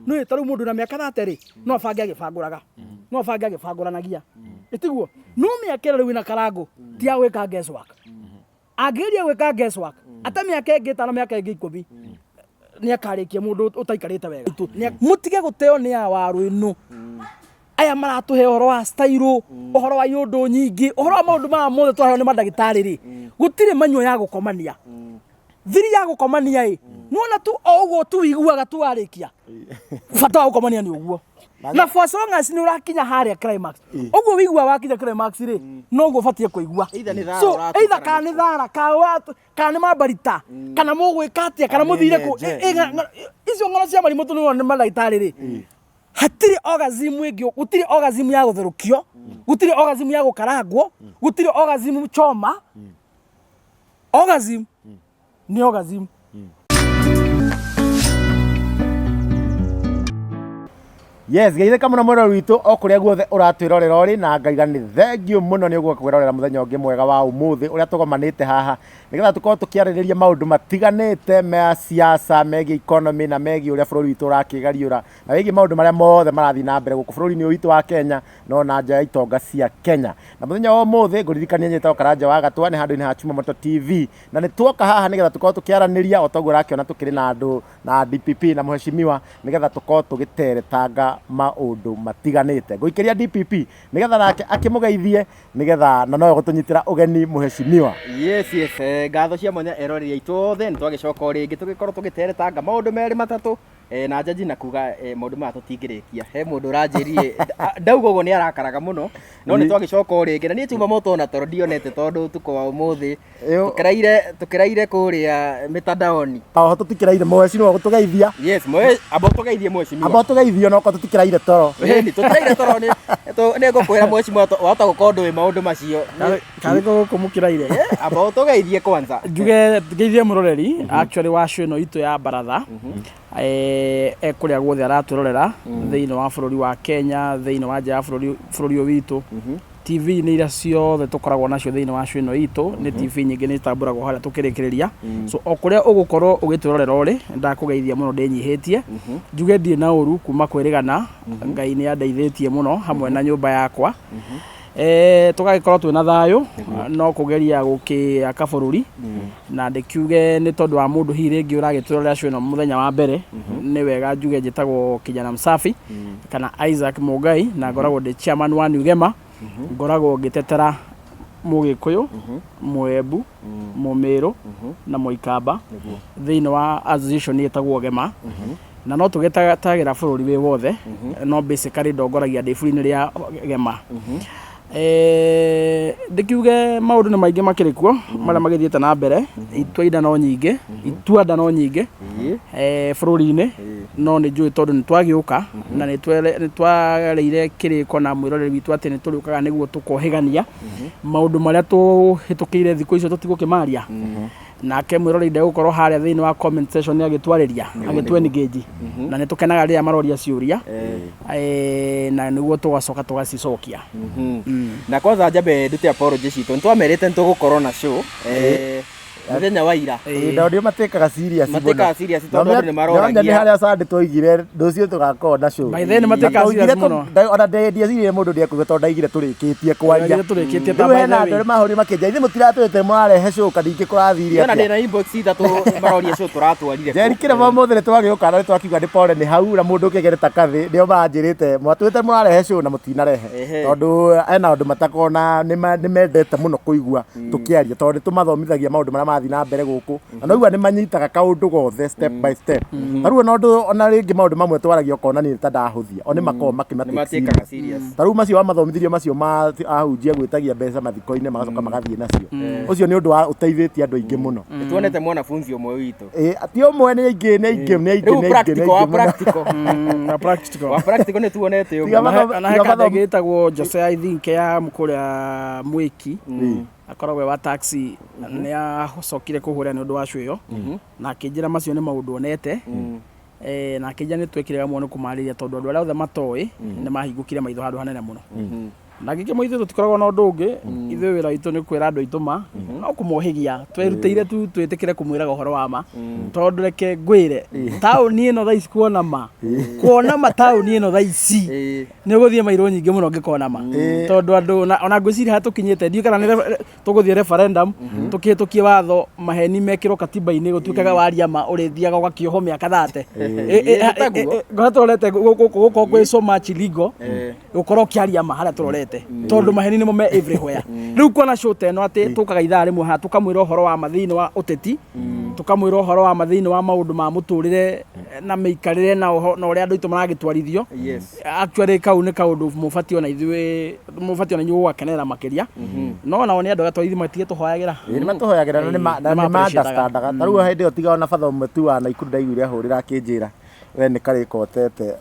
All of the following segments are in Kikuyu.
Nĩ ta rĩu mũndũ na mĩaka 30 rĩ, no abange agĩbangũraga, no abange agĩbangũranagia, ĩtiguo? No mĩaka ĩrĩa rĩu ĩna karangũ ti ya gwĩka guesswork. Angĩgeria gwĩka guesswork ate mĩaka ĩngĩ 5, mĩaka ĩngĩ 10, nĩ akarĩkia mũndũ ũtaikarĩte wega. Mũtige gũteo nĩ awaru ĩno. Aya maratũhe ũhoro wa style, ũhoro wa iũndũ nyingĩ, ũhoro wa maũndũ maya mothe tũraheo nĩ mandagĩtarĩ rĩ, gũtirĩ manyua ya gũkomania. Thiri ya gũkomania ĩ, nĩwona tu o ũguo tu wiguaga tu warĩkia. Bata wa gũkomania nĩ ũguo. Na for as long as nĩ ũrakinya harĩa climax, ũguo wiguaga wakinya climax rĩ, noguo ũbatiĩ kũigua. Either nĩ thara So, ũratuĩka either na kana nĩ thara, kana nĩ mambarita, kana mũgwĩka atĩa, kana Kana nĩ mũthire kũ, nyenje. Icio ng'ano cia marimũ tũnĩona nĩ mandagĩtarĩ rĩ, hatirĩ orgasm ĩngĩ, gũtirĩ orgasm ya gũtherũkio, gũtirĩ orgasm ya gũkarangwo, gũtirĩ orgasm choma. Orgasm nĩ orgasm. Yes, geithĩka mũno mwĩroreri witũ o kũrĩa guothe ũratwĩrorera ũrĩ, na ngaiga nĩ thengiũ mũno nĩ ũgũka kwĩrorera mũthenya ũngĩ mwega wa ũmũthĩ ũrĩa tũgomanĩte haha nĩgetha tũkorwo tũkĩarĩrĩria maũndũ matiganĩte ma siasa, megiĩ economy na megiĩ ũrĩa bũrũri witũ ũrakĩgariũra, na wĩgiĩ maũndũ marĩa mothe marathiĩ na mbere gũkũ bũrũri-inĩ ũyũ witũ wa Kenya no na nja ya itonga cia Kenya. Na mũthenya wa ũmũthĩ ngũririkania nyĩtagwo Karanja wa Gatwa, nĩ handũ-inĩ ha Chuma Moto TV, na nĩ tuoka haha nĩgetha tũkorwo tũkĩaranĩria o toguo ũrakĩona tũkĩrĩ na andũ na DPP na mheshimiwa nĩgetha tũkorwo tũgĩteretanga maũndũ matiganĩte. Ngũikĩria DPP nĩgetha nake akĩmũgeithie nĩgetha na nowe gũtũnyitĩra ũgeni mheshimiwa. Yes, yes, ngatho cia mwanya eroreri aitũ othe, nĩ twagĩcoka o rĩngĩ tũgĩkorwo tũgĩteretanga maũndũ merĩ matatũ. Na njanji na kuga maũndũ maya tũtingĩrĩkia. He mũndũ ũranjĩrire, ndauga ũguo nĩ arakaraga mũno, no nĩ twagĩcoka o rĩngĩ. Na niĩ chuma moto ona toro ndionete tondũ ũtukũ wa ũmũthĩ tũkĩraire kũrĩa mĩtandaoni. Oho tũtikĩraire, mheshimiwa gũtũgeithia. Yes, amba ũtũgeithie mheshimiwa. Amba ũtũgeithie onokorwo tũtikĩraire toro. Ĩni, tũtiraire toro, nĩ ngũkwĩra mheshimiwa, wahota gũkorwo ndũĩ maũndũ macio. Karĩ gũkũ mũkĩraire? Amba ũtũgeithie kwanza. Njuge ngeithie mũroreri actually wa show ĩno itũ ya baratha, e kũrĩa guothe aratwĩrorera thĩinĩ wa bũrũri wa Kenya, thĩinĩ wa nja ya bũrũri, bũrũri ũyũ witũ. TV-inĩ iria ciothe tũkoragwo nacio thĩinĩ wa show ĩno itũ, nĩ TV nyingĩ nĩ itambũragwo harĩa tũkĩrĩkĩrĩria. So o kũrĩa ũgũkorwo ũgĩtwĩrorera ũrĩ, ndakũgeithia mũno ndĩnyihĩtie. Njuge ndirĩ na ũru kuma kwĩrĩgana, Ngai nĩ andeithĩtie mũno hamwe na nyũmba yakwa. Tũgagĩkorwo twĩna thayũ, no kũgeria gũkĩaka bũrũri. Na ndĩkiuge nĩ tondũ wa mũndũ hihi rĩngĩ ũragĩtwĩrorera show ĩno mũthenya wa mbere, nĩ wega njuge njĩtagwo Kijana Msafi kana Isaac Mũngai, na ngoragwo ndĩ chairman wa New Gema. Ngoragwo ngĩtetera Mũgĩkũyũ, Mũembu, Mũmĩrũ na Mũikamba thĩinĩ wa association ĩtagwo Gema. Na no tũgĩtagĩra bũrũri wĩ wothe, no basically ndongoragia ndĩ bũrũri-inĩ rĩa Gema. Ndĩkiuge maũndũ nĩ maingĩ makĩrĩ kuo marĩa magĩthiĩte na mbere, itua inda no nyingĩ, itua nda no nyingĩ bũrũri-inĩ, no nĩ njũĩ tondũ nĩ twagĩũka na nĩ twarĩire kĩrĩko na mwĩroreri witũ atĩ nĩ tũrĩũkaga nĩguo tũkohĩgania maũndũ marĩa tũhĩtũkĩire thikũ icio tũtigũkĩmaria. Nake mwĩroreri ndegũkorwo harĩa thĩinĩ wa comment section agĩtwarĩria, agĩtũ engage. Na nĩ tũkenaga rĩrĩa maroria ciũria, na nĩguo tũgacoka tũgacicokia. Na kwanza njambe ndute apology citũ, nĩ twamerĩte nĩ tũgũkorwo na show mũthenya wa ira. Ĩĩ, ndio matĩkaga serious mũno. Matĩkaga serious tondũ andũ nĩ maroragia. Nĩ harĩa Sunday twoigire rũciũ tũgakorwo na show. By then matĩkaga serious mũno. Ona ndieciririe mũndũ ndĩekũigua tondũ ndaigire tũrĩkĩtie kwaria. Ndaigire tũrĩkĩtie ta Rĩu by hena the andũ way. arĩa mahũrire makĩnjĩra ithuĩ mũtiratwĩte mũrarehe show kana ingĩ kũrathire Ona atĩa. ndĩna inbox ithatũ maroria show tũratwarire kũ. Njerikire mũthĩ nĩ twagĩũka na nĩ twakiuga nĩ pole nĩ hau na mũndũ ũkĩgereta kathĩ nĩo maranjĩrĩte mwatwĩte mũrarehe show na mũtinarehe. Tondũ hena andũ matakoragwo na nĩ mendete mũno kũigua tũkĩaria tondũ nĩ tũmathomithagia maũndũ marĩa marathiĩ na mbere gũkũ na noigua nĩ manyitaga kaũndũ gothe step by step. Ta rĩu ona ũndũ ona rĩngĩ maũndũ mamwe twaragia ũkona niĩ ta ndahũthia o nĩ makoragwo Nĩ matĩkaga serious. Ta rĩu macio wamathomithirie macio ma ahunjia gwĩtagia mbeca mathiko-inĩ magacoka magathiĩ nacio, ũcio nĩ ũndũ wa ũteithĩtie andũ aingĩ mũno. Nĩ tuonete mwanafunzi ũmwe witũ. Ĩ, ti ũmwe, nĩ aingĩ, nĩ aingĩ, nĩ aingĩ, Rĩu nĩ aingĩ, nĩ practical, wa aingĩ mũno. practical. Na practical. Wa practical nĩ tuonete Tiga ũmwe. Ona he tiga kanda mathomo- ĩngĩ ĩtagwo Jose I think ya kũrĩa Mwĩki, akoragwo e wa taxi, nĩ acokire kũhũra nĩ ũndũ wa show ĩyo na akĩnjĩra macio nĩ maũndũ onete. Na akĩnjĩra nĩ twekire mũno nĩ kũmarĩria tondũ andũ arĩa othe matoĩ nĩ mahingũkire maitho handũ hanene mũno. Na ngĩkĩmwe ithuĩ tũtikoragwo na ũndũ ũngĩ, ithuĩ wĩra witũ nĩ kwĩra andũ aitũ ma, no kũmohĩgia twerutĩire tu twĩtĩkĩre kũmwĩraga ũhoro wa ma, tondũ reke ngwĩre taũni ĩno thaa ici kuona ma, kuona ma taũni ĩno thaa ici nĩ ũgũthiĩ mairũ nyingĩ mũno ũngĩkona ma, tondũ andũ ona ngwĩciria haha tũkinyĩte ndiũĩ kana nĩ tũgũthiĩ referendum tũkĩhĩtũkie watho maheni mekĩrwo katiba-inĩ gũtuĩkaga waria ma ũrĩthiaga ũgakĩohwo mĩaka thate. Ngora tũrorete gũkũ gũkorwo kwĩ so much illegal gũkorwo ũkĩaria ma harĩa tũrorete, tondũ maheni nĩmo me everywhere. Rĩu kuona show ta ĩno atĩ tũkaga ithaa rĩmwe haha tũkamwĩra ũhoro wa ma thĩinĩ wa ũteti, tũkamwĩra ũhoro wa ma thĩinĩ wa maũndũ ma mũtũrĩre na mĩikarĩre na na ũrĩa andũ aitũ maragĩtwarithio. Actually kau nĩ kaũndũ mũbatiĩ ona ithuĩ mũbatiĩ ona inyuĩ gũgakenerera makĩria, no nao nĩ andũ arĩa twarithi matige tũhoyagĩra. Ĩĩ, nĩ matũhoyagĩra na nĩ nĩ ma ma-appreciate-aga. understandaga. Ta rĩu hĩndĩ ĩyo tiga ona batha ũmwe tu wa Naikuru ndaiguire ahũrĩra akĩnjĩra we nĩ karĩka ũtete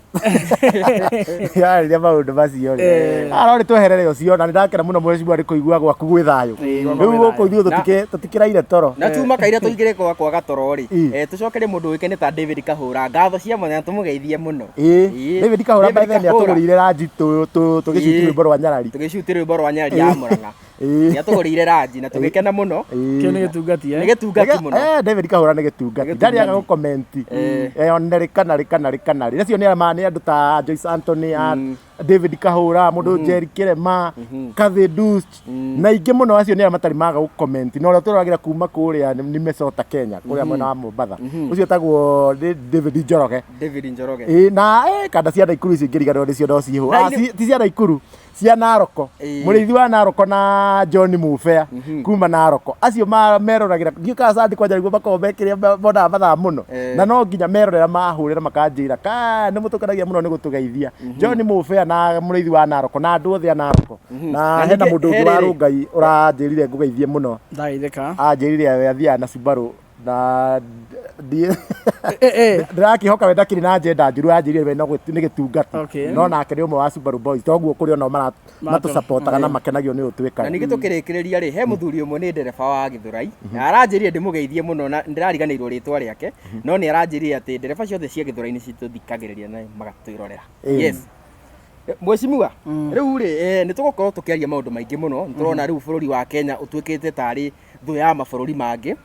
yarĩria maũndũ macio rĩ arorĩ tweherere ũcio, na nĩ ndakena mũno mheshimiwa nĩ kũigua gwaku gwĩ thayũ. Rĩu gũkũ ithuĩ tũtikĩraire toro. Na tuma kaira tũingĩre kwa kwaga toro rĩ, tũcokerie mũndũ ũĩkaine ta David Kahũra ngatho cia mwanya, tũmũgeithie mũno. David Kahũra. David By the way, nĩ Kahũra. atũgũrĩire ranji tũgĩcuti rwĩmbo rwa Nyarari. Tũgĩcuti rwĩmbo rwa Nyarari ya Mũrang'a, nĩ atũgũrĩire ranji na tũgĩkena mũno. Kĩu nĩ gĩtungati, eh? Nĩ gĩtungati mũno. David Kahũra nĩ gĩtungati, ndarĩ aga gũkomenti one rĩ kana rĩ kana rĩ kana rĩ. Acio nĩ ma nĩ andũ ta Joyce Anthony, David Kahũra, mũndũ Jerry Kĩrema, Cathy Dust na ingĩ mũno. Acio nĩ arĩa matarĩ maga gũkomenti, na ũrĩa tũroragĩra kuma kũrĩa Minnesota, Kenya, kũrĩa mwena wa Mombatha, ũcio etagwo David Njoroge. David Njoroge. Ĩĩ, na kanda cia Naikuru icio ingĩriganĩrwo nĩcio no cihũ. Na Ti cia Naikuru, cia Naroko. Mũrĩithi wa Naroko na John Mubea kuma Naroko, acio meroragĩra ndiũ kana Sandi kwanja nĩguo makoragwo mekĩrĩa monaga mathaa mũno. Na no nginya merorera mahũrĩra makanjĩra ka nĩ mũtũkenagia mũno nĩ gũtũgeithia. John Mubea na mũrĩithi wa Naroko na andũ othe a Naroko, na Na hena ningĩ mũndũ ũngĩ he wa rĩrĩ. Rũngai ũranjĩrire ngũgeithie mũno. Ndageithĩka. Anjĩrire we athiaga na Subaru na Eh, eh. ndĩrakĩhoka we ndakĩrĩ na agenda njũru. Anjĩrire we no nĩ gĩtungati. No nake nĩ ũmwe wa Subaru Boys, toguo kũrĩ onao matũcapotaga na makenagio nĩ ũũ twĩkaga. Na ningĩ tũkĩrĩkĩrĩria rĩ, he mũthuri ũmwe nĩ ndereba wa Gĩthũrai na aranjĩrire ndĩmũgeithie mũno, na ndĩrariganĩirwo rĩtwa rĩake, no nĩ aranjĩrire atĩ ndereba ciothe cia Gĩthũrai nĩ citũthikagĩrĩria na magatwĩrorera. Yes. Mheshimiwa, rĩu rĩ, nĩ tũgũkorwo tũkĩaria maũndũ maingĩ mũno. Nĩ tũrona rĩu bũrũri wa Kenya ũtuĩkĩte tarĩ thũ ya mabũrũri mangĩ.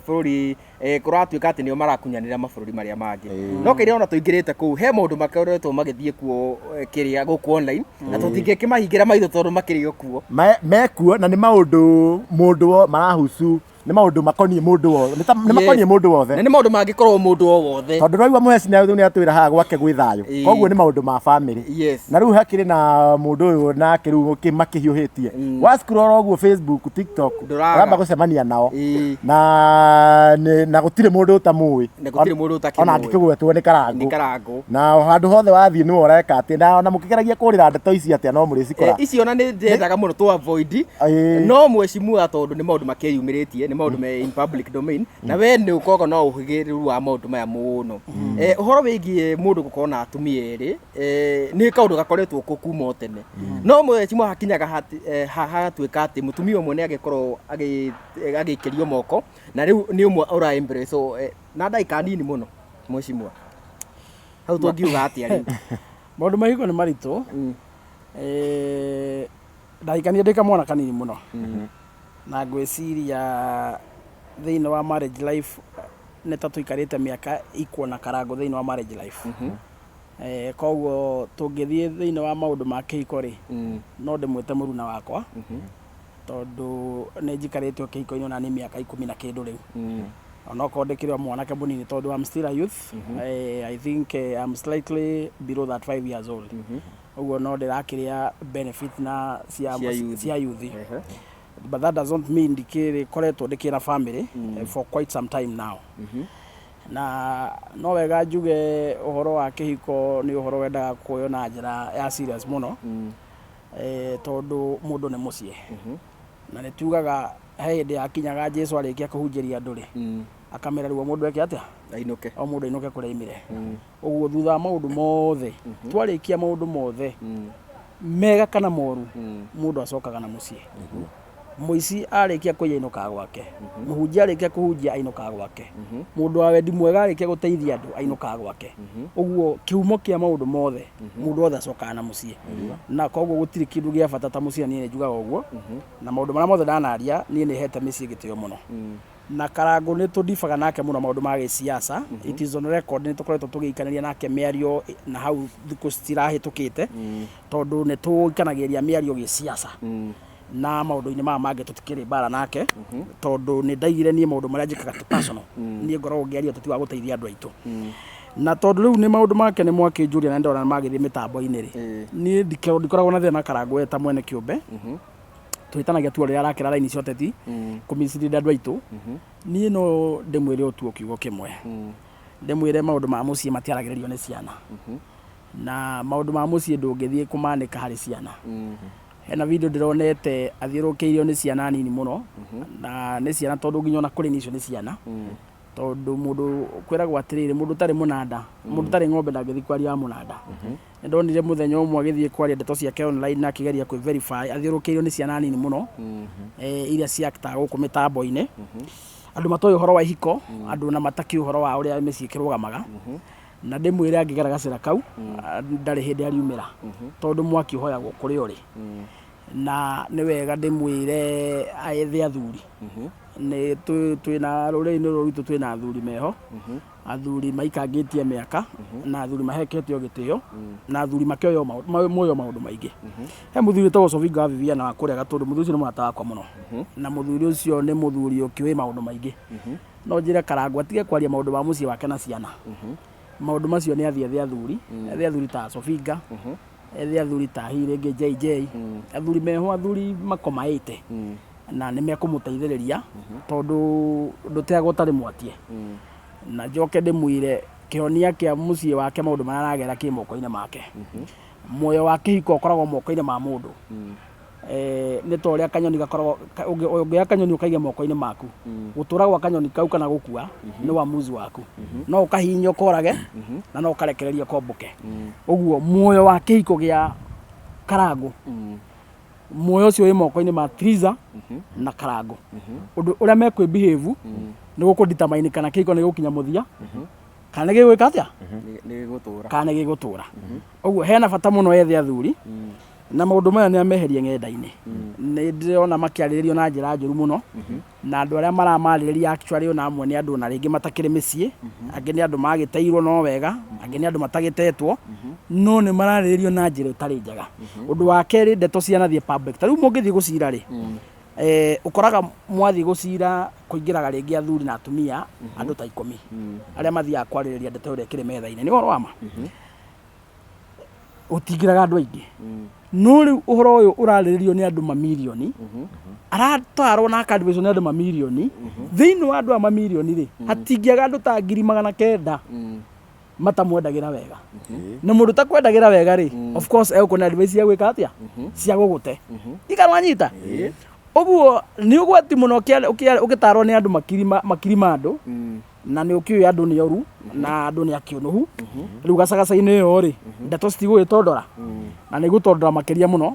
Bũrũri kũratuĩka atĩ nĩo marakunyanĩra mabũrũri marĩa mangĩ, no kĩrĩa ona tũingĩrĩte kũu he maũndũ makoretwo magĩthiĩ kuo, kĩrĩa gũkũ online, na tũtingĩkĩmahingĩra maitho tondũ makĩrĩ o kuo. Mekuo na nĩ maũndũ mũndũ marahusu, nĩ maũndũ makoniĩ mũndũ wothe, nĩ makoniĩ mũndũ wothe. Na nĩ maũndũ mangĩkorwo mũndũ o wothe. Tondũ raigua mũheci nĩ atwĩra haha gwake gwĩ thayũ. Koguo nĩ maũndũ ma family. Na rĩu hakĩrĩ na mũndũ ũyũ nake rĩu makĩhiũhĩtie wa scroll ũguo Facebook, TikTok. Ndũraga. Ũramba gũcemania nao. Na gũtirĩ mũndũ ũtamũĩ. Na gũtirĩ mũndũ ũtakĩmũĩ. Ona angĩkĩgwetwo nĩ Karangũ. Nĩ Karangũ. Na handũ hothe wathiĩ nĩwe ũreka atĩ, na ona mũkĩgeragia kũrĩra ndeto ici atĩa, no mũrĩcikora. Icio ona nĩ ndendaga mũno tũ avoid. No mheshimiwa, tondũ nĩ maũndũ makĩyumĩrĩtie, nĩ maũndũ me in public domain, na we nĩ ũkoragwo na ũhĩgĩrĩru wa maũndũ maya mũno. Ũhoro wĩgiĩ mũndũ gũkorwo na atumia erĩ, nĩ kaũndũ gakoretwo kuo kuma o tene, no mheshimiwa hakinyaga hagatuĩka atĩ mũtumia ũmwe nĩ agĩkorwo agĩikĩrio moko na rĩu nĩ ũmwe ũra embrace. Na ndagĩka nini mũno mheshimiwa, hau tũngiuga atĩa rĩu? Maũndũ ma ihiko nĩ maritũ. Ndahikania ndĩ kamwana kanini mũno, na ngwĩciria thĩinĩ wa marriage life nĩ ta tũikarĩte mĩaka ikuona Karangũ thĩinĩ wa marriage life. Koguo tũngĩthiĩ thĩinĩ wa maũndũ ma kĩhiko rĩ, no ndĩmwĩte mũruna wakwa, tondũ nĩ njikarĩte o kĩhiko-inĩ ona nĩ mĩaka 10 na kĩndũ rĩu, onokorwo ndĩkĩrĩ o mwanake mũnini, tondũ I'm still a youth. I think I'm slightly below that 5 years old. Ũguo no ndĩrakĩrĩa benefit na cia Cia youth. Cia youth. But that does not mean ndikĩrĩ koretwo ndĩkĩra family for quite some time now. Na no wega njuge ũhoro wa kĩhiko nĩ ũhoro wendaga kuoywo na njĩra ya serious mũno, tondũ mũndũ nĩ mũciĩ, na nĩ tugaga he hĩndĩ yakinyaga Jesu arĩkia kũhunjĩria andũ rĩ, akamera rĩu o mũndũ eke atĩa? Ainũke. O mũndũ ainũke kũrĩa aimire. Ũguo thutha wa maũndũ mothe, twarĩkia maũndũ mothe mega kana moru, mũndũ acokaga na mũciĩ. Mũici arĩkia kũiya ainũkaga gwake, mũhunjia arĩkia kũhunjia ainũkaga gwake, mũndũ wa wendi mwega arĩkia gũteithia andũ ainũkaga gwake. Ũguo kĩhumo kĩa maũndũ mothe, mũndũ wothe acokaga na mũciĩ, na koguo gũtirĩ kĩndũ gĩa bata ta mũciĩ, na niĩ nĩ njugaga ũguo, na maũndũ marĩa mothe ndanaria, niĩ nĩ hete mĩciĩ gĩtĩo mũno. Na Karangũ nĩ tũndibaga nake mũno maũndũ ma gĩsiasa. It is on record, nĩ tũkoretwo tũgĩikanĩria nake mĩario na hau thikũ cirahĩtũkĩte, tondũ nĩ tũikanagĩria mĩario gĩsiasa na maũndũ-inĩ maya mangĩ tũtikĩrĩ mbara nake, tondũ nĩ ndaigire niĩ maũndũ marĩa njĩkaga ti personal. Niĩ ngoragwo ngĩaria ũteti wa gũteithia andũ aitũ, na tondũ rĩu nĩ maũndũ make nĩ mwakĩnjũria na ndona magĩthiĩ mĩtambo-inĩ rĩ, niĩ ndikoragwo na thĩna na Karangũ ta mwene kĩũmbe. Tũhĩtanagia tu o rĩrĩa arakĩra raini cia ũteti kũmislead andũ aitũ. Niĩ no ndĩmwĩre o tu o kiugo kĩmwe, ndĩmwĩre maũndũ ma mũciĩ matiaragĩrĩrio nĩ ciana, na maũndũ ma mũciĩ ndũngĩthiĩ kũmanĩka harĩ ciana. Hena video ndĩronete athiũrũrũkĩirio nĩ ciana nini mũno, na nĩ ciana tondũ nginya ona kũrĩ niĩ icio nĩ ciana, tondũ mũndũ kwĩragwo atĩrĩrĩ, mũndũ ũtarĩ mũnanda, mũndũ ũtarĩ ng'ombe ndangĩthiĩ kwaria wa mũnanda. Nĩ ndonire mũthenya ũmwe agĩthiĩ kwaria ndeto ciake online na akĩgeria kwĩ verify athiũrũrũkĩirio nĩ ciana nini mũno, iria ciaktaga gũkũ mĩtambo-inĩ, andũ matoĩ ũhoro wa ihiko, andũ na matakĩũĩ ũhoro wa ũrĩa mĩciĩ ĩkĩrũgamaga. Na ndĩmwĩre angĩgera gacĩra kau, ndarĩ hĩndĩ ariumĩra, tondũ mwaki ũhoyagwo kũrĩa ũrĩ. Na nĩ wega ndĩmwĩre ethe athuri. Nĩ twĩna rũrĩrĩ-inĩ rũrũ rwitũ, twĩna athuri meho, athuri maikangĩtie mĩaka, na athuri maheketio gĩtĩo, na athuri makĩoyo moyo maũndũ maingĩ. He mũthuri wĩtagwo Sovinga wa Viviana wa kũrĩa Gatũndũ. Mũthuri ũcio nĩ mũrata wakwa mũno, na mũthuri ũcio nĩ mũthuri ũkĩũĩ maũndũ maingĩ. No njĩre Karangũ atige kwaria maũndũ ma mũciĩ wake na ciana. Maũndũ macio nĩ athiĩ ethe athuri, ethe athuri ta Sofinga, ethe athuri ta hihi rĩngĩ JJ, athuri meho, athuri makomaĩte na nĩ mekũmũteithĩrĩria, tondũ ndũteagwo ũtarĩ mwatie. Na njoke ndĩmwĩre kĩhonia kĩa mũciĩ wake, maũndũ marĩa aragera, kĩ moko-inĩ make. Muoyo wa kĩhiko ũkoragwo moko-inĩ ma mũndũ. Nĩ ta ũrĩa kanyoni gakoragwo, ũngĩoya kanyoni ũkaige moko-inĩ maku, gũtũra gwa kanyoni kau kana gũkua nĩ wamuzi waku. No ũkahihinya ũkorage, na no ũkarekereria kombũke. Ũguo muoyo wa kĩhiko gĩa Karangũ, muoyo ũcio wĩ moko-inĩ ma Triza na Karangũ. Ũndũ ũrĩa mekwĩ behave nĩ gũkũ determine kana kĩhiko nĩ gĩgũkinya mũthia, kana nĩ gĩgwĩka atĩa, nĩ gĩgũtũra, kana nĩ gĩgũtũra. Ũguo hena bata mũno ethe athuri, na maũndũ maya nĩ ameherie ng'enda-inĩ. Nĩ ndĩrona makĩarĩrĩrio na njĩra njũru mũno, na andũ arĩa maramarĩrĩria actually ona amwe nĩ andũ ona rĩngĩ matakĩrĩ mĩciĩ, angĩ nĩ andũ magĩteirwo no wega, angĩ nĩ andũ matagĩtetwo, no nĩ mararĩrĩrio na njĩra ĩtarĩ njega. Ũndũ wa kerĩ, ndeto cianathiĩ public. Ta rĩu mũngĩthiĩ gũcira rĩ, ũkoraga mwathiĩ gũcira kũingĩraga rĩngĩ athuri na atumia andũ ta 10 arĩa mathiaga kwarĩrĩria ndeto ĩrĩa ĩkĩrĩ metha-inĩ. Nĩ ũhoro wa ma gũtingĩraga andũ aingĩ, no rĩu ũhoro ũyũ ũrarĩrĩrio nĩ andũ mamirioni, aratarwo na akadivicwo nĩ andũ mamirioni. Thĩinĩ wa andũ a mamirioni rĩ, hatingĩaga andũ ta 900,000 matamwendagĩra wega. Na mũndũ ũtakwendagĩra wega rĩ, of course egũkũne advice cia gwĩka atĩa, cia gũgũte ikarwanyita. Ũguo nĩ ũgwati mũno ũgĩtarwo nĩ andũ makiri makiri ma andũ, na nĩ ũkĩũĩ andũ nĩ oru na andũ nĩ akĩũnũhu. Rĩu gacagaca-inĩ ĩyo rĩ, ndeto citigũgĩtondora na nĩ igũtondora makĩria mũno.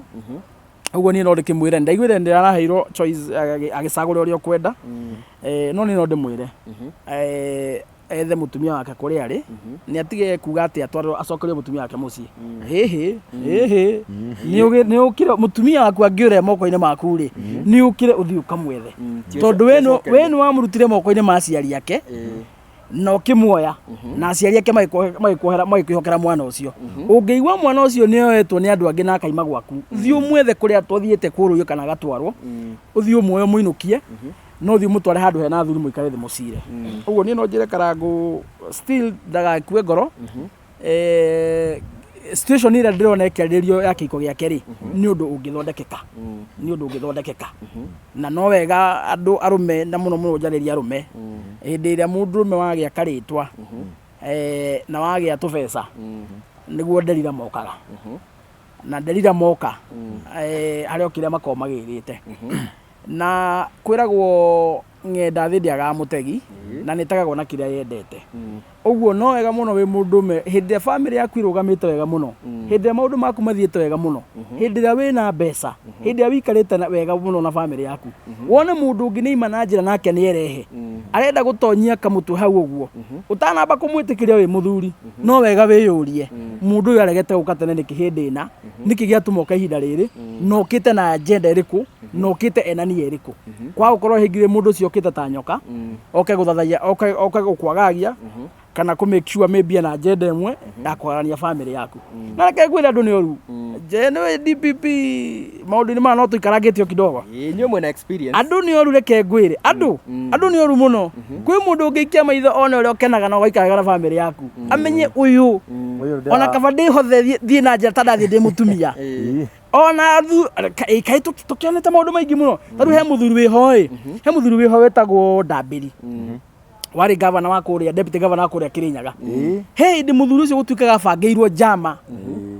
Ũguo niĩ no ndĩkĩmwĩre, ndaiguire ndĩ araheirwo choice agĩcagũra ũrĩa ũkwenda. No niĩ no ndĩmwĩre ethe mũtumia wake kũrĩa arĩ, nĩ atige kuga atĩ atwarwo acokerio mũtumia wake mũciĩ. Hĩhĩ hĩhĩ, nĩ ũkire mũtumia waku angĩũrĩa moko-inĩ maku rĩ, nĩ ũkire ũthiĩ ũkamwethe, tondũ we nĩ wamũrutire moko-inĩ ma aciari ake na ũkĩmuoya, na aciari ake magĩkuohera, magĩkwĩhokera mwana ũcio. Ũngĩigua mwana ũcio nĩ oetwo nĩ andũ angĩ na akaima gwaku, thiĩ ũmwethe kũrĩa twathiĩte kũrũio kana agatwarwo, ũthiĩ ũmuoye ũmũinũkie, no ũthiĩ ũmũtware handũ hena athuri mũikare thĩ mũcire. Ũguo niĩ no njĩre Karangũ still ndagakue ngoro. Situation ĩrĩa ndĩrona ĩkĩarĩrĩrio ya kĩhiko gĩake rĩ, nĩ ũndũ ũngĩthondekeka, nĩ ũndũ ũngĩthondekeka. Na no wega andũ arũme, na mũno mũno njarĩrie arũme, hĩndĩ ĩrĩa mũndũrũme wagĩa karĩtwa na wagĩa tũbeca, nĩguo nderira mokaga. Na nderira moka, harĩ o kĩrĩa makoragwo magĩrĩte na kwĩragwo. Ng'enda thĩ ndĩagaga mũtegi na nĩ ĩtegagwo na kĩrĩa yendete. Ũguo no wega mũno wĩ mũndũrũme hĩndĩ ĩrĩa bamĩrĩ yaku ĩrũgamĩte wega mũno, hĩndĩ ĩrĩa maũndũ maku mathiĩte wega mũno, hĩndĩ ĩrĩa wĩna mbeca, hĩndĩ ĩrĩa wĩikarĩte wega mũno na bamĩrĩ yaku, wone mũndũ ũngĩ nĩ aima na njĩra nake nĩ erehe, arenda gũtonyia kamũtwe hau ũguo, ũtanamba kũmwĩtĩkĩria wĩ mũthuri, no wega wĩyũrie, mũndũ ũyũ aregete gũka tene nĩkĩ hĩndĩ ĩna, nĩkĩ gĩatũma oke ihinda rĩrĩ, na okĩte na agenda ĩrĩkũ, na okĩte ena nia ĩrĩkũ. Kwaga gũkorwo hĩngĩ mũndũ ũcio okĩte ta nyoka, oke gũthathaiya, oke gũkwagagia, kana kũ make sure maybe ena agenda ĩmwe ya kũharania family yaku. Na reke ngwĩre andũ nĩ oru. Nje nĩ DPP maũndũ-inĩ maya no tũikarangĩte o kidogo. Ĩĩ, inyuĩ mwĩna experience. Andũ nĩ oru reke ngwĩre. Andũ, andũ nĩ oru mũno. Kwĩ mũndũ ũngĩikia maitho one ũrĩa ũkenaga na ũgaikara wega na family yaku. Amenye ũyũ. Ũyũ ndĩra- Ona kaba ndĩhothe thiĩ na njĩra ta ndathiĩ ndĩ mũtumia. Ĩĩ. Ona thu kaĩ tũkĩonete maũndũ maingĩ mũno. Ta rĩu he mũthuri wĩho ĩ. He mũthuri wĩho wĩtagwo Ndambĩri. Warĩ gavana wa kũrĩa, deputy governor wa kũrĩa Kĩrĩnyaga. He hĩndĩ mũthuri ũcio gũtuĩkaga abangĩirwo njama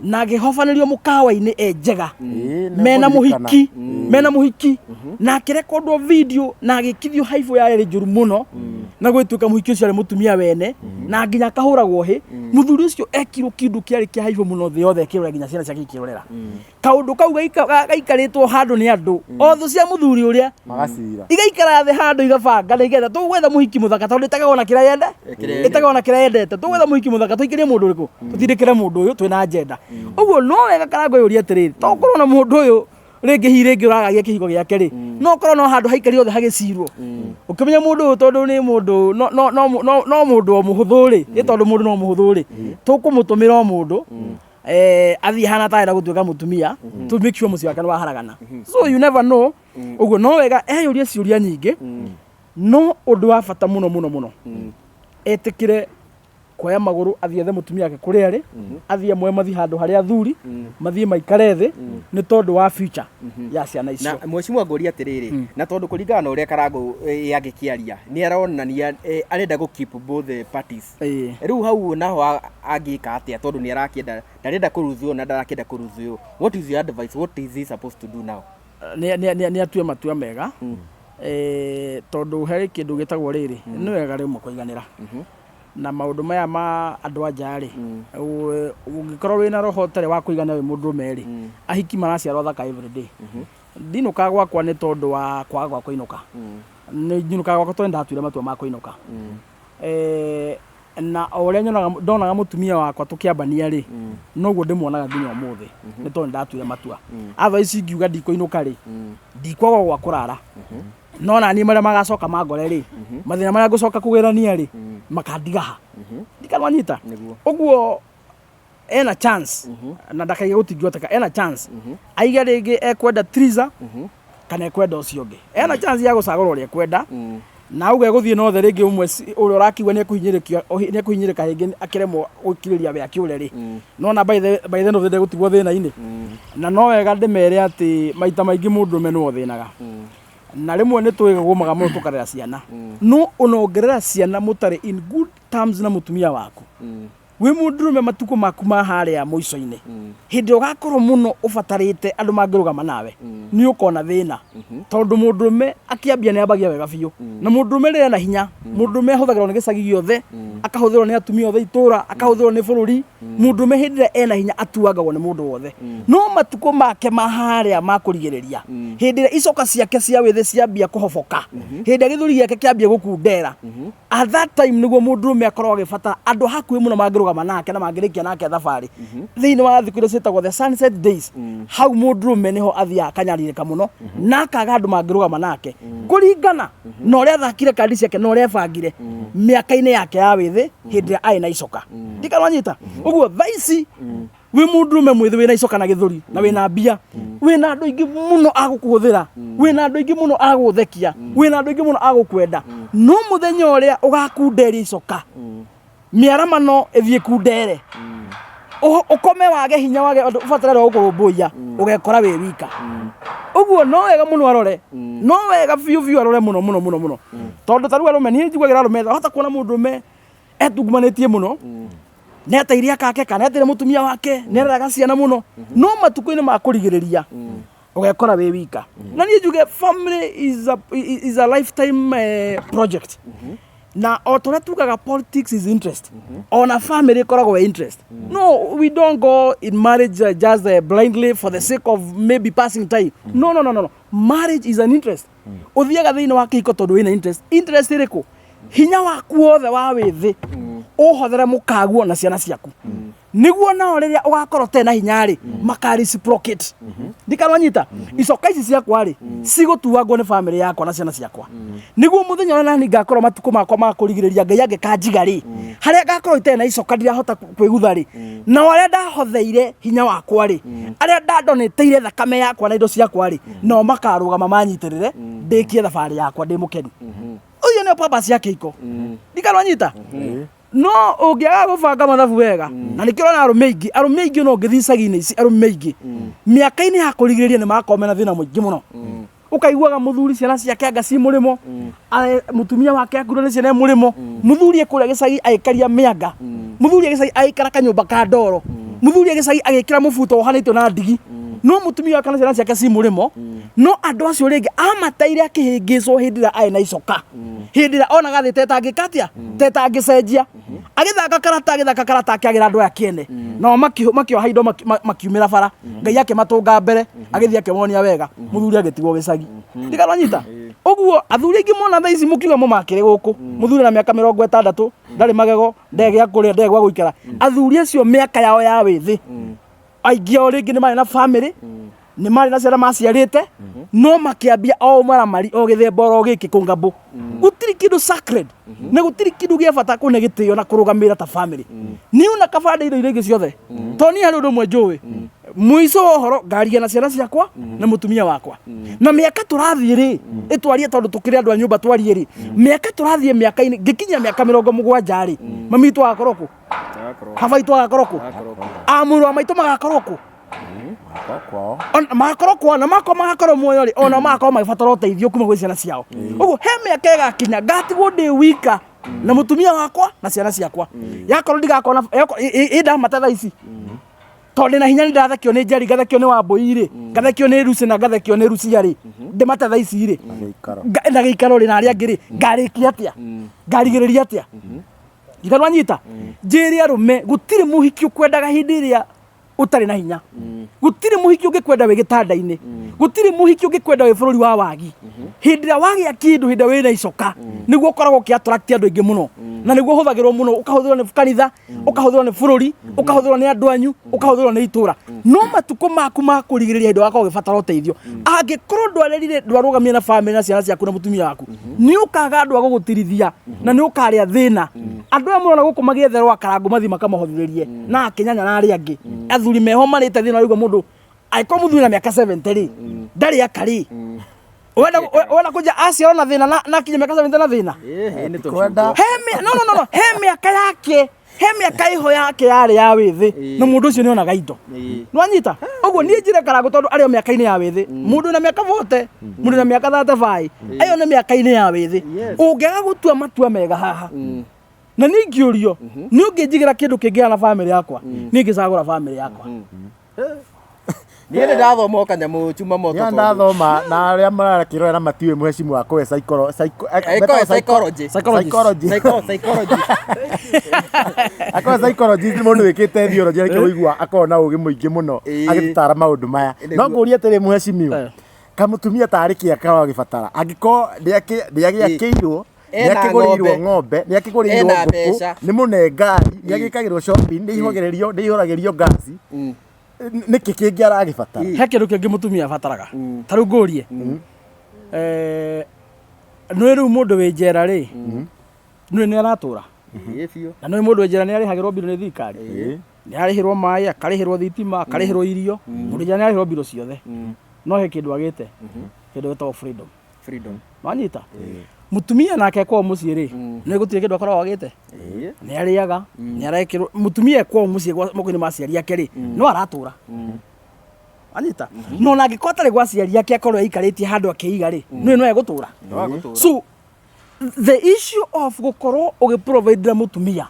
na akĩhobanĩrio mũkawa-inĩ e njega. Ĩĩ, nĩ Mena ngũririkana. mũhiki, mena mũhiki na akĩrekondwo video na agĩkithio haibũ yarĩ njũru mũno na gwĩtuĩka mũhiki ũcio arĩ mũtumia wene na nginya akahũragwo hĩ. Mũthuri ũcio ekirwo kĩndũ kĩarĩ kĩa haibũ mũno thĩ yothe ĩkĩrora nginya ciana ciake ikĩrorera. Kaũndũ kau gaikarĩtwo handũ nĩ andũ o thũ cia mũthuri ũrĩa Magacira. Igaikara thĩ handũ igabanga nĩgetha tũgwetha mũhiki mũthaka tondũ ĩtegagwo na kĩrĩa yende, Kĩrĩa ĩtegagwo na kĩrĩa yendete. Tũgwetha mũhiki mũthaka tũikĩrie mũndũ ũrĩkũ, tũtindĩkĩre mũndũ ũyũ twĩna agenda. Ũguo no wega Karangũ yũrie atĩrĩrĩ, to ũkorwo na mũndũ ũyũ rĩngĩ hihi rĩngĩ ũragagia kĩhiko gĩake rĩ, no ũkorwo no handũ haikarire othe hagĩcirwo. Ũkĩmenya mũndũ ũyũ tondũ nĩ mũndũ no no no no no mũndũ o mũhũthũ rĩ, nĩ tondũ mũndũ no mũhũthũ rĩ, tũkũmũtũmĩra o mũndũ athiĩ hana ta arenda gũtuĩka mũtumia, to make sure mũciĩ wake nĩ waharagana. So you never know. Ũguo no wega eyũrie ciũria nyingĩ, no ũndũ wa bata mũno mũno mũno, etĩkĩre kuoya magũrũ athiĩ ethe mũtumia wake kũrĩa arĩ, athiĩ amwe mathiĩ handũ harĩa athuri, mathiĩ maikare thĩ, nĩ tondũ wa future ya ciana icio. Na mheshimiwa ngũria atĩrĩrĩ, na tondũ kũringana na ũrĩa Karangũ agĩkĩaria nĩ aronania arenda gũ keep both the parties. Rĩu hau naho angĩka atĩa tondũ nĩ arakĩenda, ndarenda kũ lose ũyũ na ndarakĩenda kũ lose ũyũ. What is your advice? What is he supposed to do now? Nĩ atue matua mega. Tondũ harĩ kĩndũ gĩtagwo rĩrĩ, nĩ wega rĩmwe kũiganĩra. Na maũndũ maya ma andũ a nja rĩ, ũngĩkorwo wĩna roho ũtarĩ wa kũiganĩra wĩ mũndũrũme rĩ, ahiki maraciarwo thaka every day. Ndinũkaga gwakwa nĩ tondũ wa kwaga gwa kũinũka. Nĩ nyinũkaga gwakwa tondũ nĩndatuire matua ma kũinũka. Na o ũrĩa ndonaga mũtumia wakwa tũkĩambania rĩ, noguo ndĩmuonaga nginya ũmũthĩ, nĩ tondũ nĩndatuire matua. Otherwise ingiuga ndikũinũka rĩ, ndikwaga gwa kũrara. No na niĩ marĩa magacoka mangore rĩ, mathĩna marĩa ngũcoka kũgerania rĩ, makandiga ha. Ndikanwanyita. Ũguo ena chance na ndakaige gũtingĩhoteka, ena chance aige rĩngĩ ekwenda Triza kana ekwenda ũcio ũngĩ. Ena chance ya gũcagũra ũrĩa ekwenda, na auge gũthiĩ nothe rĩngĩ ũmwe ũrĩa ũrakiuga nĩ ekũhinyĩrĩka rĩngĩ akĩremwo gũkirĩria we akĩũre rĩ. No na by the end of the day gũtigwo thĩna-inĩ. Na no wega ndĩmere atĩ maita maingĩ mũndũrũme nĩwe ũthĩnaga. Na rĩmwe nĩ twĩgũmaga mũno tũkarera ciana. No onongerera ciana mũtarĩ in good terms na mũtumia waku. Wĩ mũndũrũme matukũ maku ma harĩa mũico-inĩ. Hĩndĩ ĩrĩa ũgakorwo mũno ũbatarĩte andũ mangĩrũgama nawe, nĩ ũkona thĩna. Tondũ mũndũrũme akĩambia nĩ ambagia wega biũ. Na mũndũrũme rĩrĩa ena hinya, mũndũrũme ahũthagĩrwo nĩ gĩcagi gĩothe, akahũthĩrwo nĩ atumia othe itũra, akahũthĩrwo nĩ bũrũri. Mũndũrũme hĩndĩ ĩrĩa ena hinya atuangagwo nĩ mũndũ wothe. No matukũ make ma harĩa ma kũrigĩrĩria, hĩndĩ ĩrĩa icoka ciake cia wĩthĩ ciambia kũhoboka, hĩndĩ ĩrĩa gĩthũri gĩake kĩambia gũkundera, at that time nĩguo mũndũrũme akoragwo agĩbatara andũ hakuhĩ mũno mangĩrũgama nake na mangĩrĩkia nake thabarĩ. Thĩinĩ wa thikũ iria ciĩtagwo the sunset days, hau mũndũrũme nĩho athiaga akanyarirĩka mũno na akaga andũ mangĩrũgama nake kũringana na ũrĩa athakire kandi ciake na ũrĩa ebangire mĩaka-inĩ yake ya wĩthĩ hĩndĩ ĩrĩa arĩ na icoka. Ndikanwanyita. Ũguo thaa ici wĩ mũndũrũme mwĩthĩ wĩna icoka na gĩthũri na wĩna mbia, wĩna andũ aingĩ mũno a gũkũhũthĩra, wĩna andũ aingĩ mũno a gũgũthekia, wĩna andũ aingĩ mũno a gũkwenda, no mũthenya ũrĩa ũgakunderia icoka, mĩaramano ĩthiĩ kundere, ũkome wage hinya wage ũndũ ũbatare wa gũkũrũmbũiya, ũgekora wĩ wika. Ũguo no wega mũno arore, no wega biũ biũ arore mũno mũno mũno mũno, tondũ ta rĩu arũme, niĩ njiguagĩra arũme tha, wahota kuona mũndũrũme etungumanĩtie mũno, nĩ ateire akake kana nĩ ateire mũtumia wake, nĩ areraga ciana mũno, no matukũ-inĩ ma kũrigĩrĩria Ũgekora wĩ wika. Na niĩ njuge family is a lifetime project. Na o ta ũrĩa tugaga politics is interest, ona family ĩkoragwo ĩ interest. No, we don't go in marriage just blindly for the sake of maybe passing time. No, no, no, no, no. Marriage is an interest. Ũthiaga thĩinĩ wa kĩhiko tondũ wĩna interest. Interest ĩrĩkũ? Hinya waku wothe wa wĩthĩ ũhothere mũkaguo na ciana ciaku, nĩguo nao rĩrĩa ũgakorwo ũtarĩ na hinya rĩ, maka reciprocate. Ndikanwanyita icoka ici ciakwa rĩ, cigũtuangwo nĩ family yakwa na ciana ciakwa, nĩguo mũthenya ũrĩa nani ngakorwo matukũ makwa ma kũrigĩrĩria, Ngai angĩkanjiga rĩ, harĩa ngakorwo itarĩ na icoka, ndirahota kwĩgutha rĩ, nao arĩa ndahotheire hinya wakwa rĩ, arĩa ndandonĩteire thakame yakwa na indo ciakwa rĩ, nao makarũgama manyitĩrĩre ndĩkie thabarĩ yakwa ndĩ mũkenu. Ũyũ nĩyo purpose ya kĩhiko. Ndikanwanyita. No ũngĩaga gũbanga mathabu wega, na nĩkĩo ũrona arũme aingĩ no ũngĩthiĩ icagi-inĩ ici, arũme aingĩ mĩaka-inĩ ya kũrigĩrĩria nĩ makorwo mena thĩna mũingĩ mũno. Ũkaiguaga mũthuri ciana ciake anga ci mũrĩmo, mũtumia wake akuire nĩ ciana e mũrĩmo, mũthuri e kũrĩa gĩcagi agĩkaria mĩanga, mũthuri e gĩcagi agĩikara kanyũmba ka ndoro, mũthuri e gĩcagi agĩkĩra mũbuto wohanĩtio na ndigi, no mũtumia wake na ciana ciake ci mũrĩmo. No andũ acio rĩngĩ amateire akĩhĩngĩcwo hĩndĩ ĩrĩa arĩ na icoka, hĩndĩ ĩrĩa onaga thĩ tetangĩka atĩa, tetangĩcenjia, agĩthaka karata, agĩthaka karata, akĩagĩra andũ aya kĩene, nao makĩoha indo, makiumĩra bara. Ngai akĩmatũnga mbere, agĩthiĩ akĩmonia wega, mũthuri agĩtigwo gĩcagi. Ndikanwanyita ũguo. Athuri aingĩ mona thaa ici mũkiuga mũmakĩre gũkũ, mũthuri na mĩaka 60 ndarĩ magego, ndegĩa kũrĩa, ndegwa gũikara. Athuri acio mĩaka yao ya wĩthĩ, aingĩ ao rĩngĩ nĩ marĩ na family, nĩ marĩ na ciana maciarĩte, no makĩambia o ũmaramari, o gĩthemba oro gĩkĩ kũngambũ. Gũtirĩ kĩndũ sacred na gũtirĩ kĩndũ gĩa bata kũne gĩtĩo na kũrũgamĩrĩra ta family. Niĩ ona kabanda indo iria ingĩ ciothe, tondũ niĩ harĩ ũndũ ũmwe njũĩ, mũico wa ũhoro ngaria na ciana ciakwa na mũtumia wakwa. Na mĩaka tũrathiĩ rĩ, ĩtwarie, tondũ tũkĩrĩ andũ a nyũmba, twarie rĩ, mĩaka tũrathiĩ mĩaka-inĩ, ngĩkinyia mĩaka 70 rĩ, mami witũ agakorwo kũ? Baba witũ agakorwo kũ? A mũrũ wa maitũ magakorwo kũ? Kwao. Magakorwo kwao, na makorwo magakorwo muoyo rĩ, ona magakorwo magĩbatara ũteithio kuma gwĩ ciana ciao. Ũguo he mĩaka ĩgakinya ngatigwo ndĩ wika na mũtumia wakwa na ciana ciakwa. Yakorwo ndigakorwo na ĩ ndamate thaa ici, tondũ ndĩna hinya, nĩ ndathekio nĩ Njeri, ngathekio nĩ Wambũi rĩ, ngathekio nĩ Lucy na ngathekio nĩ Lucia rĩ, ndĩmate thaa ici rĩ. Gĩikaro. Na gĩikaro rĩ, na arĩa angĩ rĩ, ngarĩkia atĩa? Ngarigĩrĩria atĩa? Ikanwanyita njĩre arũme, gũtirĩ mũhiki ũkwendaga hĩndĩ ĩrĩa ũtarĩ na hinya. Gũtirĩ mũhiki ũngĩkwenda wĩ gĩtanda-inĩ. Gũtirĩ mũhiki ũngĩkwenda wĩ bũrũri wa wagi. Hĩndĩ ĩrĩa wagĩa kĩndũ, hĩndĩ ĩrĩa wĩna icoka, nĩguo ũkoragwo ũkĩ attract andũ aingĩ mũno, na nĩguo ũhũthagĩrwo mũno. Ũkahũthĩrwo nĩ kanitha, ũkahũthĩrwo nĩ bũrũri, ũkahũthĩrwo nĩ andũ anyu, ũkahũthĩrwo nĩ itũra. No matukũ maku ma kũrigĩrĩria, hĩndĩ wakorwo ũgĩbatara ũteithio, angĩkorwo ndwarerire, ndwarũgamire na family na ciana ciaku na mũtumia waku, nĩ ũkaga andũ a gũgũtirithia na nĩ ũkarĩa thĩna. Andũ aya mũrona gũkũ magĩetherwo akarangũ mathiĩ makamahothithĩrie na akĩnyanya na arĩa angĩ athuri meho marĩte thĩna. Ũraigua mũndũ angĩkorwo mũthuri na mĩaka 70 rĩ, ndarĩ aka rĩ, wenda kũnja aciarwo na thĩna na akinye mĩaka 70 na thĩna. Kwenda. No, no, no, no. He mĩaka yake, he mĩaka ĩho yake yarĩ ya wĩthĩ, na mũndũ ũcio nĩonaga indo. Nĩwanyita ũguo? Niĩ njĩre Karangũ, tondũ arĩ o mĩaka-inĩ ya wĩthĩ. Mũndũ na mĩaka 40, mũndũ na mĩaka 35, ĩyo nĩ mĩaka-inĩ ya wĩthĩ. Ũngĩaga gũtua matua mega haha, na niĩ ingĩũrio nĩ ũngĩnjigĩra kĩndũ kĩngĩana na family yakwa, niĩ ngĩcagũra family yakwa. Niĩ nĩ ndathoma o kanyamũ chuma moto. Niĩ ndathoma, na arĩa marakĩrora matiũĩ mũhecimu wa kũwe Ĩkoe psychology. Psychologist. Psychology. Psychology. Akorwo psychologist nĩ mũndũ wĩkĩte theology, arĩkia kũigua akorwo na ũgĩ mũingĩ mũno agĩtũtara maũndũ maya. No ngũrie atĩrĩ, mũhecimiwa, kamũtumia tarĩ kĩ akoragwo agĩbatara angĩkorwo nĩagĩakĩirwo, Ena nĩakĩgũrĩirwo ng'ombe. ng'ombe, nĩakĩgũrĩirwo Ena ngũkũ, mbeca. nĩ mũne ngari, nĩagĩkagĩrwo shopping, nĩihũgĩrĩrio, nĩihũragĩrio ngasi, nĩkĩ kĩngĩ aragĩbatara? He kĩndũ kĩngĩ mũtumia abataraga. Ta rĩu ngũrie, nĩ rĩu mũndũ wĩ njera rĩ, nĩ nĩ aratũra? Ĩĩ biũ. Na nĩ mũndũ wĩ njera nĩ arĩhagĩrwo mbirũ nĩ thirikari, nĩ arĩhĩrwo maĩ, akarĩhĩrwo thitima, akarĩhĩrwo irio. Mũndũ njera nĩ arĩhĩrwo mbirũ ciothe, no he kĩndũ agĩte, kĩndũ gĩtagwo freedom. Freedom. Wanyita? Mũtumia nake kwao mũciĩ rĩ, nĩ gũtirĩ kĩndũ akoragwo agĩte. Nĩ arĩaga, nĩ arekĩrwo. Mũtumia kwao mũciĩ moko-inĩ ma aciari ake rĩ, no aratũra. Wanyita? No ona angĩkorwo atarĩ gwa aciari ake, akorwo aikarĩtie handũ akĩiga rĩ, nĩ no egũtũra. No agũtũra. So the issue of gũkorwo ũgĩprovidera mũtumia,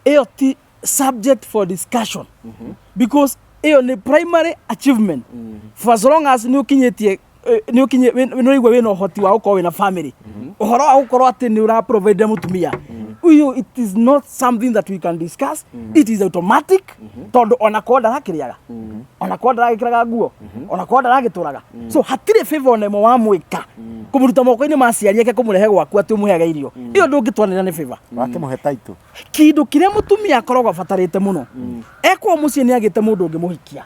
ĩyo ti subject for discussion, because Ĩyo nĩ primary achievement. For as long as nĩ ũkinyĩtie nĩ ũkinyĩ nĩ ũraigua wĩna ũhoti wa gũkorwo wĩna family, ũhoro wa gũkorwo atĩ nĩ ũra provide mũtumia ũyũ, it is not something that we can discuss. It is automatic, tondũ ona korwo ndarakĩrĩaga, ona korwo ndaragĩkĩraga nguo, ona korwo ndaragĩtũraga, so hatirĩ favor ona ĩmwe wamwĩka kũmũruta moko-inĩ ma aciari ake kũmũrehe gwaku atĩ ũmũheage irio, ĩyo ndũngĩtwanĩra nĩ favor. Wakĩmũhe taitũ. Kĩndũ kĩrĩa mũtumia akoragwo abatarĩte mũno ekwo mũciĩ, nĩ agĩte mũndũ ũngĩmũhikia,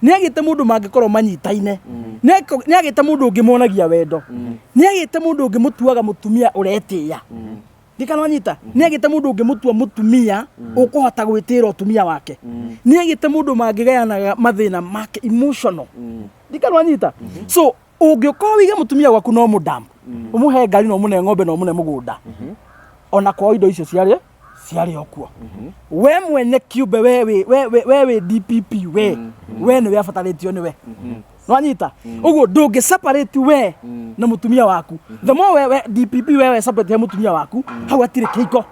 nĩ agĩte mũndũ mangĩkorwo manyitaine, nĩ agĩte mũndũ ũngĩmuonagia wendo, nĩ agĩte mũndũ ũngĩmũtuaga mũtumia ũretĩĩa. Ndikana wanyita, nĩ agĩte mũndũ ũngĩmũtua mũtumia ũkũhota gwĩtĩra ũtumia wake, nĩ agĩte mũndũ mangĩgayanaga mathĩna make emotional. Ndikana wanyita. So ũngĩkorwo wĩige mũtumia gwaku no mũdam ũmũhe ngari na ũmũne ng'ombe na ũmũne mũgũnda, ona kwao indo icio ciarĩ o kuo, we mwene kiumbe, we wĩ DPP, we nĩwe abatarĩtio nĩwe. Nwanyita ũguo? Ndũngĩ separate we na mũtumia waku. The more we DPP we separate he mũtumia waku, hau hatirĩ kĩhiko,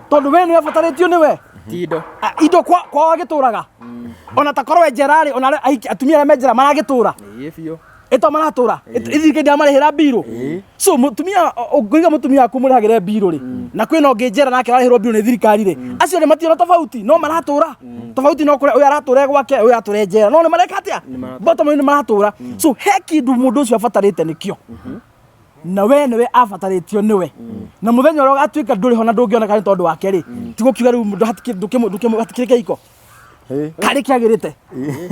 tondũ we nĩwe abatarĩtio nĩwe. Tindo. Ah, indo kwao agĩtũraga ona ta korwo e njera rĩ, ona arĩa atumia arĩa me njera maragĩtũra. Ĩĩ biũ. Ĩto maratũra ithirikari ndĩramarĩhĩra mbirũ. So mũtumia ũngĩiga mũtumia waku mũrĩhagĩre mbirũ rĩ, na kwĩna ũngĩ njera nake ararĩhĩrwo mbirũ nĩ thirikari rĩ, acio nĩ mationa tofauti, no maratũra. Tofauti no kũrĩa ũyũ aratũra e gwake, ũyũ aratũra e njera, no nĩ mareka atĩa? Bottom line nĩ maratũra. So he kĩndũ mũndũ ũcio abatarĩte nĩkĩo, na we nĩwe abatarĩtio nĩwe, na mũthenya ũrĩa ũgatuĩka ndũrĩ ho na ndũngĩoneka nĩ tondũ wake rĩ, tigũkiuga rĩu hatikĩrĩ kĩhiko karĩ kĩagĩrĩte.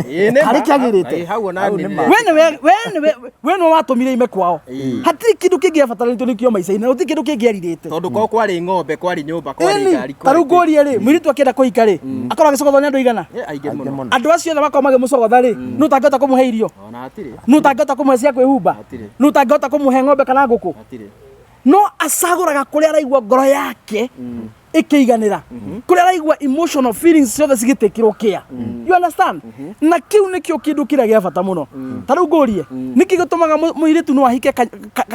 Ĩĩ nĩ Karĩ ma. kĩagĩrĩte. Ĩĩ, hau ona Hau nĩ nĩ ma. We nĩwe, we nĩwe, we nĩwe watũmire ime kwao. Hatirĩ kĩndũ kĩngĩ abatarĩtio nĩkĩo maica-inĩ, na gũtirĩ kĩndũ kĩngĩ erirĩte. Tondũ kwao kwarĩ ng'ombe, kwarĩ nyũmba, kwarĩ Ĩni, ngari. ta rĩu ngũrie rĩ, mũirĩtu akĩenda kũhika rĩ, akorwo agĩcogothwo nĩ andũ aigana? Ĩ, aingĩ Aingĩ mũno. mũno. Andũ acio othe makorwo magĩmũcogotha rĩ, nũ ũtangĩhota kũmũhe irio? Ona hatirĩ. Nũ ũtangĩhota kũmũhe cia kwĩhumba? Hatirĩ. Nũ ũtangĩhota kũmũhe ng'ombe kana ngũkũ? Hatirĩ. No acagũraga kũrĩa araigua ngoro yake ĩkĩiganĩra, kũrĩa araigua emotional feelings ciothe cigĩtĩkĩrwo kĩa, you understand? Na kĩu nĩkĩo kĩndũ kĩrĩa gĩa bata mũno. Ta rĩu ngũrie, nĩkĩ gĩtũmaga mũirĩtu no ahike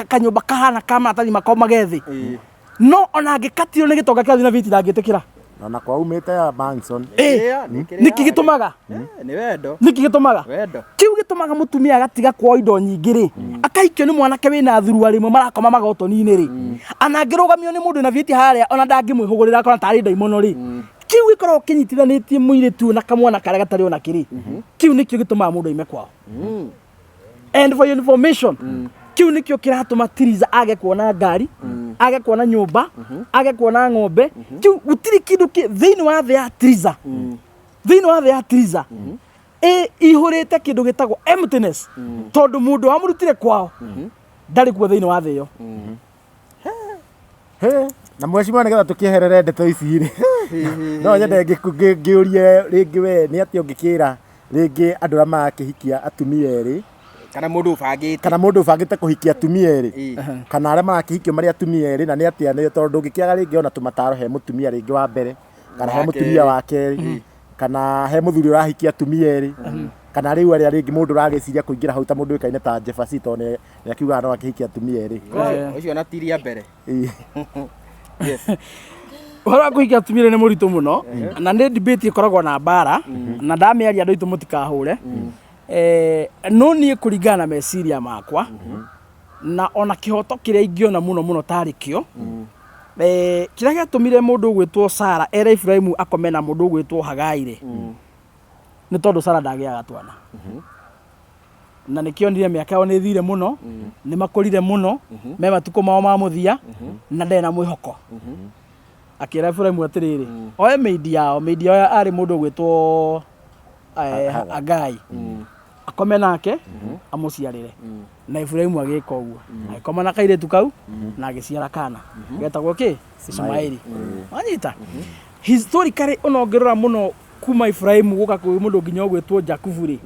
kanyũmba kahana ka maratathi makomage thĩ, Ĩĩ. no ona angĩkatirwo nĩ gĩtonga kĩrathiĩ na viti ndangĩtĩkĩra? Ona kwa umĩte ya Manson. Ĩ, Kĩrĩa, nĩ kĩrĩa. nĩkĩ gĩtũmaga? Eh, nĩ wendo. Nĩkĩ gĩtũmaga? Wendo. Kĩu gĩtũmaga mũtumia agatiga kwao indo nyingĩ rĩ, akaikio nĩ mwanake wĩna thuruarĩ ĩmwe marakoma magotoni-inĩ rĩ, ana angĩrũgamio nĩ mũndũ na viti harĩa ona ndangĩmwĩhũgũrĩra akona tarĩ ndaimono rĩ. Kĩu gĩkoragwo kĩnyitithanĩtie mũirĩtu ũyũ na kamwana karĩa gatarĩ ona kĩrĩ. Kĩu nĩkĩo gĩtũmaga mũndũ aime kwao. And for your information, kĩu nĩkĩo kĩratũma Tiriza age kuona ngari, age kuona nyũmba, age kuona ng'ombe. Kĩu gũtirĩ kĩndũ thĩinĩ wa thĩ ya Tiriza, thĩinĩ wa thĩ ya Tiriza ĩ ihũrĩte kĩndũ gĩtagwo emptiness, tondũ mũndũ wamũrutire kwao ndarĩ kuo thĩinĩ wa thĩ ĩyo. He, na mheshimiwa, nĩgetha tũkĩeherere ndeto ici rĩ, no nyende ngĩũrie rĩngĩ, we nĩ atĩa ũngĩkĩra rĩngĩ andũ arĩa marakĩhikia atumia erĩ? Kana mũndũ ũbangĩte. Kana mũndũ ũbangĩte kũhikia atumia erĩ, Ĩĩ. kana arĩa marakĩhikio marĩ atumia erĩ, na nĩ atĩa, nĩ tondũ ndũngĩkĩaga rĩngĩ ona tũmataro he mũtumia rĩngĩ wa mbere kana he Wa mũtumia kerĩ. wa kerĩ, kana he mũthuri ũrahikia atumia erĩ, kana rĩu arĩa rĩngĩ mũndũ ũragĩciria kũingĩra hau ta mũndũ ũĩkaine ta Jefferson, tondũ nĩ akiugaga no akĩhikia atumia erĩ. Ũcio na tiria mbere. Ĩĩ. Yes. Ũhoro wa kũhikia atumia erĩ nĩ mũritũ mũno, na nĩ debate ĩkoragwo na mbara, na ndamĩaria andũ aitũ mũtikahũre. No niĩ kũringana na meciria makwa na ona kĩhoto kĩrĩa ingĩona mũno mũno tarĩ kĩo, kĩrĩa gĩatũmire mũndũ ũgwĩtwo Sara ere Ibrahimu akome na mũndũ ũgwĩtwo Hagai rĩ, nĩ tondũ Sara ndagĩaga twana, na nĩkĩonire mĩaka yao nĩ ĩthire mũno, nĩ makũrire mũno, me matukũ mao ma mũthia, na ndarĩ na mwĩhoko. Akĩra Ibrahimu atĩrĩrĩ, oe maid yao. Maid yao arĩ mũndũ ũgwĩtwo Agai, akome nake amũciarĩre. Na Ibrahimu agĩka ũguo, agĩkoma na kairĩtu kau na agĩciara kana getagwo kĩ? Ismaeli. Wanyita? Historically, ona ũngĩrora mũno kuma Ibrahimu gũka kwĩ mũndũ nginya ũgwĩtwo Jakubu rĩ,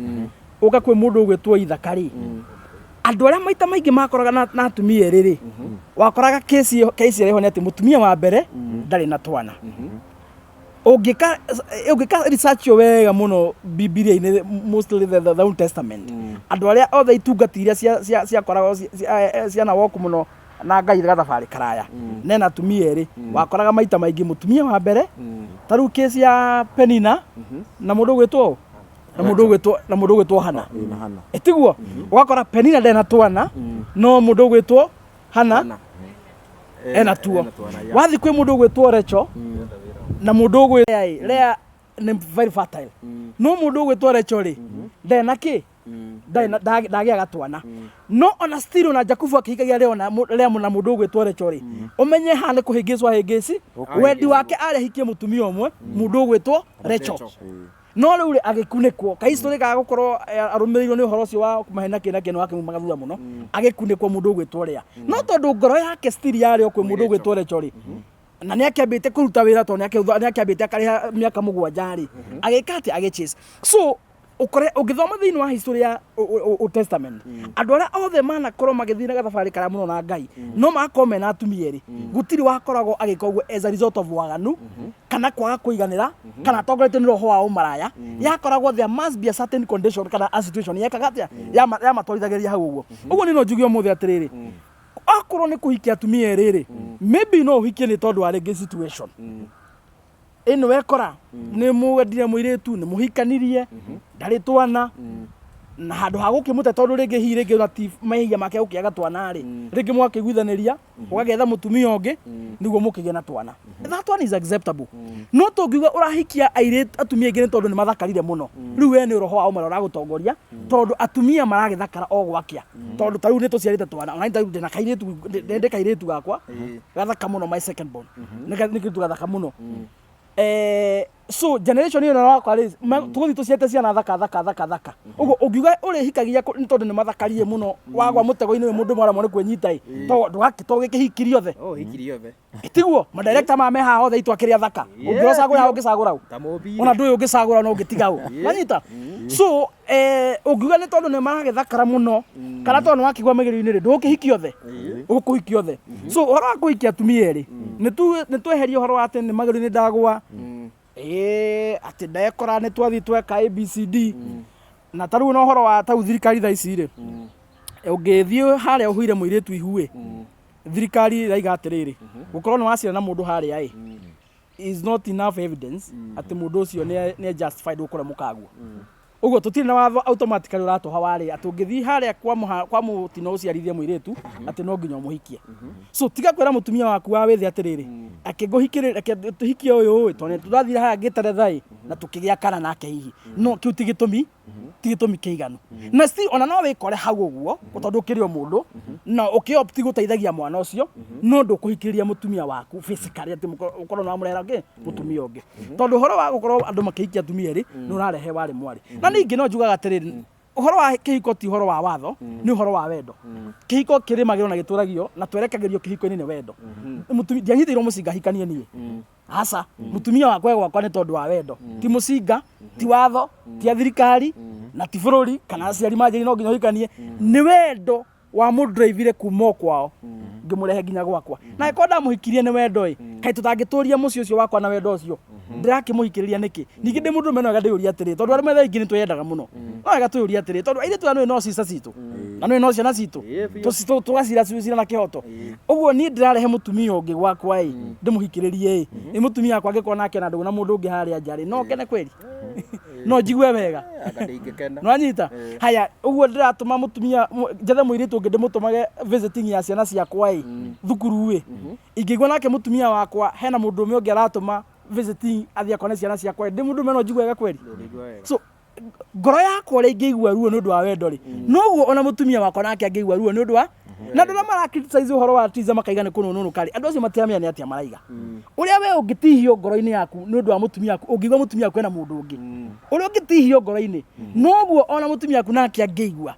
ũka kwĩ mũndũ ũgwĩtwo Ithaka rĩ, andũ arĩa maita maingĩ makoraga na atumia erĩ rĩ, wakoraga kesi ĩrĩa ĩho nĩ atĩ mũtumia wa mbere ndarĩ na twana. Ũngĩka research ĩyo wega mũno Bibilia-inĩ, mostly the Old Testament, andũ arĩa othe itungati iria ciakoragwo ciana woku mũno na Ngai gathabarĩ karaya nena atumia erĩ, wakoraga maita maingĩ mũtumia wa mbere, ta rĩu kesi ya Penina na mũndũ ũgwĩtwo ũ? Na mũndũ ũgwĩtwo na mũndũ ũgwĩtwo Hana. Ĩĩ, na Hana. Ĩtiguo ũgakora Penina ndarĩ na twana, no mũndũ ũgwĩtwo Hana Hana. ena tuo. Ena twana, yeah. Wathiĩ kwĩ mũndũ ũgwĩtwo Rachel na mũndũ ũgwĩ Lea nĩ very fertile, no mũndũ ũgwĩtwo Rachel rĩ, ndarĩ na kĩ, ndarĩ na- ndagĩaga twana. No ona still ona Jakubu akĩhikagia Lea na Lea na mũndũ ũgwĩtwo Rachel rĩ, ũmenye haha nĩ kũhĩngĩcwo ahĩngĩci wendi wake, arĩ ahikie mũtumia ũmwe, mũndũ ũgwĩtwo Rachel. No rĩu rĩ, agĩkunĩkwo kahistory ga gũkorwo arũmĩrĩirwo nĩ ũhoro ũcio wa mahena kĩ na kĩ, nĩ wakimumaga thutha mũno, agĩkunĩkwo mũndũ ũgwĩtwo Lea. No tondũ ngoro yake still yarĩ o kwĩ mũndũ ũgwĩtwo Rachel rĩ, na nĩ akĩambĩte kũruta wĩra, tondũ nĩ akĩambĩte akarĩha mĩaka 7 rĩ, agĩka atĩ agĩchase. So ũkore ũngĩthoma thĩinĩ wa history ya Old Testament, andũ arĩa othe manakorwo magĩthiĩ na gathabarĩ karaya mũno na Ngai, no magakorwo mena atumia erĩ, gũtirĩ wakoragwo agĩka ũguo as a result of waganu kana kwaga kũiganĩra kana atongoretio nĩ roho wa ũmaraya. Yakoragwo there must be a certain condition kana a situation yekaga atĩa yamatwarithagĩria hau ũguo. Ũguo nĩ no njuge ũmũthĩ atĩrĩrĩ, akorwo nĩ kũhikia atumia erĩ rĩ, maybe no ũhikie nĩ tondũ wa rĩngĩ situation ĩno wekora nĩ mũwendire mũirĩtu, nĩ mũhikanirie, ndarĩ twana, na handũ ha gũkĩmũte tondũ rĩngĩ hihi rĩngĩ ona ti mehia make gũkĩaga twana rĩ, rĩngĩ mwakĩiguithanĩria ũgagĩetha mũtumia ũngĩ nĩguo mũkĩgĩe na twana. That one is acceptable. No tũngiuga ũrahikia airĩtu atumia aingĩ nĩ tondũ nĩ mathakarire mũno, rĩu we nĩ roho wa ũmara ũragũtongoria, tondũ atumia maragĩthakara o gwakĩa, tondũ ta rĩu nĩ tũciarĩte twana. Ona ta rĩu ndĩna kairĩtu, ndĩ kairĩtu gakwa gathaka mũno, my second born nĩ kairĩtu gathaka mũno. So generation ĩno wakwa rĩ, tũgũthiĩ tũciarĩte ciana thaka thaka thaka thaka ũguo. Ũngiuga ũrĩhikagia nĩ tondũ nĩ mathakarie mũno, wagwa mũtego-inĩ ũyũ, mũndũ mwaramwo nĩ kwĩnyita ĩ, to gĩkĩhikirie othe. Oh, hikirie othe. Tiguo madirector maya me haha othe itũ akĩrĩa thaka, ũngĩrocagũra haha, ũngĩcagũra ũ? Ta mũmbire. Ona ndũĩ ũngĩcagũra no ũngĩtiga ũ wanyita. So ũngiuga nĩ tondũ nĩ maragĩthakara mũno kana tondũ nĩ wakĩgwa mĩgerio-inĩ rĩ, ndũgũkĩhikia othe, ũgũkũhikia othe. So ũhoro wa kũhikia atumia erĩ, nĩ tweherie ũhoro wa atĩ nĩ magerio-inĩ ndagwa, ĩĩ, atĩ ndekora nĩ twathiĩ tweka ABCD. Na ta rĩu na ũhoro wa tau thirikari thaa ici rĩ, ũngĩthiĩ harĩa ũhuire mũirĩtu ihu ĩ, thirikari ĩraiga atĩrĩrĩ, gũkorwo nĩ waciara na mũndũ harĩa ĩ is not enough evidence atĩ mũndũ ũcio nĩ justified gũkũre mũkaguo. Ũguo tũtirĩ na watho automatically ũratũha warĩ atĩ ũngĩthiĩ harĩa kwa mũtino ũciarithie mũirĩtu atĩ no nginya ũmũhikie. So tiga kwĩra mũtumia waku wa wĩthĩ atĩrĩrĩ, akĩngũhikĩrĩ, reke tũhikie ũyũ ĩ, tondũ tũrathire harĩa ngĩteretha ĩ na tũkĩgĩa kana nake hihi. No kĩu ti gĩtũmi kĩiganu. Na still ona no wĩkore hau ũguo tondũ ũkĩrĩ o mũndũ na ũkĩopt gũteithagia mwana ũcio, no ndũkũhikĩrĩria mũtumia waku physically atĩ ũkorwo nĩ wamũrehera ngĩ mũtumia ũngĩ, tondũ ũhoro wa gũkorwo andũ makĩhikia atumia erĩ nĩ ũrarehe warĩ mwarĩ. Na ningĩ no njugaga atĩrĩrĩ, ũhoro wa kĩhiko ti ũhoro wa watho, nĩ ũhoro wa wendo. Kĩhiko kĩrĩmagĩrwo na gĩtũragio na twerekagĩrio kĩhiko-inĩ nĩ wendo. Mũtumia ndianyitĩirwo mũcinga hikanie niĩ, aca. Mũtumia wakwa e gwakwa nĩ tondũ wa wendo, ti mũcinga, ti watho, ti a thirikari na ti bũrũri kana aciari manjĩri no nginya ũhikanie. Nĩ wendo wa mũndũraivire kuma o kwao ngĩmũrehe nginya gwakwa, na angĩkorwo ndamũhikirie nĩ wendo ĩ, kaĩ tũtangĩtũria mũciĩ ũcio wakwa na wendo ũcio? Ndĩrakĩmũhikĩrĩria nĩkĩ? Ningĩ ndĩ mũndũrũme no wega ndĩyũrie atĩrĩ, tondũ arũme thaa ingĩ nĩ twĩyendaga mũno, no wega twĩyũrie atĩrĩ, tondũ airĩtu aya nĩũĩ no cica citũ na nĩũĩ no ciana citũ. Ĩĩ, biũ. Tũgacira cira na kĩhoto ũguo. Niĩ ndĩrarehe mũtumia ũngĩ gwakwa ĩ, ndĩmũhikĩrĩrie ĩ, nĩ mũtumia wakwa angĩkorwo nake na ndũgũ na mũndũ ũngĩ harĩa nja rĩ, no ngene kweri? No njigue wega? Anga ndingĩkena. Nwanyita haya ũguo ndĩratũma mũtumia njethe mũirĩtu ũngĩ ndĩmũtũmage visiting ya ciana ciakwa ĩ thukuru ĩ, ingĩigua nake mũtumia wakwa hena mũndũ ũmwe ũngĩ aratũma visiting athiĩ akone ciana ciakwa ĩ, ndĩ mũndũ ũmwe no njigue wega kweri? Ndũngĩigua wega. So ngoro yakwa ũrĩa ingĩigua ruo nĩ ũndũ wa wendo rĩ, noguo ona mũtumia wakwa nake angĩigua ruo nĩ ũndũ wa. Na andũ arĩa mara criticize ũhoro wa tiza makaiga nĩ kũnũnũnũka rĩ, andũ acio matiramenya nĩ atĩa maraiga. Ũrĩa we ũngĩtihio ngoro-inĩ yaku nĩ ũndũ wa mũtumia waku, ũngĩigua mũtumia waku ena mũndũ ũngĩ, ũrĩa ũngĩtihio ngoro-inĩ, noguo ona mũtumia waku nake angĩigua.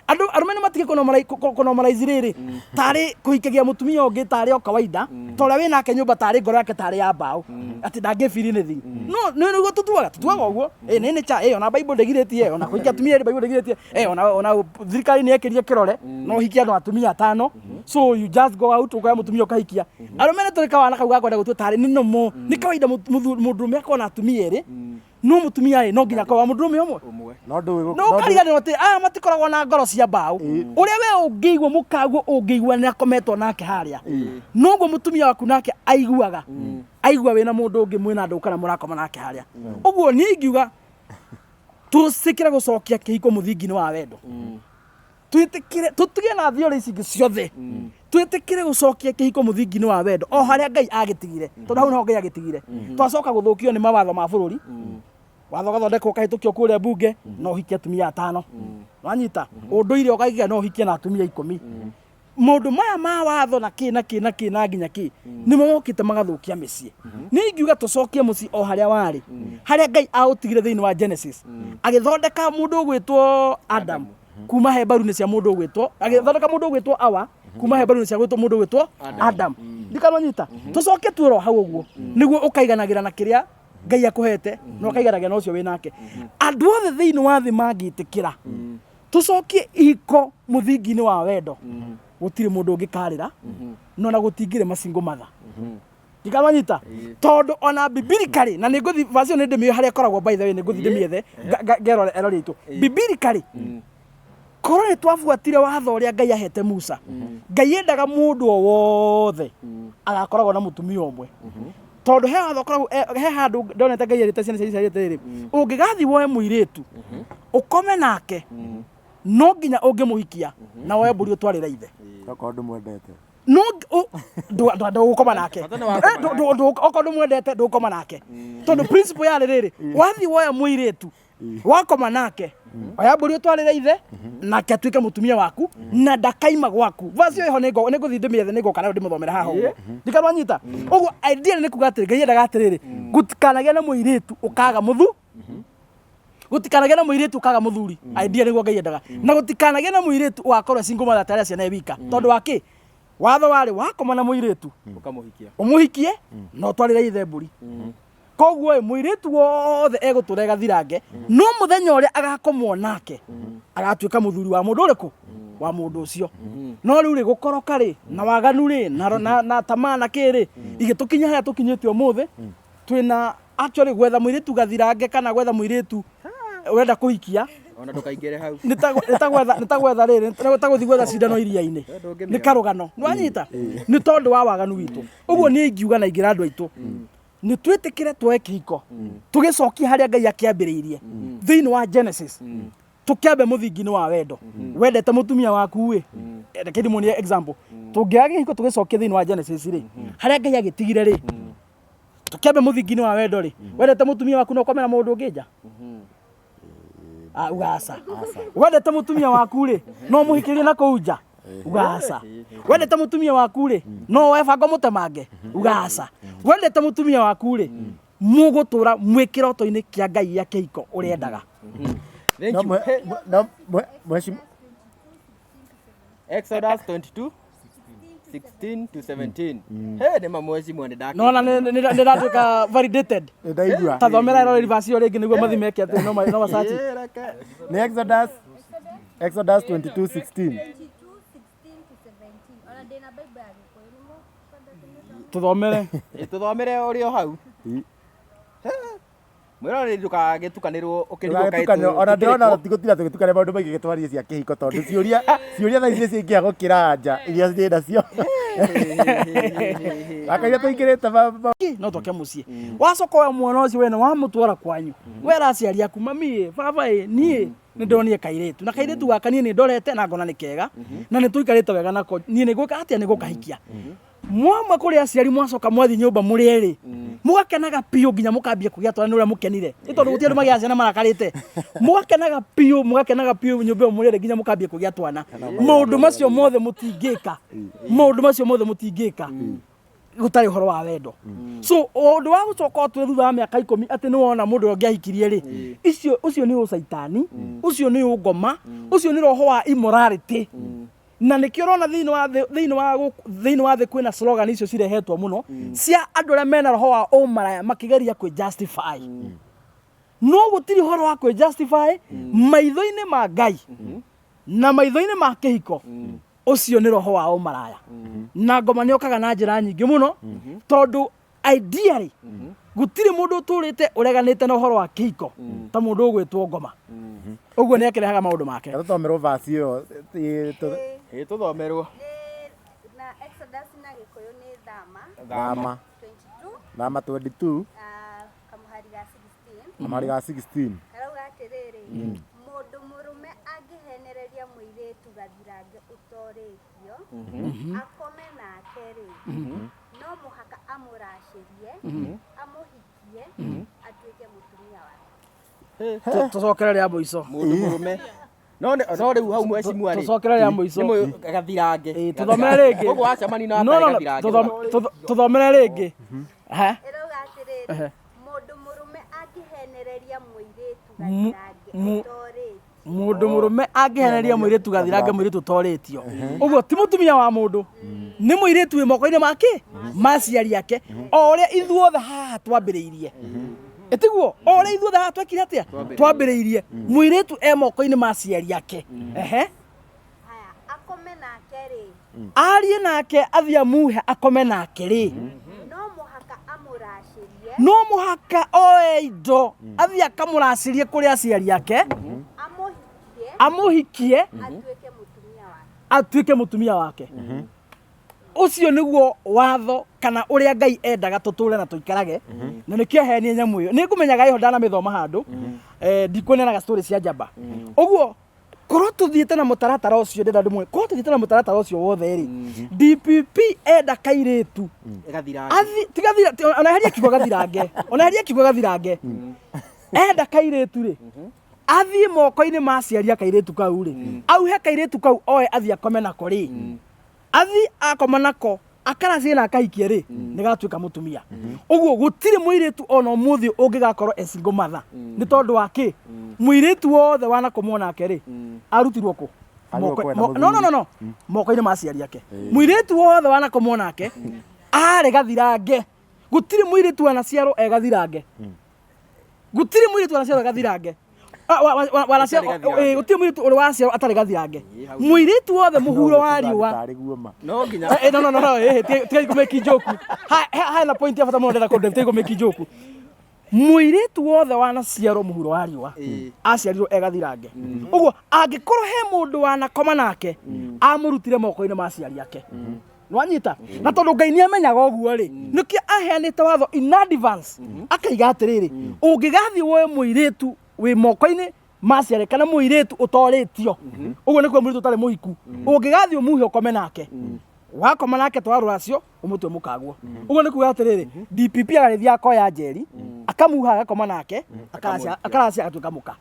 Andũ arũme nĩ matige kũnormalize rĩrĩ tarĩ kũhikagia mũtumia ũngĩ tarĩ o kawaida, ta ũrĩa wĩ nake nyũmba, tarĩ ngoro yake tarĩ ya mbaũ atĩ ndangĩ feel anything. No nĩ nĩguo tũtuaga ũguo ĩ nĩ cha ĩ, ona Bible ndĩgirĩtie, ona kũhikia atumia erĩ Bible ndĩgirĩtie ĩ, ona thirikari nĩ yekĩrire kĩrore no ũhikie andũ atumia atano. So you just go out ũkoya mũtumia ũkahikia. Arũme nĩ tũrĩ kawana kau gakwenda gũtua tarĩ nĩ nomo, nĩ kawaida mũndũrũme akorwo na atumia erĩ, no mũtumia ĩ no nginya akorwo wa mũndũrũme ũmwe. Ũmwe. No ndũĩ. No ũkariganĩrwo atĩ aya matikoragwo na ngoro cia mbaũ. Ũrĩa we ũngĩigua mũkaguo, ũngĩigua nĩ akometwo nake harĩa, noguo mũtumia waku nake aiguaga aigua wĩna mũndũ ũngĩ mwĩna ndũ kana mũrakoma nake harĩa. Ũguo niĩ ingiuga Tũcikĩre gũcokia kĩhiko mũthingi-inĩ wa wendo. Twĩtĩkĩre tũtige na theory ici ingĩ ciothe. Twĩtĩkĩre gũcokia kĩhiko mũthingi-inĩ wa wendo o harĩa Ngai agĩtigire, tondũ hau niho Ngai agĩtigire. Twacoka gũthũkio nĩ mawatho ma bũrũri. Watho ũgathondekwo ũkahĩtũkio kũrĩa mbunge, no ũhikie atumia atano. Wanyita? Ũndũire ũkaiga no ũhikie na atumia 10. Maũndũ maya ma watho na kĩ na kĩ na kĩ na nginya kĩ nĩmo mokĩte magathũkia mĩciĩ. Niĩ ingiuga tũcokie mũciĩ o harĩa warĩ, harĩa Ngai aũtigire thĩinĩ wa Genesis, agĩthondeka mũndũ ũgwĩtwo Adam kuma he mbaru-inĩ cia mũndũ ũgwĩtwo, agĩthondeka mũndũ ũgwĩtwo Awa kuma he mbaru-inĩ cia gwĩtwo mũndũ ũgwĩtwo Adam. Ndikanonyita, tũcoke tuoro hau ũguo nĩguo ũkaiganagĩra na kĩrĩa Ngai akũhete na ũkaiganagĩra na ũcio wĩ nake. Andũ othe thĩinĩ wa thĩ mangĩtĩkĩra tũcokie ihiko mũthingi-inĩ wa wendo, gũtirĩ mũndũ ũngĩkarĩra, no na gũtingĩrĩ masingle mother. Ndikamanyita tondũ ona biblically, na nĩngũthi verse ĩyo nĩndĩmĩũĩ harĩa ĩkoragwo, by the way nĩngũthi ndĩmĩethe ngerore erore itũ biblically. Korwo nĩ twabuatire watho ũrĩa Ngai ahete Musa, Ngai endaga mũndũ o wothe agakoragwo na mũtumia ũmwe, tondũ he watho ũkoragwo he handũ ndonete Ngai erĩte ciana cia Isiraeli atĩrĩrĩ, ũngĩgathiĩ woe mũirĩtu ũkome nake, no nginya ũngĩmũhikia na woe mbũri ũtwarĩre ithe. Okorwo ndũmwendete. No ndũgũkoma nake. Bata nĩ wakoma Okorwo ndũmwendete ndũgũkoma nake, tondũ principle yarĩ rĩrĩ, wathiĩ woya mũirĩtu wakoma nake, oya mbũri ũtwarĩre ithe, nake atuĩke mũtumia waku na ndakaima gwaku. Verse ĩyo ĩho nĩngũthiĩ ndĩmĩethe, nĩngoka nayo ndĩmũthomere haha ũguo. Ndikanwanyita ũguo. Idea nĩ kuga atĩrĩ, Ngai endaga atĩrĩrĩ, gũtikanagĩe na mũirĩtu ũkaga mũthu gũtikanagĩe na mũirĩtu ũkaga mũthuri. Idea nĩguo Ngai endaga, na gũtikanagĩe na mũirĩtu ũgakorwo single mother atarĩ ciana e wika, tondũ wa kĩ? Watho warĩ wakoma na mũirĩtu ũkamũhikia, ũmũhikie na ũtwarĩre ithe mbũri. Koguo ĩ mũirĩtu wothe egũtũra gathirange, no mũthenya ũrĩa agakomwo nake agatuĩka mũthuri wa mũndũ ũrĩkũ, wa mũndũ ũcio. No rĩu rĩ, gũkoroka rĩ, na waganu rĩ, na tamaa na kĩ rĩ, igĩtũkinya harĩa tũkinyĩte ũmũthĩ. Twĩna actually gwetha mũirĩtu gathirange kana gwetha mũirĩtu ũrenda kũhikia, ona ndũkaingĩre hau, nĩ ta gwetha rĩrĩ, nĩ ta gũthiĩ gwetha cindano iria-inĩ. Nĩ karũgano nĩwanyita, nĩ tondũ wa waganu witũ. Ũguo niĩ ingiuga na ingĩra andũ aitũ nĩ twĩtĩkĩre tuoe kĩhiko tũgĩcokie harĩa Ngai akĩambĩrĩirie thĩinĩ wa Genesis, tũkĩambe mũthingi-inĩ wa wendo. Wendete mũtumia waku ĩ, reke ndĩmuonie example. Tũngĩoya kĩhiko tũgĩcokie thĩinĩ wa Genesis rĩ, harĩa Ngai agĩtigire rĩ, tũkĩambe mũthingi-inĩ wa wendo rĩ, wendete mũtumia waku no ũkome na mũndũ ũngĩ nja? Ah, uga aca. Wendete mũtumia waku rĩ, no mũhikĩrie na kũu nja? Uga aca. Wendete mũtumia waku rĩ, no woe banga mũtemange? Uga aca. Wendete mũtumia waku rĩ, mũgũtũra mwĩ kĩroto-inĩ kĩa Ngai gĩa kĩhiko ũrĩendaga. Thank No you. Hey, no mheshimiwa. Exodus 22 16 to 17. Hey, nĩ mamweci mwene ndake. Nona nĩ ndatuĩka validated. Ndaigua. Ta thomera ĩroreri verse ĩyo rĩngĩ nĩguo mathi meke atĩ no macaci. Eh, reke. Nĩ Exodus 22:16. 22, 16 to 17. Ona ndĩna Bible ya Gĩkũyũ, nĩ mũkwenda kũmĩthoma? Tũthomere. Ĩ, tũthomere ũrĩ o hau. Mwĩroreri ndũkagĩtukanĩrwo ũkĩrigwo kaĩ Tũgagĩtukanĩrwo, ona ndĩrona tũkĩrĩ kũ. tigũtinda tũgĩtukania maũndũ maingĩ gĩtwarie cia kĩhiko, tondũ ciũria thaa ici nĩ ciaingĩha gũkĩra anja iria ndĩ nacio gaka iria tũingĩrĩte No twake mũciĩ, wacoka oya mwana ũcio wena wamũtwara kwanyu, wera aciari aku, mami ĩ, baba ĩ, niĩ nĩ ndonire kairĩtu na kairĩtu gaka niĩ nĩ ndorete na ngona nĩ kega na nĩ tũikarĩte wega nako, niĩ nĩ ngwĩka atĩa? Nĩ gũkahikia. Mwamwe kũrĩ aciari, mwacoka mwathiĩ nyũmba mũrĩ erĩ, mũgakenaga biũ nginya mũkambia kũgĩa twana nĩ ũrĩa mũkenire, nĩ tondũ gũtirĩ andũ magĩaga ciana marakarĩte. Mũgakenaga biũ, mũgakenaga biũ nyũmba ĩyo mũrĩ erĩ nginya mũkambia kũgĩa twana. Maũndũ macio mothe mũtingĩka, maũndũ macio mothe mũtingĩka gũtarĩ ũhoro wa wendo. So ũndũ wa gũcoka ũtwĩre thutha wa mĩaka 10 atĩ nĩ wona mũndũ ũrĩa ũngĩahikirie rĩ, icio ũcio nĩ ũcaitani, ũcio nĩ ũngoma, ũcio nĩ roho wa immorality. Na nĩkĩo ũrona thĩinĩ wa thĩ kwĩna slogan icio cirehetwo mũno cia andũ arĩa mena roho wa ũmaraya makĩgeria kwĩ justify. No gũtirĩ ũhoro wa kwĩ justify maitho-inĩ ma Ngai na maitho-inĩ ma kĩhiko. Ũcio nĩ roho wa ũmaraya, na ngoma nĩ okaga na njĩra nyingĩ mũno, tondũ ideally gũtirĩ mũndũ ũtũrĩte ũreganĩte na ũhoro wa kĩhiko ta mũndũ ũgwĩtwo ngoma. Ũguo nĩ akĩrehaga maũndũ make. Tũthomerwo verse ĩyo. Ĩ, tũthomerwo. Nĩ na Exodus na Gĩkũyũ nĩ Thama Thama. 22. Thama 22. Kamũhari ga 16. Kamũhari ga 16. Karauga atĩrĩrĩ, Mũndũ mũrũme angĩhenereria mũirĩtu gathirange ũtorĩtio, akome nake rĩ, no mũhaka amũracĩrie, amũhikie, atuĩke mũtumia wake. Tũcokere rĩa mũico. Mũndũ mũrũme. No no rĩu hau mheshimiwa rĩ. Tũcokere rĩa mũico. Nĩ mũĩ gathirange. Ĩĩ, tũthomere rĩngĩ. Koguo wacemania na No, no, no, gathirange. tũthomere rĩngĩ. Ha? Ĩrauga atĩrĩrĩ, mũndũ mũrũme angĩhenereria mũirĩtu gathirange ũtorĩtio, Mũndũ mũrũme angĩheneria mũirĩtu gathirange, mũirĩtu ũtorĩtio, ũguo ti mũtumia wa mũndũ, nĩ mũirĩtu wĩ moko-inĩ make ma aciari ake, o ũrĩa ithuothe haha twambĩrĩirie. Ĩtiguo o ũrĩa ithuothe haha twekire atĩa, twambĩrĩirie, mũirĩtu e moko-inĩ ma aciari ake. Ehe. Haya, akome nake rĩ, Arie nake, athiĩ amuhe akome nake rĩ, no mũhaka amũracĩrie, no mũhaka oe indo athiĩ akamũracĩrie kũrĩ aciari ake, amũhikie, amũhikie, atuĩke mũtumia wake. Atuĩke mũtumia wake. Ũcio nĩguo watho kana ũrĩa Ngai endaga tũtũre na tũikarage, na nĩkĩo ahenie nyamũ ĩyo. Nĩ ngũmenyaga ĩho ndanamĩthoma handũ, ndikuonenaga story cia njamba. Ũguo korwo tũthiĩte na mũtaratara ũcio, ndĩrenda ndĩmwe, korwo tũthiĩte na mũtaratara ũcio wothe rĩ, DPP enda kairĩtu Gathirange. athi tigathira, ona eheria kiugo gathirange, ona eheria kiugo gathirange, enda kairĩtu rĩ, athiĩ moko-inĩ ma aciari a kairĩtu kau rĩ, auhe kairĩtu kau oe athiĩ akome nako rĩ, athiĩ akoma nako, akaracie na akahikie rĩ, nĩ gatuĩka mũtumia. Ũguo gũtirĩ mũirĩtu ona ũmũthĩ ũngĩgakorwo e single mother. Nĩ tondũ wa kĩ? Mũirĩtu wothe wanakomwo nake rĩ, arutirwo kũ? Agĩrĩirwo kwenda No, no, no, no, moko-inĩ ma aciari ake. Mũirĩtu wothe wanakomwo nake arĩ gathirange. Gũtirĩ mũirĩtu wanaciarwo e gathirange. Gũtirĩ mũirĩtu wanaciarwo e gathirange. Atarĩ gathirange. Gũtirĩ mũirĩtu ũrĩ waciarwo atarĩ gathirange. Mũirĩtu wothe mũhuro wa riũa. Tarĩ guo ma. No nginya. No, no, no, no, tigai kũmĩki joke. Hena point ya bata mũno ndĩrenda kũndũ, tigai kũmĩki joke. Mũirĩtu wothe wanaciarwo mũhuro wa riũa aciarirwo e gathirange. Ũguo angĩkorwo he mũndũ wanakoma nake, amũrutire moko-inĩ ma aciari ake. Nwanyita? Na tondũ Ngai nĩ amenyaga ũguo rĩ, nĩkĩo aheanĩte watho in advance, akaiga atĩrĩrĩ, ũngĩgathiĩ woe mũirĩtu wĩ moko-inĩ ma aciari kana mũirĩtu ũtorĩtio, ũguo nĩkuo mũirĩtu ũtarĩ mũhiku, ũngĩgathiĩ ũmuhe ũkome nake, wakoma nake twara rũracio ũmũtue mũkaguo. Ũguo nĩ kuga atĩrĩrĩ, DPP agagĩthiĩ akoya njeri, akamuha, agakoma nake, akaracia, agatuĩka mũka.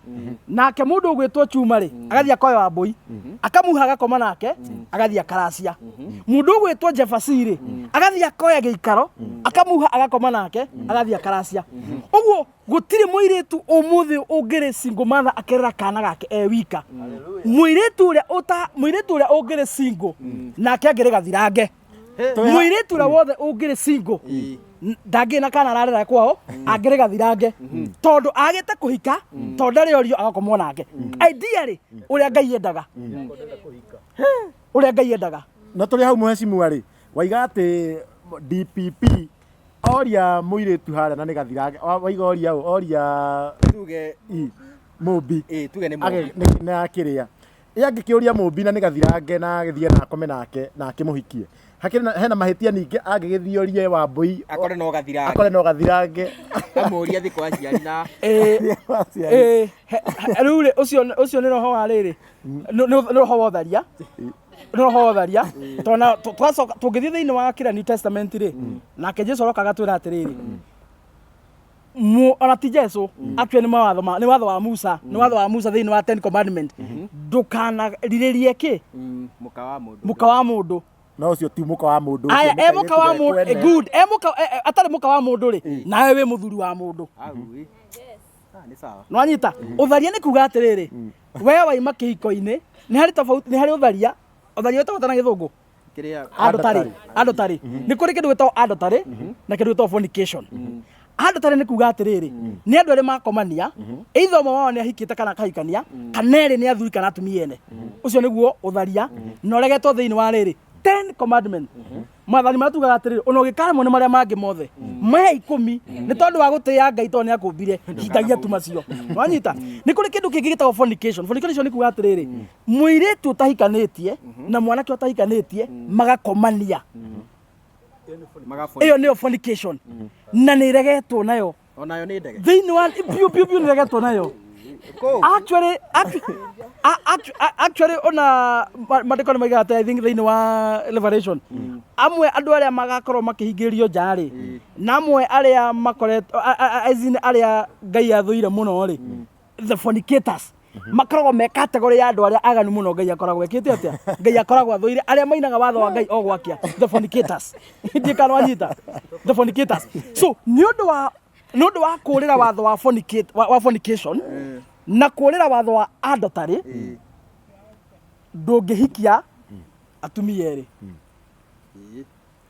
Nake mũndũ ũgwĩtwo Chuma rĩ, agathiĩ akoya Wambũi, akamuha, agakoma nake, agathiĩ akaracia. Mũndũ ũgwĩtwo Jefasi rĩ, agathiĩ akoya gĩikaro, akamuha, agakoma nake, agathiĩ akaracia. Ũguo gũtirĩ mũirĩtu ũmũthĩ ũngĩrĩ single mother akerera kana gake e wika. Mũirĩtu ũrĩa ũta mũirĩtu ũrĩa ũngĩrĩ single nake angĩrĩ gathirange. Mũirĩtu ũrĩa wothe ũngĩrĩ single ndangĩrĩ na kana ararera kwao, angĩrĩ gathirange, tondũ agĩte kũhika, tondũ ndarĩ orio agakomwo nake. Ideally ũrĩa Ngai endaga, ũrĩa Ngai endaga. No tũrĩ hau mheshimiwa rĩ, waiga atĩ DPP oria mũirĩtu harĩa na nĩ gathirange, waiga oria ũ, oria Tuge i mũmbi. Ĩ, tuge nĩ Age- mũmbi. Nĩ akĩrĩa ĩ angĩkĩũria mũmbi na nĩ gathirange na agĩthiĩ na akome nake na akĩmũhikie, hakĩrĩ hena mahĩtia ningĩ angĩgĩthiĩ orie Wambũi akore no gathirange, akore no gathirange, amũrie athi kwa aciari na aciari. Rĩu rĩ, ũcio nĩ roho wa rĩrĩ, nĩ roho wa ũtharia, nĩ roho wa ũtharia, tondũ na twacoka tũngĩthiĩ thĩinĩ wa kĩrĩa New Testament rĩ, nake Jesu aroka agatwĩra atĩrĩrĩ, ona ti Jesu actually, nĩ mawatho nĩ watho wa Musa, nĩ watho wa Musa thĩinĩ wa Ten Commandment, ndũkanarirĩrie kĩ? Mũka wa mũndũ. Mũka wa mũndũ. No ũcio ti mũka wa mũndũ ũcio Aya nĩ e mũka wa kairĩtu mũndũ gekwene. good, e mũka atarĩ mũka wa mũndũ rĩ, nawe wĩ mũthuri wa mũndũ. Au ĩ. Ah, nĩ sawa. Nwanyita? Ũtharia nĩ kuga atĩrĩrĩ, we waima kĩhiko-inĩ, nĩ harĩ tofauti, nĩ harĩ ũtharia. Ũtharia wĩtagwo na gĩthũngũ? Kĩrĩa? Adultery. Adultery, nĩ kũrĩ kĩndũ gĩtagwo adultery na kĩndũ gĩtagwo fornication. Adultery nĩ kuga atĩrĩrĩ, nĩ andũ erĩ makomania, either ũmwe wao nĩ ahikĩte kana akahikania, kana erĩ nĩ athuri kana atumia ene. Ũcio nĩguo ũtharia na ũregetwo thĩinĩ wa rĩrĩ Ten Commandment, maathani marĩa tugaga atĩrĩrĩ, ona ũgĩkaremwo nĩ marĩa mangĩ mothe, maya 10, nĩ tondũ wa gũtĩĩa Ngai tondũ nĩ akũmbire, hingagia tu macio. Wanyita? Nĩ kũrĩ kĩndũ kĩngĩ gĩtagwo fornication. Fornication nĩ kuga atĩrĩrĩ, mũirĩtu ũtahikanĩtie na mwanake ũtahikanĩtie magakomania. Ĩyo nĩyo fornication na nĩ ĩregetwo nayo. Onayo nĩ ndege. Thĩinĩ wa biũ biũ biũ nĩ ĩregetwo nayo. Kũu. Actually, actually ona mandĩko nĩ maigaga atĩ, I think thĩinĩ wa Revelation, amwe andũ arĩa magakorwo makĩhingĩrĩrio nja rĩ, na amwe arĩa makoretwo as in arĩa Ngai athũire mũno rĩ, the fornicators, makoragwo me category ya andũ arĩa aganu mũno. Ngai akoragwo ekĩte atĩa? Ngai akoragwo athũire arĩa mainaga watho wa Ngai o gwakia, the fornicators. Ndiĩ kana wanyita, the fornicators. So nĩ ũndũ wa kũrĩra watho wa fornicate, wa fornication na kũrĩra watho wa adultery, ndũngĩhikia atumia erĩ.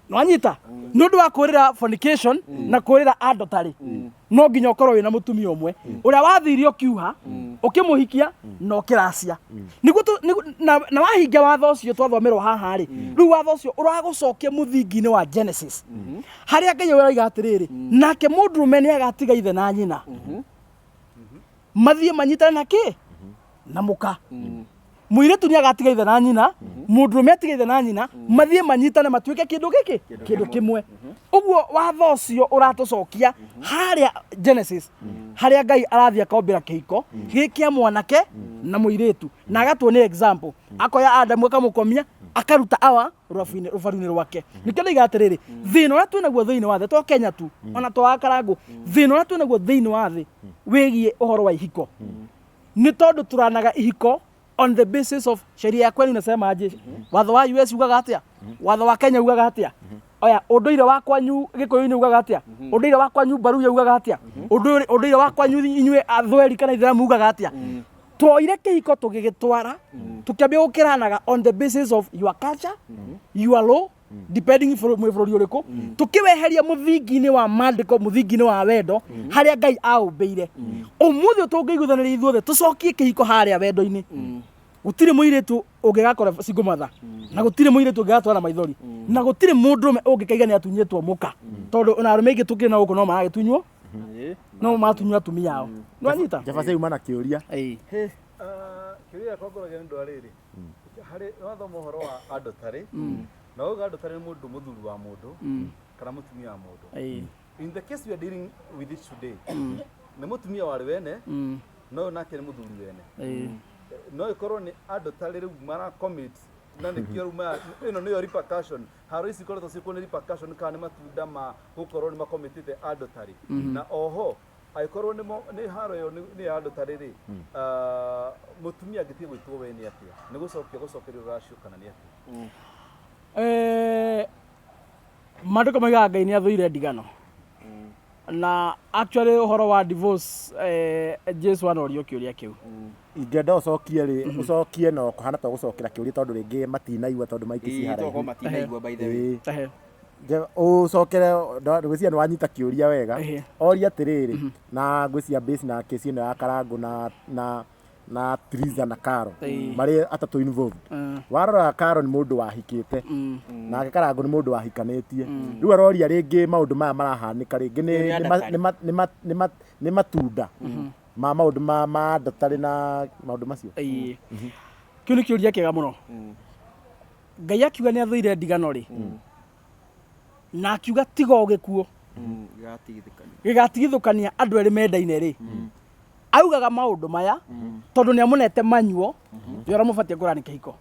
Nwanyita? Nĩ ũndũ wa kũrĩra fornication na kũrĩra adultery, no nginya ũkorwo wĩna mũtumia ũmwe ũrĩa wathire ũkiuha ũkĩmũhikia na ũkĩracia nĩguo na wahingia watho ũcio twathomerwo haha rĩ. Rĩu watho ũcio ũragũcokia mũthingi-inĩ wa Genesis, harĩa Ngai ũroiga atĩrĩrĩ, nake mũndũrũme nĩ agatiga ithe na nyina, mathiĩ manyitane na kĩ na mũka. Mũirĩtu nĩ agatiga ithe na nyina, mũndũrũme atiga ithe na nyina, mathiĩ manyitane matuĩke kĩndũ gĩkĩ, kĩndũ kĩmwe. Ũguo watho ũcio ũratũcokia harĩa Genesis, harĩa Ngai arathiĩ akombĩra kĩhiko gĩ kĩa mwanake na mũirĩtu, na agatuonia example, akoya Adamu akamũkomia, akaruta awa rũbaru-inĩ rwake. Nĩkĩo ndaiga atĩrĩrĩ, thĩna ũrĩa twĩnaguo thĩinĩ wa thĩ, to Kenya tu, ona to Akarangũ, thĩna ũrĩa twĩnaguo thĩinĩ wa thĩ wĩgiĩ ũhoro wa ihiko nĩ tondũ tũranaga ihiko on the basis of sheria ya kwenu inasema aje, watho wa US ugaga atĩa, watho wa Kenya ugaga atĩa, oya ũndũire wa kwanyu Gĩkũyũ-inĩ ugaga atĩa, ũndũire wa kwanyu Mbaruya ugaga atĩa, ũndũire wa kwanyu inyuĩ Athweri kana Ithĩramu ugaga atĩa. Twoire kĩhiko tũgĩgĩtwara, tũkĩambia gũkĩranaga on the basis of your culture, your law, depending mwĩ bũrũri ũrĩkũ, tũkĩweheria mũthingi-inĩ wa maandĩko, mũthingi-inĩ wa wendo harĩa Ngai aũmbĩire. Ũmũthĩ tũngĩiguithanĩria ithuothe tũcokie kĩhiko harĩa wendo-inĩ, gũtirĩ mũirĩtu ũngĩgakora single mother, na gũtirĩ mũirĩtu ũngĩgatwara maithori, na gũtirĩ mũndũrũme ũngĩkaiga nĩ atunyĩtwo mũka, tondũ ona arũme aingĩ tũkĩrĩ na gũkũ no maragĩtunywo, no maratunywo atumia ao. Nĩwanyita? Jabasi uma na kĩũria. Ĩĩ. Kĩũria gĩakwa ngũragia nĩ ũndũ wa rĩrĩ, harĩ wathoma ũhoro wa adultery, na wauga adultery nĩ mũndũ mũthuri wa mũndũ kana mũtumia wa mũndũ. In the case we are dealing with it today, nĩ mũtumia warĩ wene, no ũyũ nake nĩ mũthuri wene. No ĩkorwo nĩ adultery rĩu mara commit, na nĩkĩo rĩu maya ĩno nĩyo repercussion, haro ici ikoretwo ciĩkuo nĩ repercussion kana nĩ matunda ma gũkorwo nĩ makomitĩte adultery? Na oho angĩkorwo nĩ haro ĩyo nĩ ya adultery rĩ, mũtumia angĩtiga gwĩtwo we nĩ atĩa? Nĩ gũcokia gũcokerio rũracio kana nĩ atĩa? Maandĩko maigaga Ngai nĩ athũire ndigano, na actually ũhoro wa divorce, Jesu anorio kĩũria kĩu. Ingĩenda ũcokie rĩ, ũcokie no kũhana ta ũgũcokera kĩũria, tondũ rĩngĩ matinaigua, tondũ maiki ci Ĩĩ, haraihu. tokorwo matinaigua, by the way. Ĩĩ. Ũcokere, ngwĩciria nĩ wanyita kĩũria wega. Oria atĩrĩrĩ, na ngwĩciria base na kesi ĩno ya Karangũ na Triza na Karo, marĩ atatũ involved. Warora, Karo nĩ mũndũ wahikĩte, nake Karangũ nĩ mũndũ wahikanĩtie. Rĩu aroria rĩngĩ maũndũ maya marahanĩka rĩngĩ nĩ Nĩ nĩ ma- nĩ ma- nĩ ma- nĩ ma- nĩ matunda ma maũndũ ma adultery na maũndũ macio. Ĩĩ. Kĩu nĩ kĩũria kĩega mũno. Ngai akiuga nĩ athũire ndigano rĩ, na akiuga tiga o gĩkuũ Gĩgatigithũkania. gĩgatigithũkania andũ erĩ mendaine rĩ, augaga maũndũ maya tondũ nĩ amũnete manyuo yo ũrĩa mũbatiĩ kũrani kĩhiko,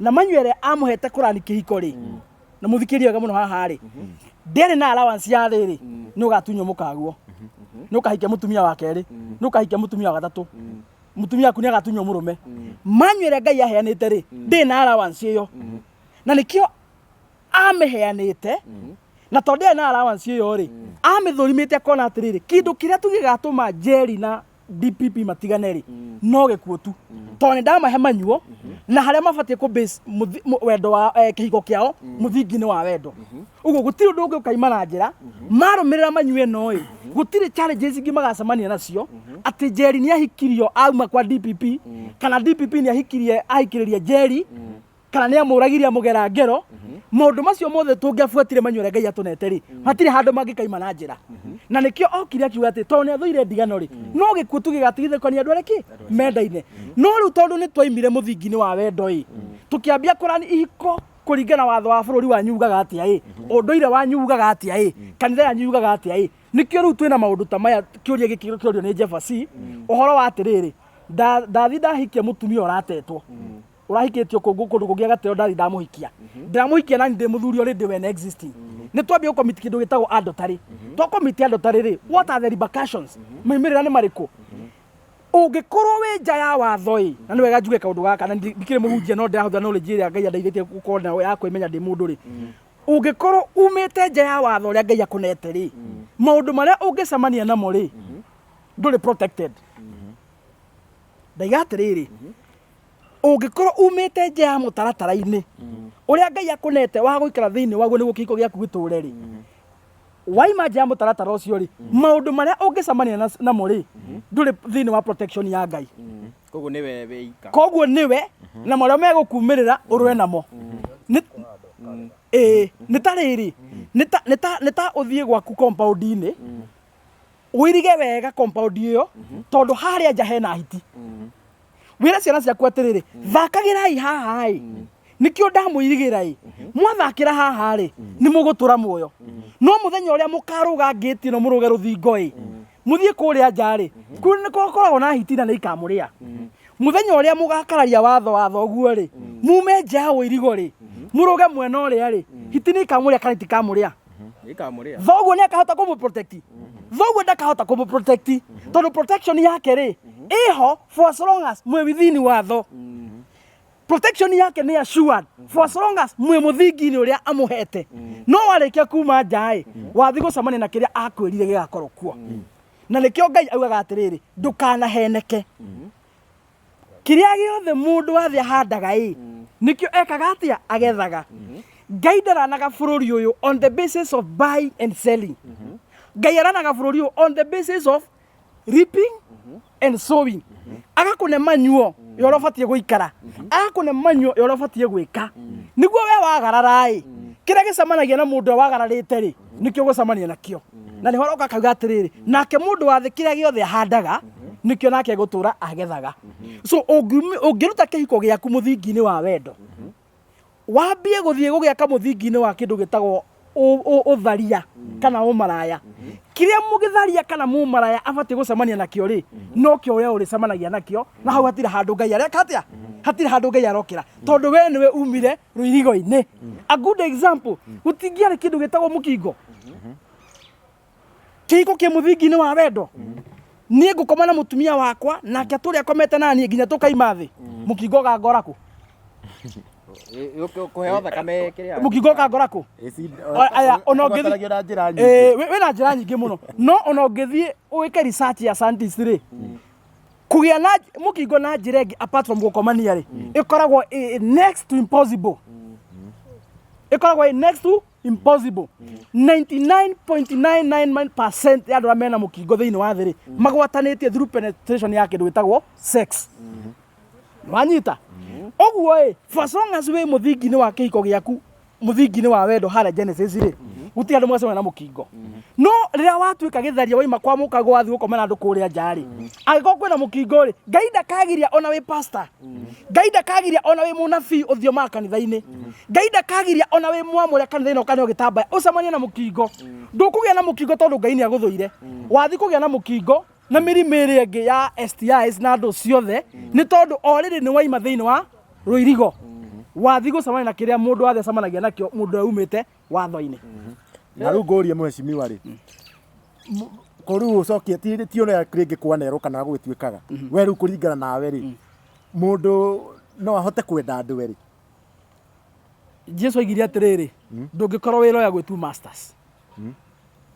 na manyuo ĩrĩa amũhete kũrani kĩhiko rĩ, na mũthikĩrie wega mũno haha rĩ, ndĩarĩ na allowance ya rĩrĩ, nĩ ũgatunywo mũkaguo, nĩ ũkahikia mũtumia wa kerĩ, nĩ ũkahikia mũtumia wa gatatũ, mũtumia waku nĩ agatunywo mũrũme. Manyuo ĩrĩa Ngai aheanĩte rĩ, ndĩrĩ na allowance ĩyo, na nĩkĩo amĩheanĩte. Na tondũ ndĩarĩ na allowance ĩyo rĩ, amĩthũrimĩte akona atĩrĩrĩ, kĩndũ kĩrĩa tu gĩgatũma Jerry na DPP matigane rĩ, no gĩkuũ tu, tondũ nĩ ndamahe manyuo na harĩa mabatiĩ kũ base wendo wa kĩhiko kĩao mũthingi-inĩ wa wendo. Ũguo gũtirĩ ũndũ ũngĩ ũkaima na njĩra marũmĩrĩra manyuo ĩno ĩ, gũtirĩ challenges ingĩ magacemania nacio, atĩ Jerry nĩ ahikirio auma kwa DPP, kana DPP nĩ ahikirie ahikĩrĩria Jerry, kana nĩ amũragirie amũgera ngero. Maũndũ macio mothe tũngĩabuatire manyua ũrĩa Ngai atũnete rĩ, hatirĩ handũ mangĩkaima na njĩra. Na nĩkĩo okire akiuga atĩ tondũ nĩ athũire ndigano rĩ, no gĩkuũ tu gĩgatigithũkania andũ arĩa kĩ mendaine. No rĩu tondũ nĩ twaimire mũthingi-inĩ wa wendo ĩ, tũkĩambia kũrani ihiko kũringana watho wa bũrũri wanyu ugaga atĩa ĩ, ũndũire wanyu ugaga atĩa ĩ, kanitha yanyu yugaga atĩa ĩ. Nĩkĩo rĩu twĩna maũndũ ta maya, kĩũria gĩkĩ kĩũrio nĩ Jefferson, ũhoro wa atĩrĩrĩ, ndathi ndahikia mũtumia ũratetwo, ũrahikĩtio kũngũ kũndũ kũngĩ agateo, ndathi ndamũhikia, ndamũhikia nani ndĩ mũthuri already when existing. Nĩ twambia gũcommit kĩndũ gĩtagwo adultery. Twacommit adultery rĩ, what are the repercussions? Maumĩrĩra nĩ marĩkũ? Ũngĩkorwo wĩ nja ya watho ĩ, na nĩ wega njuge kaũndũ gaka, na ndikĩrĩ mũhunjia, no ndĩrahũthĩra knowledge ĩrĩa Ngai andeithĩtie gũkorwo nayo ya kwĩmenya ndĩ mũndũ rĩ, ũngĩkorwo umĩte nja ya watho ũrĩa Ngai akũnete rĩ, maũndũ marĩa ũngĩcemania namo rĩ, ndũrĩ protected. Ndaiga atĩrĩrĩ, ũngĩkorwo umĩte nja ya mũtaratara-inĩ ũrĩa Ngai akũnete wa gũikara thĩinĩ waguo nĩguo kĩhiko gĩaku gĩtũre rĩ, waima nja ya mũtaratara ũcio rĩ, maũndũ marĩa ũngĩcemania namo rĩ, ndũrĩ thĩinĩ wa protection ya Ngai. Koguo nĩwe wĩika. Koguo nĩwe na marĩa megũkumĩrĩra ũrũe namo. Ĩĩ, nĩ ta rĩrĩ, nĩ ta ũthiĩ gwaku compound-inĩ, ũirige wega compound ĩyo, tondũ harĩa nja hena hiti. Wĩre ciana ciaku atĩrĩrĩ, thakagĩrai haha ĩ, nĩkĩo ndamũirigĩra ĩ, mwathakĩra haha rĩ, nĩ mũgũtũra muoyo. No mũthenya ũrĩa mũkarũga ngĩti ĩno, mũrũge rũthingo ĩ, mũthiĩ kũrĩa nja rĩ, kũu nĩ gũkoragwo na hiti na nĩ ikamũrĩa. Mũthenya ũrĩa mũgakararia watho wa thoguo rĩ, mume nja ya ũirigo rĩ, mũrũge mwena ũrĩa rĩ, hiti nĩ ikamũrĩa kana itikamũrĩa? Ikamũrĩa. Thoguo nĩ akahota kũmũ protect? Thoguo ndakahota kũmũ protect, tondũ protection yake rĩ, ĩho for as long as mwĩ within watho. Protection yake nĩ assured for as long as mwĩ mũthingi-inĩ ũrĩa amũhete. No warĩkia kuma nja ĩ, wathi gũcemania na kĩrĩa akwĩrire gĩgakorwo kuo. Na nĩkĩo Ngai augaga atĩrĩrĩ, ndũkanaheneke. Kĩrĩa gĩothe mũndũ wa thĩ ahandaga ĩ, nĩkĩo ekaga atĩa? Agethaga. Ngai ndaranaga bũrũri ũyũ on the basis of buying and selling. Ngai aranaga bũrũri ũyũ on the basis of reaping and sowing. Agakũne manyuo ya ũrĩa ũbatiĩ gũikara, agakũne manyuo ya ũrĩa ũbatiĩ gwĩka, nĩguo we wagarara ĩ, kĩrĩa gĩcemanagia na mũndũ ũrĩa wagararĩte rĩ, nĩkĩo gũcemania nakĩo. Na nĩho aroka akauga atĩrĩrĩ, nake mũndũ wa thĩ kĩrĩa gĩothe ahandaga, nĩkĩo nake egũtũra agethaga. So ũngĩruta kĩhiko gĩaku mũthingi-inĩ wa wendo, wambie gũthiĩ gũgĩaka mũthingi-inĩ wa kĩndũ gĩtagwo ũtharia kana ũmaraya, kĩrĩa mũgĩtharia kana mũmaraya abatiĩ gũcemania nakĩo rĩ, nokĩo we ũrĩcemanagia nakĩo. Na hau hatirĩ handũ Ngai areka atĩa, hatirĩ handũ Ngai arokĩra, tondũ we nĩwe umire rũirigo-inĩ. A good example, gũtingĩarĩ kĩndũ gĩtagwo mũkingo kĩhiko kĩ mũthingi-inĩ wa wendo. Niĩ ngũkoma na mũtumia wakwa, nake atũrĩ akomete na niĩ nginya tũkaima thĩ, mũkingo ũgangora kũ? Kũheo thakame kĩrĩa. Mũkingo ũkangora kũ? Aya, ona ũngĩthiĩ Ũgwatanagio na njĩra nyingĩ. Wĩna njĩra nyingĩ mũno, no ona ũngĩthiĩ wĩke research ya scientist rĩ, kũgĩa na mũkingo na njĩra ĩngĩ apart from gũkomania rĩ, ĩkoragwo ĩ next to impossible, ĩkoragwo ĩ next to impossible. 99.99% ya andũ arĩa mena mũkingo thĩinĩ wa thĩ rĩ, magwatanĩtie through penetration ya kĩndũ gĩtagwo sex. Wanyita ũguo ĩ, for as long as wĩ mũthingi-inĩ wa kĩhiko gĩaku, mũthingi-inĩ wa wendo harĩa Genesis rĩ, gũtirĩ andũ mwacemania na mũkingo. No rĩrĩa watuĩka gĩtharia, waima kwa mũkago, wathiĩ gũkomera andũ kũrĩa nja rĩ, angĩkorwo kwĩna mũkingo rĩ, Ngai ndakagiria ona wĩ pastor, Ngai ndakagiria ona wĩ mũnabii ũthiomaga kanitha-inĩ, Ngai ndakagiria ona wĩ mwamũre kanitha-inĩ ũkaneo gĩtambaya ũcemanie na mũkingo. Ndũkũgĩa na mũkingo tondũ Ngai nĩ agũthũire. Wathiĩ kũgĩa na mũkingo na mĩrimũ ĩrĩa ĩngĩ ya STIs na andũ ciothe nĩ tondũ o rĩrĩ nĩ waima thĩinĩ wa rũirigo, wathiĩ gũcemania na kĩrĩa mũndũ wathe acemanagia nakĩo, mũndũ ũrĩa umĩte watho-inĩ. Na rĩu ngũrie mheshimiwa rĩ, ko rĩu ũcokie ti ũrĩa rĩngĩ kwanerwo kana gũgĩtuĩkaga, we rĩu kũringana nawe rĩ, mũndũ no ahote kwenda andũ erĩ? Jesu oigire atĩrĩrĩ, ndũngĩkorwo wĩ loyal gwĩ two masters.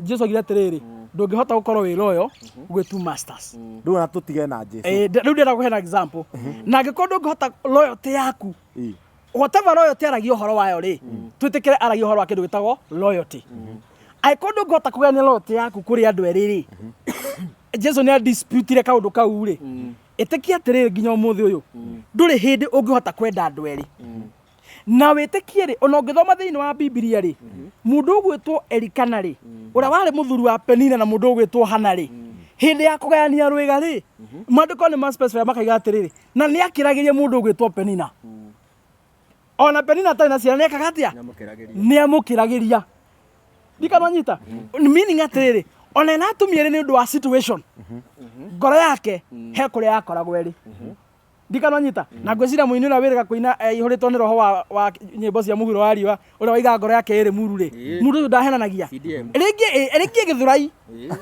Jesu oigire atĩrĩrĩ, ndũngĩhota gũkorwo wĩ loyal gwĩ two masters. Rĩu ona tũtige na Jesu. Rĩu ndĩrenda kũheana example, na angĩkorwo ndũngĩhota loyalty yaku, whatever loyalty aragia ũhoro wayo rĩ, twĩtĩkĩre aragia ũhoro wa kĩndũ gĩtagwo loyalty, angĩkorwo ndũngĩhota kũgayania loyalty yaku kũrĩ andũ erĩ rĩ, Jesu nĩ adisputire kaũndũ kau rĩ, ĩtĩkia atĩrĩrĩ, nginya ũmũthĩ ũyũ ndũrĩ hĩndĩ ũngĩhota kwenda andũ erĩ. Na wĩtĩkie rĩ, ona ũngĩthoma thĩinĩ wa Bibilia rĩ, mũndũ ũgwĩtwo Elikana rĩ, ũrĩa warĩ mũthuri wa Penina, na mũndũ ũgwĩtwo Hana rĩ, hĩndĩ ya kũgayania rwĩga rĩ, maandĩko nĩ ma-specify makaiga atĩrĩrĩ, na nĩ akĩragĩria mũndũ ũgwĩtwo Penina. Ona Penina atarĩ na ciana, nĩ ekaga atĩa? Nĩamũkĩragĩria. Nĩ amũkĩragĩria. Ndikanwanyita meaning atĩrĩrĩ, Ona ena atumia erĩ nĩ ũndũ wa situation, ngoro yake he kũrĩa yakoragwo ĩrĩ. Ndikanonyita na ngwĩciria mũini ũrĩa wĩrĩga kũina aihũrĩtwo nĩ roho wa nyĩmbo cia mũhuro wa riũa, ũrĩa waigaga ngoro yake ĩrĩ muru rĩ, mũndũ ũcio ndahenanagia. CDM. Rĩngĩ rĩngĩ Gĩthũrai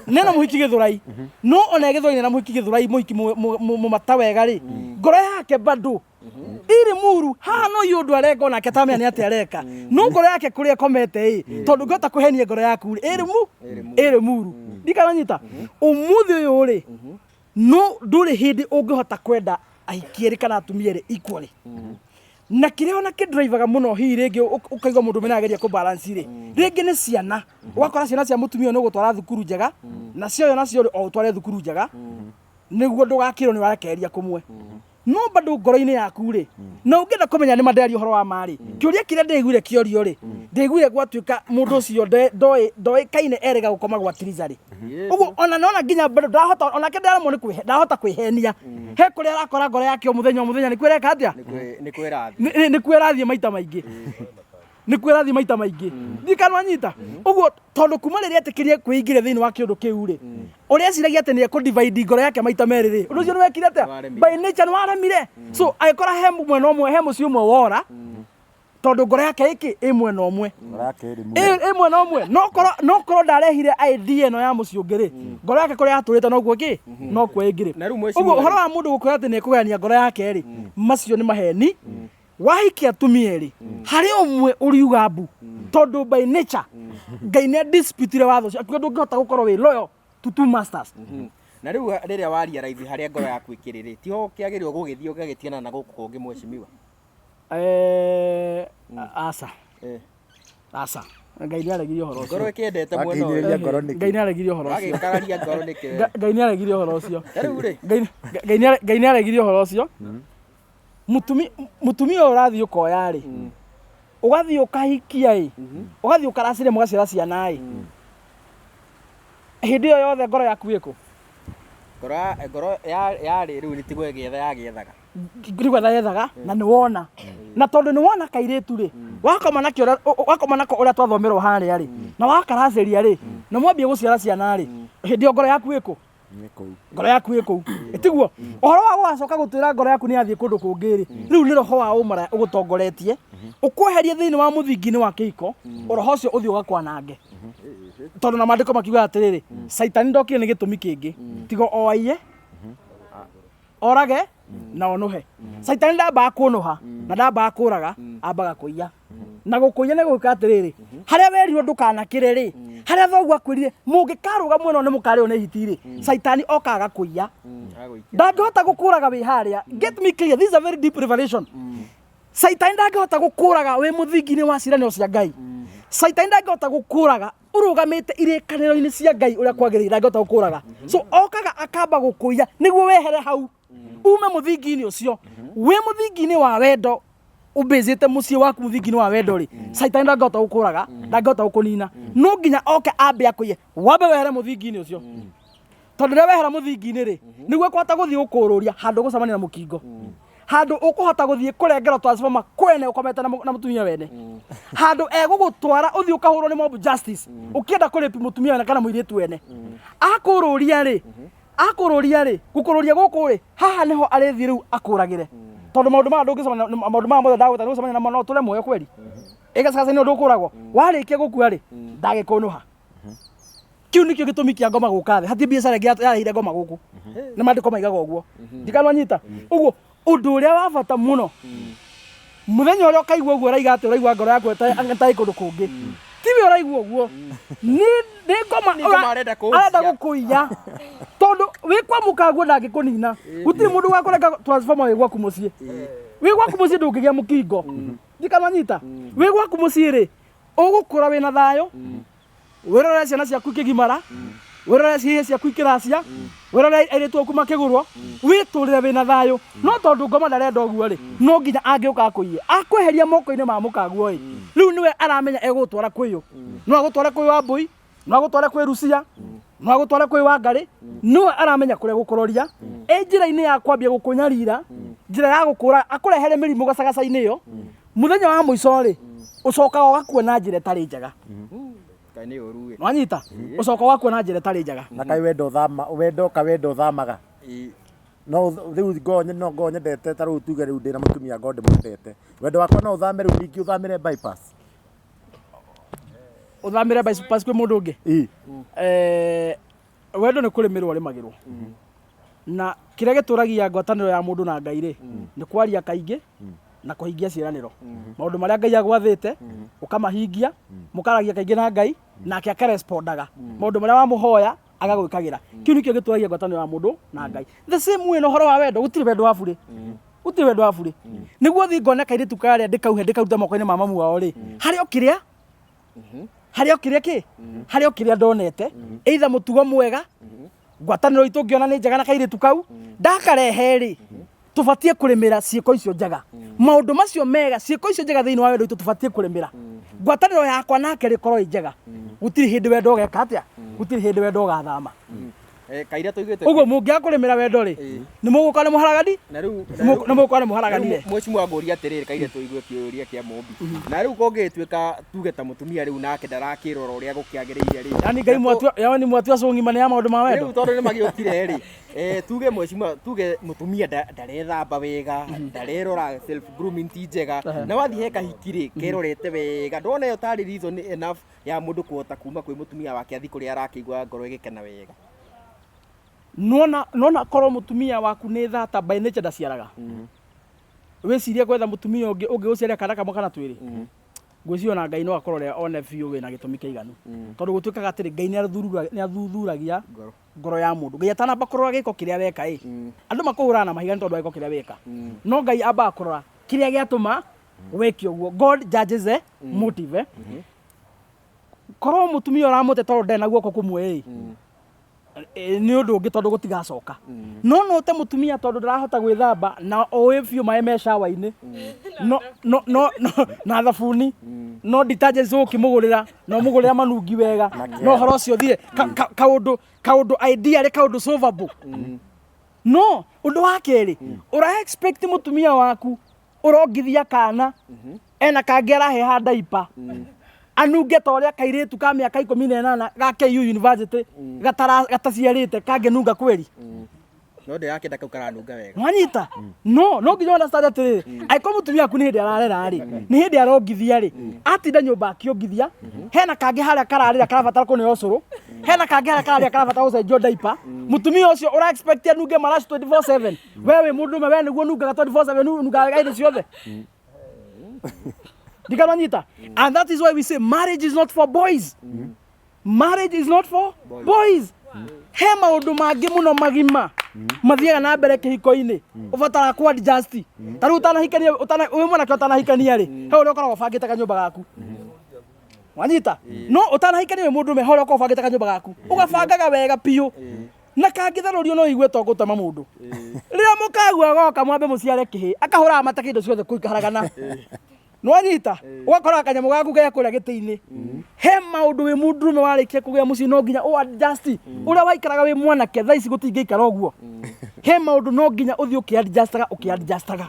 nena mũhiki Gĩthũrai, no ona Gĩthũrai na mũhiki Gĩthũrai, mũhiki mũmata wega rĩ, ngoro yake bado iri muru haha. No yũ ũndũ areka onake tamenya nĩ atĩa areka, no ngoro yake kũrĩa ĩkomete ĩ, tondũ ũngĩhota kũhenia ngoro yaku rĩ, ĩrĩ mu ĩrĩ muru. Ndikananyita ũmũthĩ ũyũ rĩ, no ndũrĩ hĩndĩ ũngĩhota kwenda ahiki erĩ kana atumia erĩ equally. Na kĩrĩa ona kĩndrivaga mũno, hihi rĩngĩ ũkaigua mũndũ ũmwe ageria kũ balance rĩ, rĩngĩ nĩ ciana. Ũgakora ciana cia mũtumia ũyũ nĩ ũgũtwara thukuru njega, na cia ũyũ nacio rĩ, o ũtware thukuru njega, nĩguo ndũgakĩrwo nĩ ũrarekereria kũmwe. No bado ngoro-inĩ yaku rĩ, na ũngĩenda kũmenya nĩ mandearia ũhoro wa ma rĩ, kĩũria kĩrĩa ndĩiguire kĩorio rĩ, ndĩiguire gwatuĩka mũndũ ũcio ndoĩkaine erĩga gũkoma gwa Tiriza rĩ. Ũguo ona nona nginya bado ndahota, onake ndaremwo nĩ ndahota kwĩhenia he kũrĩa arakora ngoro yake o mũthenya o mũthenya nĩ kwĩreka atĩa. Nĩ kwĩrathi. Nĩ kuo ĩrathiĩ maita maingĩ, nĩ kuo ĩrathiĩ maita maingĩ. Ndikanwa nyita ũguo, tondũ kuma rĩrĩa etĩkĩrie kwĩingĩria thĩinĩ wa kĩũndũ kĩu rĩ, ũrĩa eciragia atĩ nĩ ekũ-divide ngoro yake maita merĩ rĩ, ũndũ ũcio nĩ wekire atĩa? Nĩwaremire. By nature nĩ waremire. So agĩkora he mwena ũmwe, he mũciĩ ũmwe wora, tondũ ngoro yake ĩkĩ ĩ mwena ũmwe. Ngoro yake ĩrĩ muru. Ĩ mwena ũmwe, no korwo ndarehire idea ĩno ya mũciĩ ũngĩ rĩ, ngoro yake kũrĩa yatũrĩte noguo kĩ nokuo ĩngĩrĩ. Na rĩu mheshimiwa Ũguo ũhoro rĩ- wa mũndũ gũkwĩra atĩ nĩ ekũgayania ngoro yake rĩ, macio nĩ maheni. Wahikia atumia erĩ, harĩ ũmwe ũriuga mbu, tondũ by nature Ngai nĩ disputire watho ũcio, akiuga ndũngĩhota gũkorwo wĩ loyal to two masters. Na rĩu rĩrĩa waria raithi harĩa ngoro yaku ĩkĩrĩ rĩ, tiho kĩagĩrĩirwo gũgĩthiĩ ũgagĩtigana na gũkũ kũngĩ, mheshimiwa? Aca. Aca, Ngai nĩ aregirie ũhoro Ngoro ũcio. ĩkĩendete mwena ũyũ. Wakĩhinyĩrĩria ngoro nĩkĩ? Ngai nĩ aregirie ũhoro ũcio. Wagĩkararia ngoro nĩkĩ we? Ngai nĩ aregirie ũhoro ũcio. Na rĩu rĩ, Ngai nĩ aregirie ũhoro ũcio. Mũtumia ũyũ ũrathiĩ ũkoya rĩ, ũgathiĩ ũkahikia ĩ, ũgathiĩ ũkaracĩria, mũgaciara ciana ĩ, hĩndĩ ĩyo yothe ngoro yaku ĩkũ? Ngoro yarĩ rĩu nĩ tigwo ĩgĩetha yagĩethaga. Nĩ gwetha yethaga, na nĩ wona, na tondũ nĩ wona kairĩtu rĩ, wakoma nakĩo wakoma nako ũrĩa twathomerwo harĩa rĩ, na wakaracĩria rĩ, na mwambie gũciara ciana rĩ, hĩndĩ ĩyo ngoro yaku ĩkũ? Nĩ kũu. Ngoro yaku ĩ kũu. Ĩtiguo ũhoro wa gũgacoka gũtwĩra ngoro yaku nĩ yathiĩ kũndũ kũngĩ rĩ, rĩu nĩ roho wa ũmara ũgũtongoretie ũkweherie thĩinĩ wa mũthingi-inĩ wa kĩhiko. Ũroho ũcio ũthiĩ ũgakwanange, tondũ na maandĩko makiuga atĩrĩrĩ, Caitani ndokire nĩ gĩtũmi kĩngĩ tiga o aiye, orage na onuhe. Caitani ndambaga kũnũha na ndambaga kũraga, ambaga kũiya. Na gũkũiya nĩ gwĩka atĩrĩrĩ, harĩa werirwo ndũkanakĩre rĩ, harĩa thoguo akwĩrire mũngĩkarũga mwena ũyũ nĩ mũkarĩo nĩ hiti rĩ, caitani okaga kũiya. Agũikia. Ndangĩhota gũkũraga wĩ harĩa. Get me clear, this is a very deep revelation. Caitani ndangĩhota gũkũraga wĩ mũthingi-inĩ wa ciĩranĩro cia Ngai. Caitani ndangĩhota gũkũraga ũrũgamĩte irĩkanĩro-inĩ cia Ngai ũrĩa kwagĩrĩire. Ndangĩhota gũkũraga. So okaga akamba gũkũiya nĩguo wehere hau, ume mũthingi-inĩ ũcio. Wĩ mũthingi-inĩ wa wendo, ũmbĩcĩte mũciĩ waku mũthingi-inĩ wa wendo rĩ, caitani ndangĩhota gũkũraga, ndangĩhota gũkũnina. No nginya oke ambe akũiye, wambe wehere mũthingi-inĩ ũcio, tondũ rĩrĩa wehera mũthingi-inĩ rĩ, nĩguo ĩkũhota gũthiĩ gũkũrũria handũ ũgũcemania na mũkingo, handũ ũkũhota gũthiĩ kũrengerwo transformer kwene ũkomete na mũtumia wene, handũ egũgũtwara ũthiĩ ũkahũrwo nĩ mob justice ũkĩenda kũrĩpi mũtumia wene kana mũirĩtu wene. Akũrũria rĩ, akũrũria rĩ, gũkũrũria gũkũ rĩ, haha nĩho arĩthiĩ rĩu akũragĩre, tondũ maũndũ maya ndũngĩcemania, maũndũ maya mothe ndagwĩta nĩ gũcemania namo no ũtũre muoyo kweri ĩgacaca nĩ ũndũ ũkũragwo. Warĩkia gũkua rĩ, ndagĩkũnũha. Kĩu nĩkĩo gĩtũmi kĩa ngoma gũka thĩ. Hatirĩ biacara ĩngĩ yarehire ngoma gũkũ, nĩ maandĩko maigaga ũguo. Ndikanwanyita ũguo. Ũndũ ũrĩa wa bata mũno, mũthenya ũrĩa ũkaigua ũguo ũraiga atĩ ũraigua ngoro yaku ta ĩ kũndũ kũngĩ, tiwe ũraigua ũguo, nĩ ngoma. Nĩ ngoma arenda kũũcia. Arenda gũkũiya, tondũ wĩ kwa mũkaguo ndangĩkũnina. Gũtirĩ mũndũ wakũrenga transformer wĩ gwaku mũciĩ. Wĩ gwaku mũciĩ ndũngĩgĩa mũkingo. Ndikanwanyita. Wĩ gwaku mũciĩ rĩ, ũgũkũra wĩna thayũ, wĩrore ciana ciaku ikĩgimara, wĩrore ciihĩ ciaku ikĩracia, wĩrore airĩtu aku makĩgũrwo, wĩtũrĩre wĩna thayũ. No tondũ ngoma ndarenda ũguo rĩ, no nginya angĩũka akũiye, akweheria moko-inĩ ma mũkaguo ĩ, rĩu nĩwe aramenya egũgũtwara kwĩyũ. No agũtware kwĩ Wambũi, no agũtware kwĩ Rucia, no agũtware kwĩ Wangarĩ. Nĩwe aramenya kũrĩa gũkũroria ĩ njĩra-inĩ ya kwambia gũkũnyarira, njĩra ya gũkũra, akũrehere mĩrimũ gacagaca-inĩ ĩyo. Mũthenya wa mũico rĩ, ũcokaga ũgakua na njĩra ĩtarĩ njega. Kaĩ nĩ ũru ĩ. Wanyita ũcoka wakua na njĩra ĩtarĩ njega. Na kaĩ wendo ũthama wendo ka wendo ũthamaga. Ĩ. No rĩu ngorwo no ngorwo nyendete ta rĩu tuge rĩu ndĩna mũtumia ngorwo ndĩmwendete. Wendo wakwa no ũthame rĩu ningĩ ũthamĩre bypass. Ũthamĩre bypass kwĩ mũndũ ũngĩ. Ĩ. Wendo nĩ kũrĩmĩrwo ũrĩmagĩrwo. Na kĩrĩa gĩtũragia ngwatanĩro ya mũndũ na Ngai rĩ, nĩ kwaria kaingĩ na kũhingia ciĩranĩro. Maũndũ marĩa Ngai agwathĩte, ũkamahingia, mũkaragia kaingĩ na Ngai, nake akarespondaga. Maũndũ marĩa wamũhoya, agagwĩkagĩra. Kĩu nĩkĩo gĩtũragia ngwatanĩro ya mũndũ na Ngai. The same way na ũhoro wa wendo, gũtirĩ wendo wa burĩ. Gũtirĩ wendo wa burĩ. Nĩguo thiĩ ngone kairĩtu karĩa ndĩkauhe ndĩkarute moko-inĩ ma mamu wao rĩ, harĩ o kĩrĩa harĩ o kĩrĩa kĩ harĩ o kĩrĩa ndonete, either mũtugo mwega, ngwatanĩro itũ ngĩona nĩ njega na kairĩtu kau ndakarehe rĩ, tũbatiĩ kũrĩmĩra ciĩko icio njega, maũndũ macio mega, ciĩko icio njega thĩinĩ wa wendo witũ tũbatiĩ kũrĩmĩra. Ngwatanĩro yakwa nake rĩkorwo ĩ njega. Gũtirĩ hĩndĩ wendo ũgeka atĩa, gũtirĩ hĩndĩ wendo ũgathama. Kaira tũiguĩte Ũguo mũngĩaga kũrĩmĩra wendo rĩ, nĩ mũgũka nĩ mũharagani, na rĩu nĩ mũgũka nĩ mũharaganire. Mheshimiwa ngũria atĩrĩrĩ, kaire tũigue kĩũria kĩa Mũmbi. Na rĩu kũngĩtuĩka tuge ta mũtumia rĩu nake ndarakĩrora ũrĩa gũkĩagĩrĩire rĩ. Yani Ngai mwatua, yani mwatua cũng'ima nĩ ya maũndũ ma wendo. Rĩu tondũ nĩ magĩũkire rĩ, tuge mheshimiwa, tuge mũtumia ndarethamba wega, ndarerora self grooming ti njega, na wathiĩ he kahiki rĩ, kerorete wega, ndona ĩyo tarĩ reason enough ya mũndũ kũhota kuma kwĩ mũtumia wake athiĩ kũrĩa arakĩigua ngoro ĩgĩkena wega. Nona korwo mũtumia waku nĩ thata by nature ndaciaraga. Wĩcirie gwetha mũtumia ũngĩ ũngĩgũciarĩra kana kamwe kana twĩrĩ. Ngwĩciria ona Ngai no akũrore one biũ wĩna gĩtũmi kĩiganu. Tondũ gũtuĩkaga atĩrĩ, Ngai nĩ athuthuragia ngoro ya mũndũ. Ngai atanamba kũrora gĩko kĩrĩa weka ĩ, andũ makũhũraga na mahiga nĩ tondũ wa gĩko kĩrĩa weka. No Ngai ambaga kũrora kĩrĩa gĩatũma weke ũguo. God judges the motive. Korwo mũtumia ũramũte tondũ ndarĩ na guoko kũmwe ĩ, nĩ ũndũ ũngĩ tondũ gũtigacoka. No no ũte mũtumia tondũ ndarahota gwĩthamba na ũĩ biũ maĩ me shower-inĩ. No, no, no, no, na thabuni. No detergent ũkĩmũgũrĩra, na ũmũgũrĩra manungi wega. No ũhoro ũcio ũthire. Kaũndũ, kaũndũ idea rĩ, kaũndũ solvable. No, ũndũ wa kerĩ, ũra expect mũtumia waku ũrongithia kana, ena kangĩ araheha diaper. Anunge ta ũrĩa kairĩtu ka mĩaka 18 ga KU University gataciarĩte kangĩnunga kweri. No ndĩrakĩenda kau karanunga wega. Mwanyita? No, no nginya understand atĩrĩrĩ, angĩkorwo mũtumia waku nĩ hĩndĩ ararera rĩ, nĩ hĩndĩ arongithia rĩ, atinda nyũmba akĩongithia, hena kangĩ harĩa kararĩra karabatara kũneo ũcũrũ, hena kangĩ harĩa kararĩra karabatara gũcenjio diaper, mũtumia ũcio ũra expect anunge maraci 24/7. We wĩ mũndũrũme, we nĩguo ũnungaga 24/7, ũnungaga wega hĩndĩ ciothe. Ndikamanyita. And that is why we say marriage is not for boys. Marriage is not for boys. He maũndũ mangĩ mũno magima mathiaga na mbere kĩhiko-inĩ, ũbataraga ku adjust. Ta rĩu ũtanahikania, wĩ mwanake ũtanahikania rĩ, he ũrĩa ũkoragwo ũbangĩte kanyũmba gaku. Wanyita? No ũtanahikania wĩ mũndũrũme, he ũrĩa ũkoragwo ũbangĩte kanyũmba gaku. Ũgabangaga wega biũ. Na kangĩtharũrio no igue to gũtema mũndũ. Rĩrĩa mũkagua goka mwambe mũciare kĩhĩ, akahũraga mata kĩndũ ciothe kũu ikaragana. Nĩwanyita? Ũgakora kanyamũ gaku ge kũrĩa gĩtĩ-inĩ. He maũndũ wĩ mũndũrũme warĩkia kũgĩa mũciĩ no nginya ũ adjust. Ũrĩa waikaraga wĩ mwanake thaa ici gũtingĩikara ũguo. He maũndũ no nginya ũthiĩ ũkĩ-adjustaga, ũkĩ-adjustaga.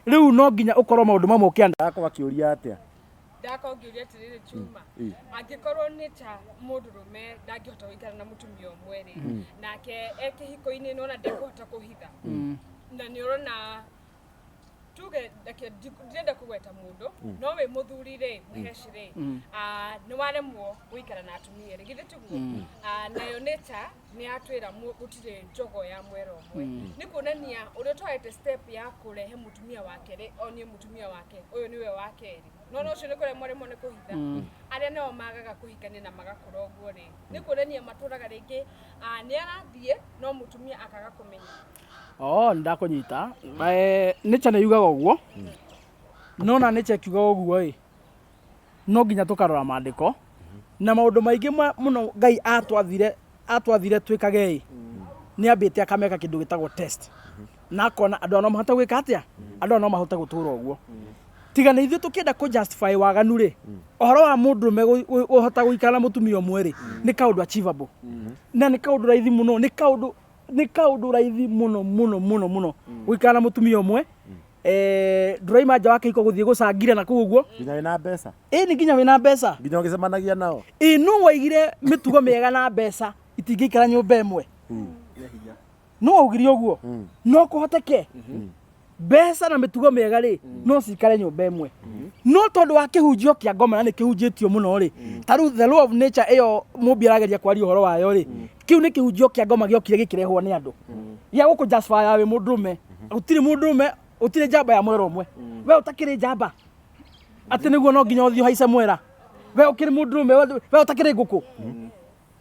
Rĩu no nginya ũkorwo maũndũ mamwe ũkĩ-adjust. Ndakwa akĩũria atĩa? Ndakwa ngĩũria atĩrĩrĩ, Chuma, angĩkorwo nĩ ta mũndũrũme ndangĩhota gũikara na mũtumia ũmwe rĩ, nake e kĩhiko-inĩ nĩwona ndekũhota kũhitha. Na nĩ ũrona tuge reke ndirenda kũgweta mũndũ, no wĩ mũthuri rĩ, mũheci rĩ, nĩ waremwo gũikara na atumia rĩ, githĩ tiguo? Nayo nature nĩ yatwĩra gũtirĩ njogo ya mwera ũmwe. Nĩ kuonania ũrĩa ũtwarĩte step ya kũrehe mũtumia wake rĩ, onie mũtumia wake ũyũ nĩwe wa kerĩ. No no ũcio nĩ kũremwo rĩmwe nĩ kũhitha. Arĩa nao magaga kũhikania na magakũra ũguo rĩ, nĩ kuonania matũraga rĩngĩ, nĩ arathiĩ no mũtumia akaga kũmenya. Oh, nĩndakũnyita. Nature nĩ yugaga ũguo. No na nature ĩkiugaga ũguo ĩ, no nginya tũkarora maandĩko na maũndũ maingĩ mũno Ngai atwathire twĩkage ĩ, nĩ ambĩte akameka kĩndũ gĩtagwo test. Na akona andũ aya no mahote gwĩka atĩa? Andũ aya no mahote gũtũra ũguo. Tiga nĩ ithuĩ tũkĩenda kũ justify waganu rĩ, ũhoro wa mũndũrũme kũhota gũikara na mũtumia ũmwe rĩ, nĩ kaũndũ achievable. Na nĩ kaũndũ raithi mũno, nĩ kaũndũ raithi mũno mũno mũno mũno gũikara na mũtumia ũmwe. Ndũraima nja wa kĩhiko gũthiĩ gũcangira na kũu ũguo. Nginya wĩna mbeca. Ĩni nginya wĩna mbeca. Nginya ũgĩcemanagia nao. Ĩ nũ waigire mĩtugo mĩega na mbeca itingĩikara nyũmba ĩmwe? Nũ waugire ũguo? No kũhoteke mbeca na mĩtugo mĩega rĩ, no cikare nyũmba ĩmwe. No tondũ wa kĩhunjio kĩa ngoma na nĩ kĩhunjĩtio mũno rĩ, ta rĩu the law of nature ĩyo mũmbi arageria kwaria ũhoro wayo rĩ, kĩu nĩ kĩhunjio kĩa ngoma gĩokire gĩkĩrehwo nĩ andũ gĩa gũkũ justify wĩ mũndũrũme. Gũtirĩ mũndũrũme, gũtirĩ njamba ya mwera ũmwe. We ũtakĩrĩ njamba atĩ nĩguo no nginya ũthiĩ ũhaice mwera. We ũkĩrĩ mũndũrũme, we ũtakĩrĩ ngũkũ.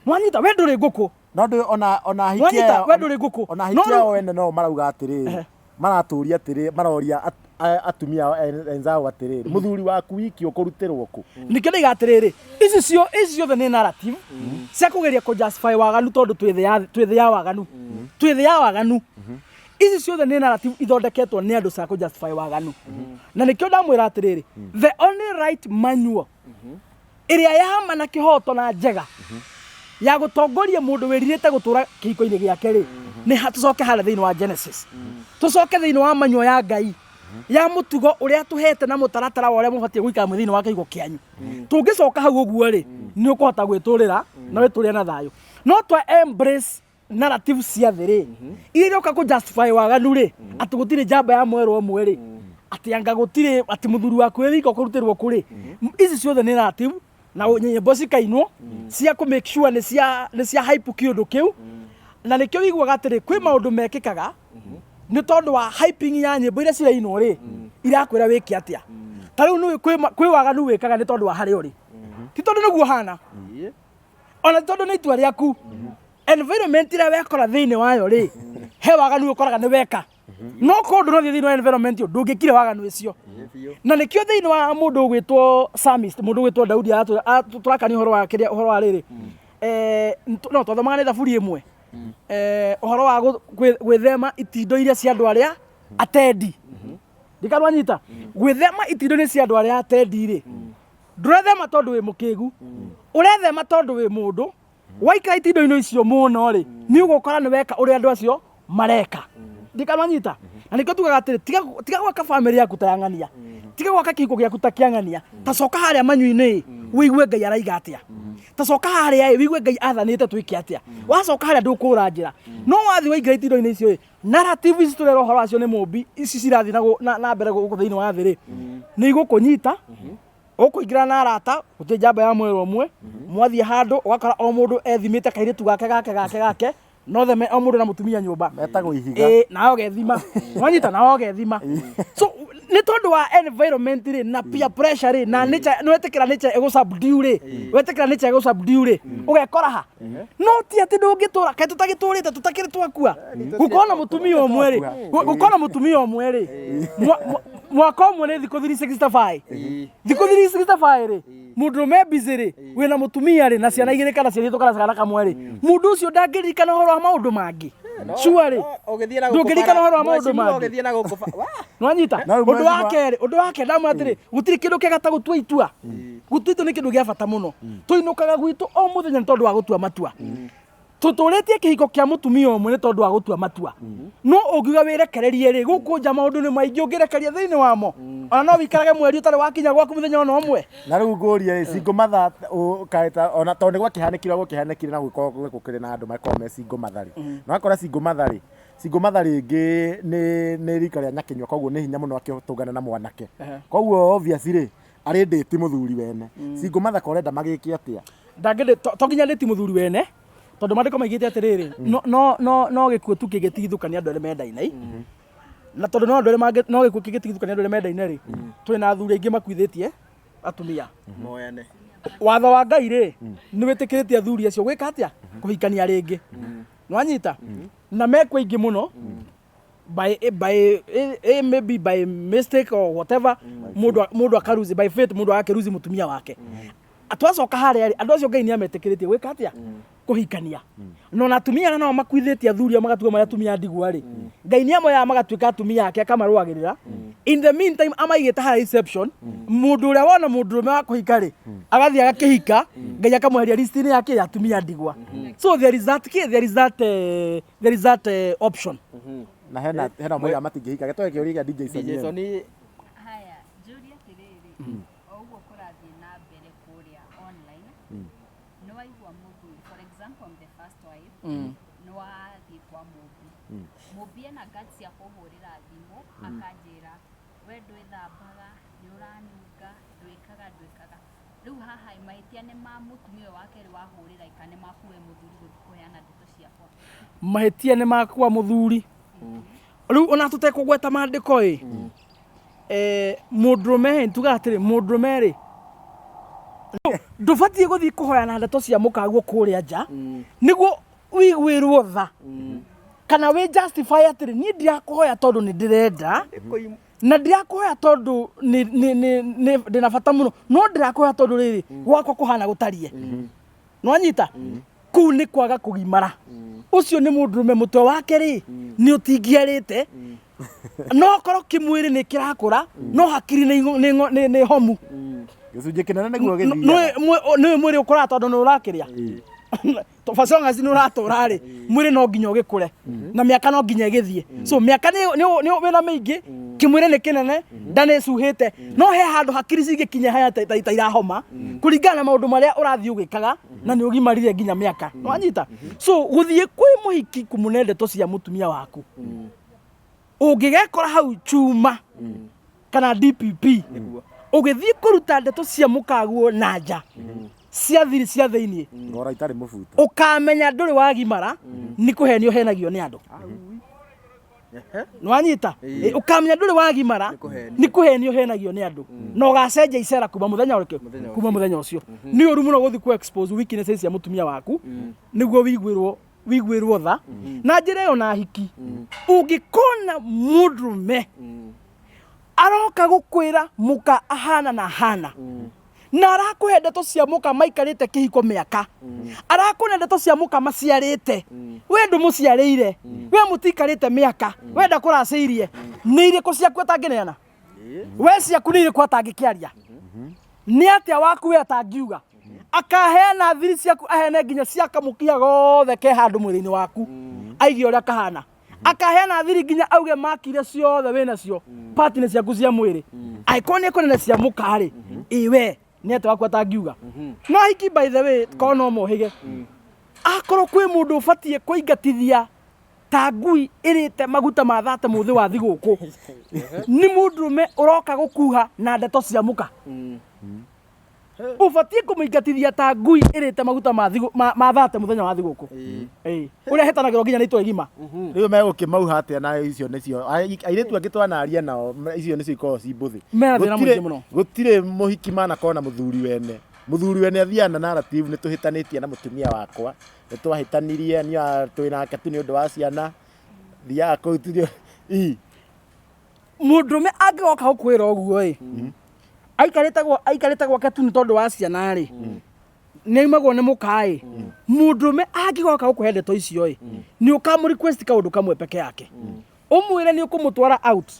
Mwanyita, we ndũrĩ ngũkũ. No ndũ ona ahiki Mwanyita, aya- we ndũrĩ ngũkũ. Ona No ahiki rĩu- ao ene no marauga atĩrĩrĩ, maratũria atĩrĩ, maroria atumia ao enzao atĩrĩrĩ, mũthuri waku wiki ũkũrutĩrwo kũ? Nĩkĩo ndaiga atĩrĩrĩ, ici ciothe nĩ narrative cia kũgeria kũ justify waganu, tondũ twĩ thĩ ya waganu, twĩ thĩ ya waganu. Ici ciothe nĩ narrative ithondeketwo nĩ andũ cia kũ justify waganu. Na nĩkĩo ndamwĩra atĩrĩrĩ, the only right manual ĩrĩa ya ma na kĩhoto na njega ya gũtongoria mũndũ wĩrirĩte gũtũra kĩhiko-inĩ gĩake rĩ, nĩ tũcoke harĩa thĩinĩ wa Genesis, tũcoke thĩinĩ wa manual ya Ngai ya mũtugo ũrĩa tũhete na mũtaratara wa ũrĩa mũbatiĩ gũikara mwĩ thĩinĩ wa kĩhiko kĩanyu. Tũngĩcoka hau ũguo rĩ, nĩ ũkũhota gwĩtũrĩra na wĩtũrĩre na thayũ. No twa embrace narrative cia thĩ rĩ, iria iroka kũ justify waganu rĩ, atĩ gũtirĩ njamba ya mwera ũmwe rĩ, atĩ anga gũtirĩ, atĩ mũthuri waku wĩ wika ũkũrutĩrwo kũ rĩ, ici ciothe nĩ narrative na nyĩmbo cikainwo cia kũ make sure nĩ cia hype kĩũndũ kĩu. Na nĩkĩo wĩiguaga atĩrĩ, kwĩ maũndũ mekĩkaga nĩ tondũ wa hyping ya nyĩmbo iria cirainwo rĩ, irakwĩra wĩke atĩa. Ta rĩu nĩũĩ kwĩ waganu wĩkaga nĩ tondũ wa harĩa ũrĩ, ti tondũ nĩguo hana, ona ti tondũ nĩ itua rĩaku. Environment ĩrĩa wekora thĩinĩ wayo rĩ, he waganu ũkoraga nĩ weka, no korwo ndũrathiĩ thĩinĩ wa environment ĩyo, ndũngĩkire waganu ũcio. Na nĩkĩo thĩinĩ wa mũndũ ũgwĩtwo psalmist, mũndũ ũgwĩtwo Daudi, tũrakania ũhoro wa kĩrĩa, ũhoro wa rĩrĩ, no twathomaga nĩ thaburi ĩmwe, ũhoro wa gwĩthema itindo iria cia andũ arĩa atendi. Ndikanwanyita gwĩthema itindo-inĩ cia andũ arĩa atendi rĩ, ndũrethema tondũ wĩ mũkĩgu, ũrethema tondũ wĩ mũndũ waikara itindo-inĩ icio mũno rĩ, nĩ ũgũkora nĩ weka ũrĩa andũ acio mareka. Ndikanwanyita. Na nĩkĩo tugaga atĩrĩ, tiga gwaka famĩlĩ yaku ta ya ng'ania, tiga gwaka kĩhiko gĩaku ta kĩa ng'ania. Ta coka harĩa manyui-inĩ wĩigue Ngai araiga atĩa, ta coka harĩa ĩ wĩigue Ngai athanĩte twĩke atĩa. Wacoka harĩa ndũkũra njĩra. No wathiĩ waingĩra itindo-inĩ icio ĩ, narrative ici tũrera ũhoro wacio nĩ mũmbi, ici cirathiĩ na mbere gũkũ thĩinĩ wa thĩ rĩ, nĩ igũkũnyita. Ũkũingĩra na arata, gũtirĩ njamba ya mwĩrĩ ũmwe. Mwathiĩ handũ ũgakora o mũndũ ethimĩte kairĩtu gake gake gake gake, no theme o mũndũ na mũtumia nyũmba. Metagwo ihiga. Ĩĩ, nawe ũgethima. Wanyita, nawe ũgethima. So nĩ tondũ wa environment rĩ, na peer pressure rĩ, na nature, nĩ wetĩkĩra nature ĩgũ subdue rĩ, wetĩkĩra nature ĩgũ subdue rĩ, ũgekora ha. No ti atĩ ndũngĩtũra, kaĩ tũtagĩtũrĩte tũtakĩrĩ twakua? Gũkorwo na mũtumia ũmwe rĩ, gũkorwo na mũtumia ũmwe rĩ, mwaka ũmwe nĩ thikũ 365, thikũ 365 rĩ, mũndũrũme busy rĩ, wĩna mũtumia rĩ, na ciana igĩrĩ kana ciana ithatũ kana kana kamwe rĩ, mũndũ ũcio ndangĩririkana ũhoro wa maũndũ mangĩ sure rĩ. Ũgĩthiĩ na gũkũ Ndũngĩririkana ũhoro wa maũndũ mheshimiwa, mangĩ. Ũgĩthiĩ na gũkũ wa! Nwanyita. No, rĩu Ũndũ wa mheshimiwa- kerĩ, ũndũ wa kerĩ, ndamwĩra atĩrĩ, gũtirĩ kĩndũ kĩega ta gũtua itua. Gũtua itua nĩ kĩndũ gĩa bata mũno. Tũinũkaga gwitũ o mũthenya nĩ tondũ wa gũtua matua. Tũtũrĩtie kĩhiko kĩa mũtumia ũmwe nĩ tondũ wa gũtua matua. No ũngiuga wĩrekererie rĩ, gũkũ nja maũndũ nĩ maingĩ ũngĩrekeria thĩinĩ wamo, ona no wĩikarage mweri ũtarĩ wakinya gwaku mũthenya ona ũmwe. Na rĩu ngũrie rĩ, single mother kaĩta ona tondũ nĩ gwakĩhanĩkire gũkĩhanĩkire na gũkorwo gũkĩrĩ na andũ makoragwo me single mother rĩ, na wakora single mother rĩ, single mother rĩngĩ nĩ rika rĩa nyakĩnyua, koguo nĩ hinya mũno akĩtũngana na mwanake, koguo obviously rĩ, arĩ ndĩti mũthuri wene. Single mother ko ũrenda magĩke atĩa? Ndangĩndĩ to nginya ndĩti mũthuri wene, tondũ maandĩko maigĩte atĩrĩrĩ, no gĩkuũ tu kĩngĩtigithũkania andũ arĩa mendaine. Na tondũ no andũ arĩa no gĩkuũ kĩngĩtigithũkania andũ arĩa mendaine rĩ, twĩ na athuri aingĩ makuithĩtie atumia. Moyane. Watho wa Ngai rĩ, nĩ wĩtĩkĩrĩtie athuri acio gwĩka atĩa? Kũhikania rĩngĩ. Nĩwanyita? Na mekwo aingĩ mũno by maybe by mistake or whatever, mũndũ akaruzi by fate, mũndũ agakĩruzi mũtumia wake. Twacoka harĩa rĩ, andũ acio Ngai nĩ ametĩkĩrĩtie gwĩka atĩa? Kũhikania. No na atumia arĩa nao makuithĩtie athuri ao magatuĩka marĩ atumia ndigwa rĩ, Ngai nĩ amoyaga magatuĩka atumia ake, akamarũagĩrĩra. In the meantime amaigĩte harĩa reception. Mũndũ ũrĩa wona mũndũrũme wa kũhika rĩ, agathiĩ agakĩhika, Ngai akamweheria list-inĩ yake ya atumia ndigwa. So there is that option. Na hena moiga matingĩhika. Gĩtoe kĩũria kĩa DJ DJ Soniel. Soni. Haya, njũrie atĩrĩrĩ, o ũguo kũrathiĩ na mbere kũrĩa online, nĩ waigua mũthuri, for example, I'm the first wife, nĩ wathiĩ kwa mũmbi. Mũmbi ena guts ya kũhũrĩra thimũ, akanjĩra, we ndwĩthambaga, nĩ ũranunga, ndwĩkaga, ndwĩkaga. Rĩu haha ĩ, mahĩtia nĩ ma mũtumia ũyũ wa kerĩ wahũrĩra ĩ, kana nĩ maku we mũthuri gũthiĩ kũheana ndeto ciakwa? Mahĩtia nĩ makwa mũthuri. Rĩu ona tũtekũgweta maandĩko ĩ, mũndũrũme ĩ, tugaga atĩrĩ, mũndũrũme rĩ, ndũbatiĩ gũthiĩ kũhoyana ndeto cia mũkaguo kũrĩa nja nĩguo wĩiguĩrwo tha kana wĩ justify atĩrĩ, niĩ ndirakũhoya tondũ nĩ ndĩrenda na ndirakũhoya tondũ nĩ ndĩna bata mũno, no ndĩrakũhoya tondũ rĩrĩ gwakwa kũhana gũtarie. Nĩwanyita? Kũu nĩ kwaga kũgimara. Ũcio nĩ mũndũrũme mũtwe wake rĩ nĩ ũtingiarĩte, no korwo kĩmwĩrĩ nĩ kĩrakũra, no hakiri nĩ homu. Gĩcunjĩ kĩnene nĩguo gĩthiaga. Nĩ mwĩrĩ ũkũraga tondũ nĩ ũrakĩrĩa. For as long as nĩ ũratũra rĩ, mwĩrĩ no nginya ũgĩkũre na mĩaka no nginya ĩgĩthiĩ. So mĩaka nĩ wĩna mĩingĩ, kĩmwĩrĩ nĩ kĩnene, nda nĩ ĩcuhĩte, no he handũ hakiri cingĩkinya haya ta irahoma kũringana na maũndũ marĩa ũrathiĩ ũgĩkaga na nĩ ũgimarire nginya mĩaka. Nĩwanyita? So gũthiĩ kwĩ mũhiki kũmũne ndeto cia mũtumia waku, ũngĩgekora hau chuma kana DPP ũgĩthiĩ kũruta ndeto cia mũkaguo na nja cia thiri cia thĩiniĩ, Ngora itarĩ mũbuto. Ũkamenya ndũrĩ wagimara, nĩ kũhenio henagio nĩ andũ. Nĩwanyita? Ũkamenya ndũrĩ wagimara, nĩ kũhenio henagio nĩ andũ na ũgacenjia icera kuma mũthenya ũrĩkũ? Kuma mũthenya ũcio. Nĩ ũru mũno gũthiĩ ku expose weaknesses cia mũtumia waku nĩguo wĩiguĩrwo tha na njĩra ĩyo. Na hiki ũngĩkona mũndũrũme aroka gũkwĩra mũka ahana na ahana na arakũhe ndeto cia mũka maikarĩte kĩhiko mĩaka, arakũhe ndeto cia mũka maciarĩte, we ndũmũciarĩire, we mũtikarĩte mĩaka, we ndakũracĩirie, nĩ irĩkũ ciaku atangĩneana? We ciaku nĩ irĩkũ atangĩkĩaria? Nĩ atĩa waku we atangiuga? Akaheana thiri ciaku, aheane nginya cia kamũkiha gothe ke handũ mwĩrĩ-inĩ waku, aigie ũrĩa kahana. Akaheana thiri nginya auge makire ciothe wĩnacio partner ciaku cia mwĩrĩ. Angĩkorwo nĩ ekũnene cia mũka-rĩ, ĩ we nĩ atĩa waku atangiuga? No hiki, by the way, korwo no mohĩge, akorwo kwĩ mũndũ ũbatiĩ kũingatithia ta ngui ĩrĩte maguta ma thate mũthĩ wa thigũkũ, nĩ mũndũrũme ũroka gũkuha na ndeto cia mũka. Ũbatiĩ kũmũingatithia ta ngui ĩrĩte maguta ma thate mũthenya wa thigũkũ. Ĩĩ. Ũrĩa hetanagĩrwo nginya nĩ itũra igima. Rĩu megũkĩmauha atĩa? Na icio nĩcio airĩtu angĩ twanaria nao, icio nĩcio ikoragwo ci mbũthĩ. Mena thĩna Gũtirĩ- mũingĩ mũno. Gũtirĩ mũhiki manakorwo na mũthuri wene. Mũthuri wene athiaga na narrative, nĩ tũhĩtanĩtie na mũtumia wakwa, nĩ twahĩtanirie, niĩ twĩ nake tu nĩ ũndũ wa ciana, thiaga kũu tu i Mũndũrũme angĩgoka gũkwĩra ũguo ĩ, aikarĩte gwake tu nĩ tondũ wa ciana rĩ, nĩ aimagwo nĩ mũka ĩ. Mũndũrũme angĩgoka gũkũhe ndeto icio ĩ, nĩ ũkamũ request kaũndũ kamwe peke yake, ũmwĩre nĩ ũkũmũtwara out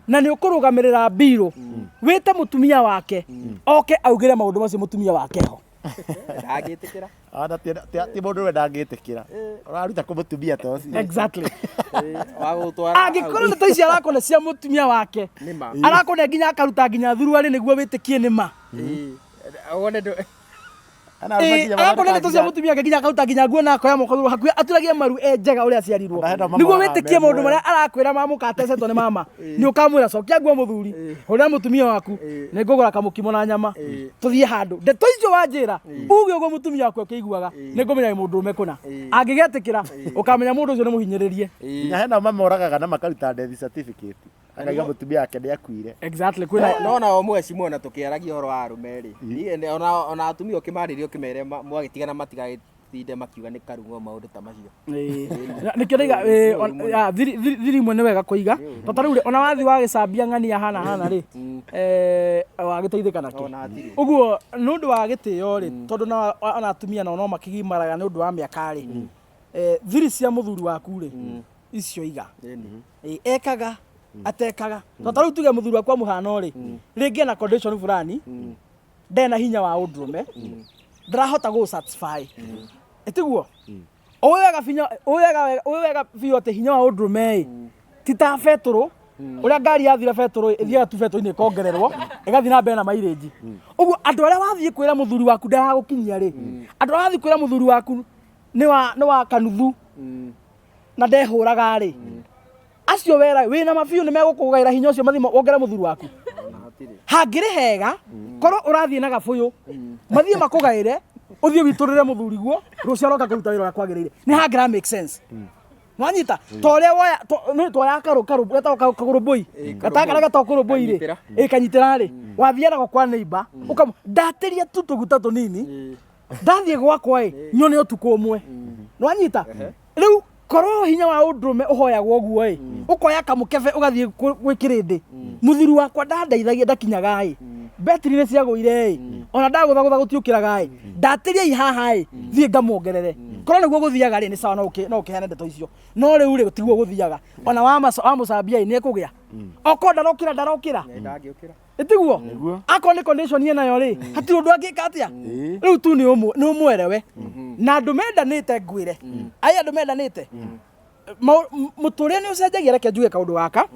na nĩ ũkũrũgamĩrĩra mbirũ, wĩte mũtumia wake oke augĩre maũndũ macio mũtumia wake ho. Ndangĩtĩkĩra. Ona ti mũndũ ũrĩa ndangĩtĩkĩra ũraruta kũ mũtumia ta ũcio. Exactly. Wagũtwara. Angĩkorwo ndeto ici arakona cia mũtumia wake, Nĩ ma. arakona nginya akaruta nginya thuruarĩ nĩguo wĩtĩkie nĩ ma. Wone ndũ Ana arũme nginya Arakona ndeto cia mathondekaga mũtumia wake nginya akaruta nginya nguo na akoya moko hakuhĩ aturagie maru e njega ũrĩa aciarirwo Na hena mama nĩguo wa wĩtĩkie maũndũ memoya. marĩa arakwĩra ma mũkatecetwo nĩ mama. Nĩ ũkamwĩra, cokia nguo mũthuri, hũrĩra mũtumia waku, nĩ ngũgũra kamũkimo na nyama, tũthiĩ handũ. Ndeto icio wanjĩra uge ũguo mũtumia waku akĩiguaga, nĩ ngũmenya wĩ mũndũrũme kũna. Angĩgetĩkĩra, ũkamenya mũndũ ũcio nĩ mũhinyĩrĩrie. Nginya hena mamoragaga na makaruta death certificate, akaiga mũtumia wake nĩ akuire. Exactly, kwĩna No na o mweci na tũkĩaragia ũhoro wa arũme rĩ, niĩ ona atumia ũkĩmarĩria ũkĩmere mwagĩtigana matigagĩtinde makiuga nĩ karung'o, maũndũ ta macio. Nĩkĩo ndaiga ya, thiri imwe nĩ wega kũiga, to ta rĩu rĩ, ona wathi wagĩcambia ng'ania hana hana rĩ, wagĩteithĩka nakĩ? Ona hatirĩ. Ũguo nĩ ũndũ wa gĩtĩo rĩ, tondũ na ona atumia nao no makĩgimaraga nĩ ũndũ wa mĩaka rĩ, thiri cia mũthuri waku rĩ, icio iga. Ekaga atekaga, to ta rĩu tuge mũthuri wakwa mũhano rĩ, rĩngĩ ena condition fulani, ndena hinya wa ũndũrũme, ndarahota gũ satisfy, ĩtiguo? Ũĩ wega biũ atĩ hinya wa ũndũrũme ĩ. Ti ta betũrũ ũrĩa ngari yathira betũrũ ĩthiaga tu betũrũ-inĩ ĩkongererwo ĩgathiĩ na mbere na mileage. Ũguo andũ arĩa wathiĩ kwĩra mũthuri waku ndaragũkinyia rĩ, andũ arĩa wathiĩ kwĩra mũthuri waku nĩ wa kanuthu na ndehũraga rĩ, acio wera wĩna mabiũ nĩ megũkũgaĩra hinya ũcio mathiĩ wongere mũthuri waku. Hangĩrĩ hega korwo ũrathiĩ na gabũyũ mathiĩ makũgaĩre, ũthiĩ witũrĩre mũthuri guo rũciũ aroka kũruta wĩra ũrĩa kwagĩrĩire, nĩ hangĩra make sense. Nwanyita ta ũrĩa woya nĩ twoya karũ karũ getagwo kagũrũ mbũi gataka karĩa getagwo kũrũ mbũi rĩ. Kanyitĩra. Ĩ kanyitĩra rĩ, wathianaga kwa neighbor ũkamũ ndatĩria tu tũguta tũnini, ndathiĩ gwakwa ĩ nyone ũtukũ ũmwe. Nwanyita rĩu korwo hinya wa ũndũrũme ũhoyagwo ũguo ĩ, ũkoya kamũkebe ũgathiĩ gwĩ kĩrĩndĩ, mũthuri wakwa ndandeithagia, ndakinyaga ĩ, betiri nĩ ciagũire ĩ, ona ndagũthagũtha gũtiũkĩraga ĩ, ndatĩria i haha ĩ, thiĩ ngamuongerere. Korwo nĩguo gũthiaga rĩ, nĩ sawa, no ũkĩheane ndeto icio, no rĩu rĩ, tiguo gũthiaga. Ona wamũcambia ĩ, nĩ ekũgĩa okorwo ndarokĩra ndarokĩra. Ndangĩũkĩra. Ĩtiguo akorwo nĩ condition ĩnayo rĩ, hatirĩ ũndũ angĩka atĩa. Rĩu tu nĩ ũmwerewe na andũ mendanĩte. Ngwĩre ai, andũ mendanĩte, mũtũrĩre nĩ ũcenjagia. Reke njuge kaũndũ gaka,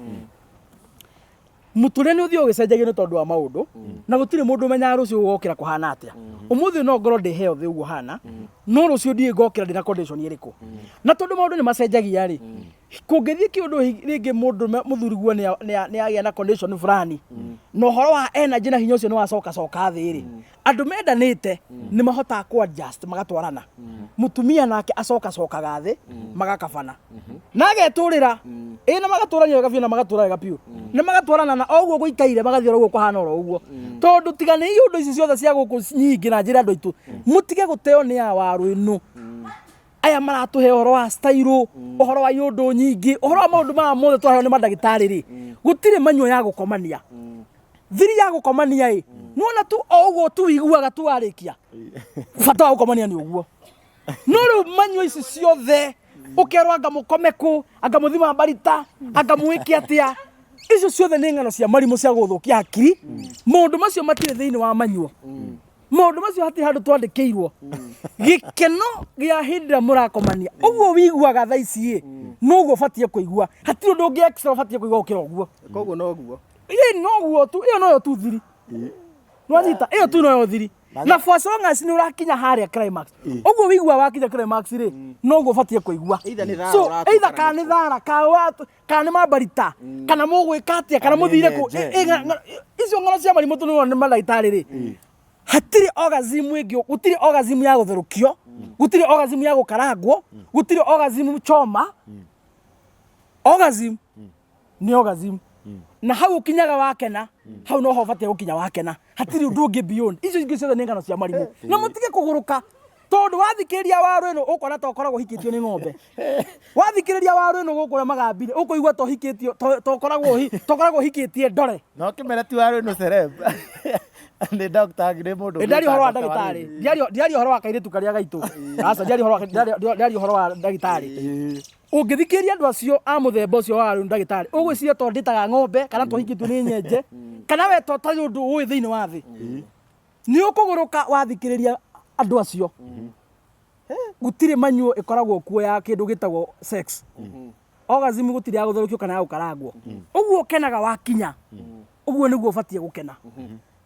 mũtũrĩre nĩ ũthiaga ũgĩcenjagia nĩ tondũ wa maũndũ, na gũtirĩ mũndũ ũmenyaga rũciũ gũgokĩra kũhana atĩa. Ũmũthĩ no ngorwo ndĩ healthy ũguo hana, no rũciũ ndiĩ ngokĩra ndĩna condition ĩrĩkũ. Na tondũ maũndũ nĩ macenjagia rĩ, kũngĩthiĩ kĩũndũ rĩngĩ mũndũ mũthuri guo nĩ agĩa na condition fulani na ũhoro wa energy na hinya ũcio nĩ wacoka coka thĩ rĩ, andũ mendanĩte nĩ mahotaga ku adjust magatwarana. Mũtumia nake acoka cokaga thĩ magakabana na agetũrĩra ĩ, na magatũrania wega biũ, na magatũra wega biũ, na magatwarana na o ũguo gũikaire, magathiĩ oro ũguo kũhana oro ũguo. Tondũ tiga nĩ iũndũ ici ciothe cia gũkũ nyingĩ na njĩra andũ aitũ mũtige gũteo nĩ awaru ĩno aya maratũhe ũhoro wa style, ũhoro wa iũndũ nyingĩ, ũhoro wa maũndũ maya mothe twaheo nĩ mandagĩtarĩ rĩ, gũtirĩ manyuo ya gũkomania, thiri ya gũkomania ĩ nĩwona tu o ũguo tu wiguaga tu warĩkia bata wa gũkomania nĩ ũguo. No rĩu manyua ici ciothe ũkerwo anga mũkome kũ, anga mũthima mbarita, anga mwĩke atĩa, icio ciothe nĩ ng'ano cia marimũ cia gũthũkia hakiri. Maũndũ macio matirĩ thĩinĩ wa manyuo, maũndũ macio hatirĩ handũ twandĩkĩirwo. Gĩkeno gĩa hĩndĩ ĩrĩa mũrakomania ũguo wiguaga thaa ici ĩ, noguo ũbatiĩ kũigua. Hatirĩ ũndũ ũngĩ extra ũbatiĩ kũigua gũkĩra ũguo. Koguo noguo. Ĩ noguo tu, ĩyo noyo tu thiri. Nwanyita ĩyo tu noyo thiri, na for as long as nĩ ũrakinya harĩa climax, ũguo wigua wakinya climax rĩ, noguo ũbatiĩ kũigua. Either nĩ thara So ũratuĩka either kana nĩ thara kana nĩ mambarita kana mũgwĩka atĩa kana mũthire kũ. Nĩ Icio ng'ano cia marimũ tu nĩ mandagĩtarĩ rĩ, hatirĩ orgasm ĩngĩ. Gũtirĩ orgasm ya gũtherũkio, gũtirĩ orgasm ya gũkarangwo, gũtirĩ orgasm choma. Orgasm nĩ orgasm, na hau ũkinyaga wakena, hau noho ũbatiĩ gũkinya wakena. Hatirĩ ũndũ ũngĩ beyond. Icio ingĩ ciothe nĩ ng'ano cia marimũ, na mũtige kũgũrũka, tondũ wathikĩrĩria waru ĩno ũkona ta ũkoragwo ũhikĩtio nĩ ng'ombe. Wathikĩrĩria waru ĩno gũkũ ũrĩa magambire, ũkũigua ta ũhikĩtio ta ũkoragwo ũhikĩtie ndore. No kĩmera ti waru ĩno celeb nĩ doctor, nĩ mũndũ. Ndiaria ũhoro wa ndagĩtarĩ, ndiaria ũhoro wa kairĩtu karĩa gaitũ, aca, ndiaria ũhoro wa ndiaria ũhoro wa ndagĩtarĩ. Ũngĩthikĩrĩria andũ acio a mũthemba ũcio wa ndagĩtarĩ, ũgwĩciria to ndĩtaga ng'ombe kana twahikĩtio nĩ nyenje kana we to tarĩ ũndũ ũĩ thĩinĩ wa thĩ. Nĩ ũkũgũrũka wathikĩrĩria andũ acio. Gũtirĩ manyuo ĩkoragwo kuo ya kĩndũ gĩtagwo sex orgasm, gũtirĩ ya gũtherũkio kana ya gũkarangwo. Ũguo ũkenaga wakinya ũguo nĩguo ũbatiĩ gũkena.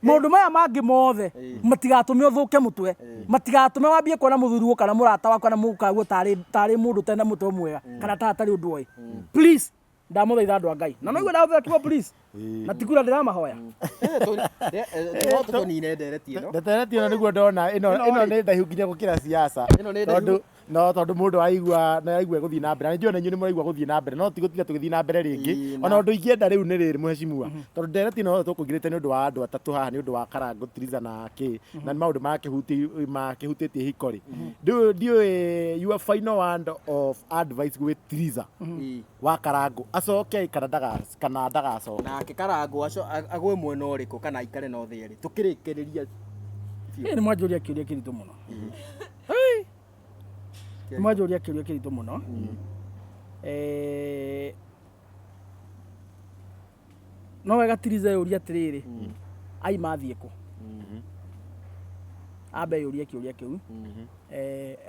Maũndũ maya mangĩ mothe matigatũme ũthũke mũtwe, matigatũme wambie kuona mũthuri kana mũrata waku kana mũkaguo tarĩ mũndũ ũtarĩ na mũtwe mwega kana ta atarĩ ũndũ oĩ. Please, ndamũthaitha andũ a Ngai, na noiguo ndamũthaitha kiugo please, na tikura ndĩramahoya. No tũtũnine ndereti ĩno. Ndetereti ĩno nĩguo ndona ĩno. Ĩno ĩno rĩ. Nĩ ndaihu nginya gũkĩra siasa. Ĩno nĩ ndaihu. Tondũ no tondũ mũndũ aigua nĩ aigua gũthiĩ na mbere, na nĩnjũĩ na inyuĩ nĩ mũraigua gũthiĩ na mbere, no ti gũtinda tũgĩthiĩ na mbere rĩngĩ. Ĩĩ, Ona ũndũ ingĩenda rĩu nĩ rĩrĩ, mheshimiwa, tondũ ndereti ĩno yothe tũkũingĩrĩte nĩ ũndũ wa andũ atatũ haha, nĩ ũndũ wa Karangũ, Triza na kĩ, na nĩ maũndũ makĩhutĩtie hiko rĩ, ndiũĩ your final word of advice gwĩ Triza wa Karangũ, acoke kana ndagacoke? Nake Karangũ agwe mwena ũrĩkũ kana aikare na othe erĩ tũkĩrĩkĩrĩria? Ĩ, nĩ mwanjũria kĩũria kĩritũ mũno. Ĩ, nĩ mwanjũria kĩũria kĩritũ mũno. No wega Tiriza yũria atĩrĩrĩ, aima athiĩ kũ? Ambe yũrie kĩũria kĩu.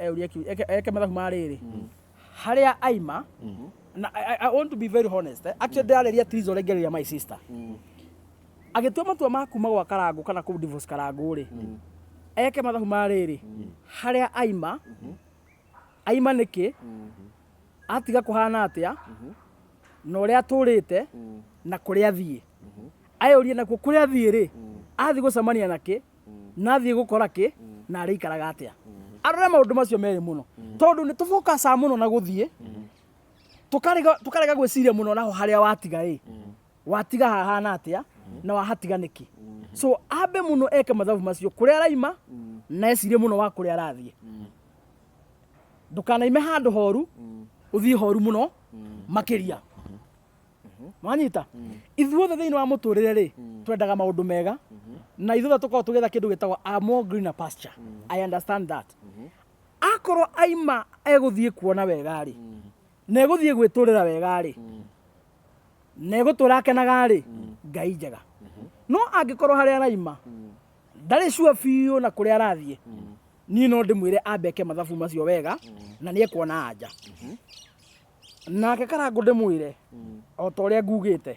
Eyũrie kĩu, eke mathabu ma rĩrĩ, harĩa aima. Na I want to be very honest, eh? Actually ndĩrarĩria Triza ũrĩa ingĩarĩria my sister. Agĩtua matua ma kuma gwa Karangũ kana kũ divorce Karangũ rĩ, eke mathabu ma rĩrĩ, harĩa aima, aima nĩkĩ, atiga kũhana atĩa, na ũrĩa atũrĩte, na kũrĩa athiĩ. Ayũrie nakuo kũrĩa athiĩ rĩ, athiĩ gũcemania na kĩ, na athiĩ gũkora kĩ, na arĩikaraga atĩa. Arore maũndũ macio merĩ mũno, tondũ nĩ tũbokacaga mũno na gũthiĩ, tũkarega gwĩciria mũno naho harĩa watiga ĩ, watiga hahana atĩa, na wahatiga nĩkĩ. So ambe mũno eke mathabu macio kũrĩa araima, na ecirie mũno wa kũrĩa arathiĩ. Ndũkanaime handũ horu, ũthiĩ horu mũno makĩria. Mwanyita? Ithuothe thĩinĩ wa mũtũrĩre rĩ, twendaga maũndũ mega, na ithuothe tũkoragwo tũgĩetha kĩndũ gĩtagwo a more greener pasture. I understand that. Akorwo aima egũthiĩ kuona wega rĩ, na egũthiĩ gwĩtũrĩra wega rĩ, na egũtũra akenaga rĩ, Ngai njega. No angĩkorwo harĩa araima, ndarĩ sure biũ na kũrĩa arathiĩ, niĩ no ndĩmwĩre ambe eke mathabu macio wega, na nĩ ekuona anja. Nake Karangũ ndĩmwĩre, o ta ũrĩa ngugĩte,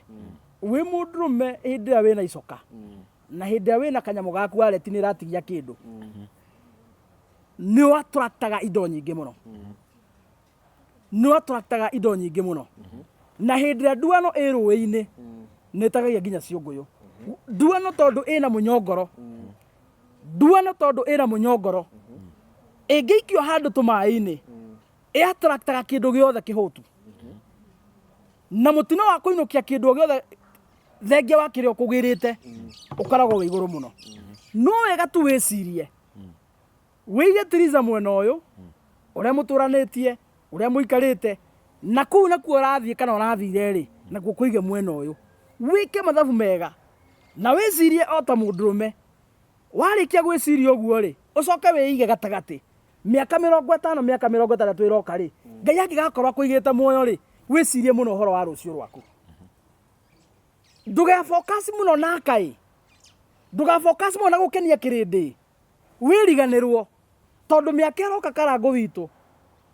wĩ mũndũrũme hĩndĩ ĩrĩa wĩna icoka, na hĩndĩ ĩrĩa wĩna kanyamũ gaku wallet nĩ ĩratigia kĩndũ, nĩ ũattractaga indo nyingĩ mũno. Nĩ ũattractaga indo nyingĩ mũno. Na hĩndĩ ĩrĩa nduano ĩ rũĩ-inĩ, nĩ ĩtagagia nginya ciũngũyũ. Nduano tondũ ĩna mũnyongoro. Nduano tondũ ĩna mũnyongoro. Ĩngĩikio handũ tũmaĩ-inĩ, ĩattractaga kĩndũ gĩothe kĩhũtu. Na mũtino wa kũinũkia kĩndũ o gĩothe thengia wa kĩrĩa ũkũgĩrĩte, ũkoragwo wĩ igũrũ mũno. No wega tu wĩcirie, wĩige Triza mwena ũyũ, ũrĩa mũtũranĩtie, ũrĩa mũikarĩte, na kũu nakuo ũrathiĩ kana ũrathire rĩ, nakuo kũige mwena ũyũ. Wĩke mathabu mega, na wĩcirie o ta mũndũrũme. Warĩkia gwĩciria ũguo rĩ, ũcoke wĩige gatagatĩ. Mĩaka mĩrongo ĩtano, mĩaka mĩrongo ĩtandatũ ĩroka rĩ, Ngai angĩgakorwo akũigĩte muoyo rĩ, wĩcirie mũno ũhoro wa rũciũ rwaku. Ndũgefocus mũno na kaĩ, ndũgafocus mũno na gũkenia kĩrĩndĩ, wĩriganĩrwo, tondũ mĩaka ĩroka Karangũ witũ,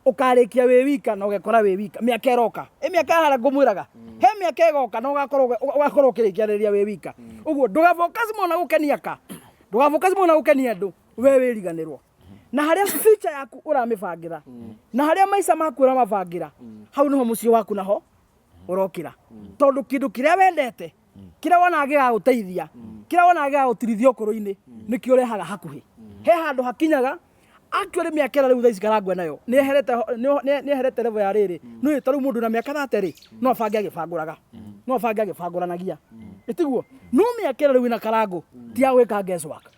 ũkarĩkia wĩ wika na ũgekora wĩ wika. Mĩaka ĩroka, ĩ mĩaka ya harĩa ngũmwĩraga, he mĩaka ĩgoka na ũgakorwo ũkĩrĩkianĩria wĩ wika. Ũguo ndũgafocus mũno na gũkenia ka, ndũgafocus mũno na gũkenia andũ, we wĩriganĩrwo. Na harĩa future yaku ũramĩbangĩra, na harĩa maica maku ũramabangĩra, hau nĩho mũciĩ waku naho ũrokĩra. Tondũ kĩndũ kĩrĩa wendete, kĩrĩa wonaga gĩgagũteithia, kĩrĩa wonaga gĩgagũtirithia ũkũrũ-inĩ, nĩkĩo ũrehaga hakuhĩ. He handũ hakinyaga, actually mĩaka ĩrĩa rĩu thaa ici Karangũ enayo, nĩ eherete level ya rĩrĩ. Nĩ ta rĩu mũndũ na mĩaka 30 rĩ, no abange agĩbangũraga. No abange agĩbangũranagia. Ĩtiguo? No mĩaka ĩrĩa rĩu ĩna Karangũ, ti ya gwĩka guesswork.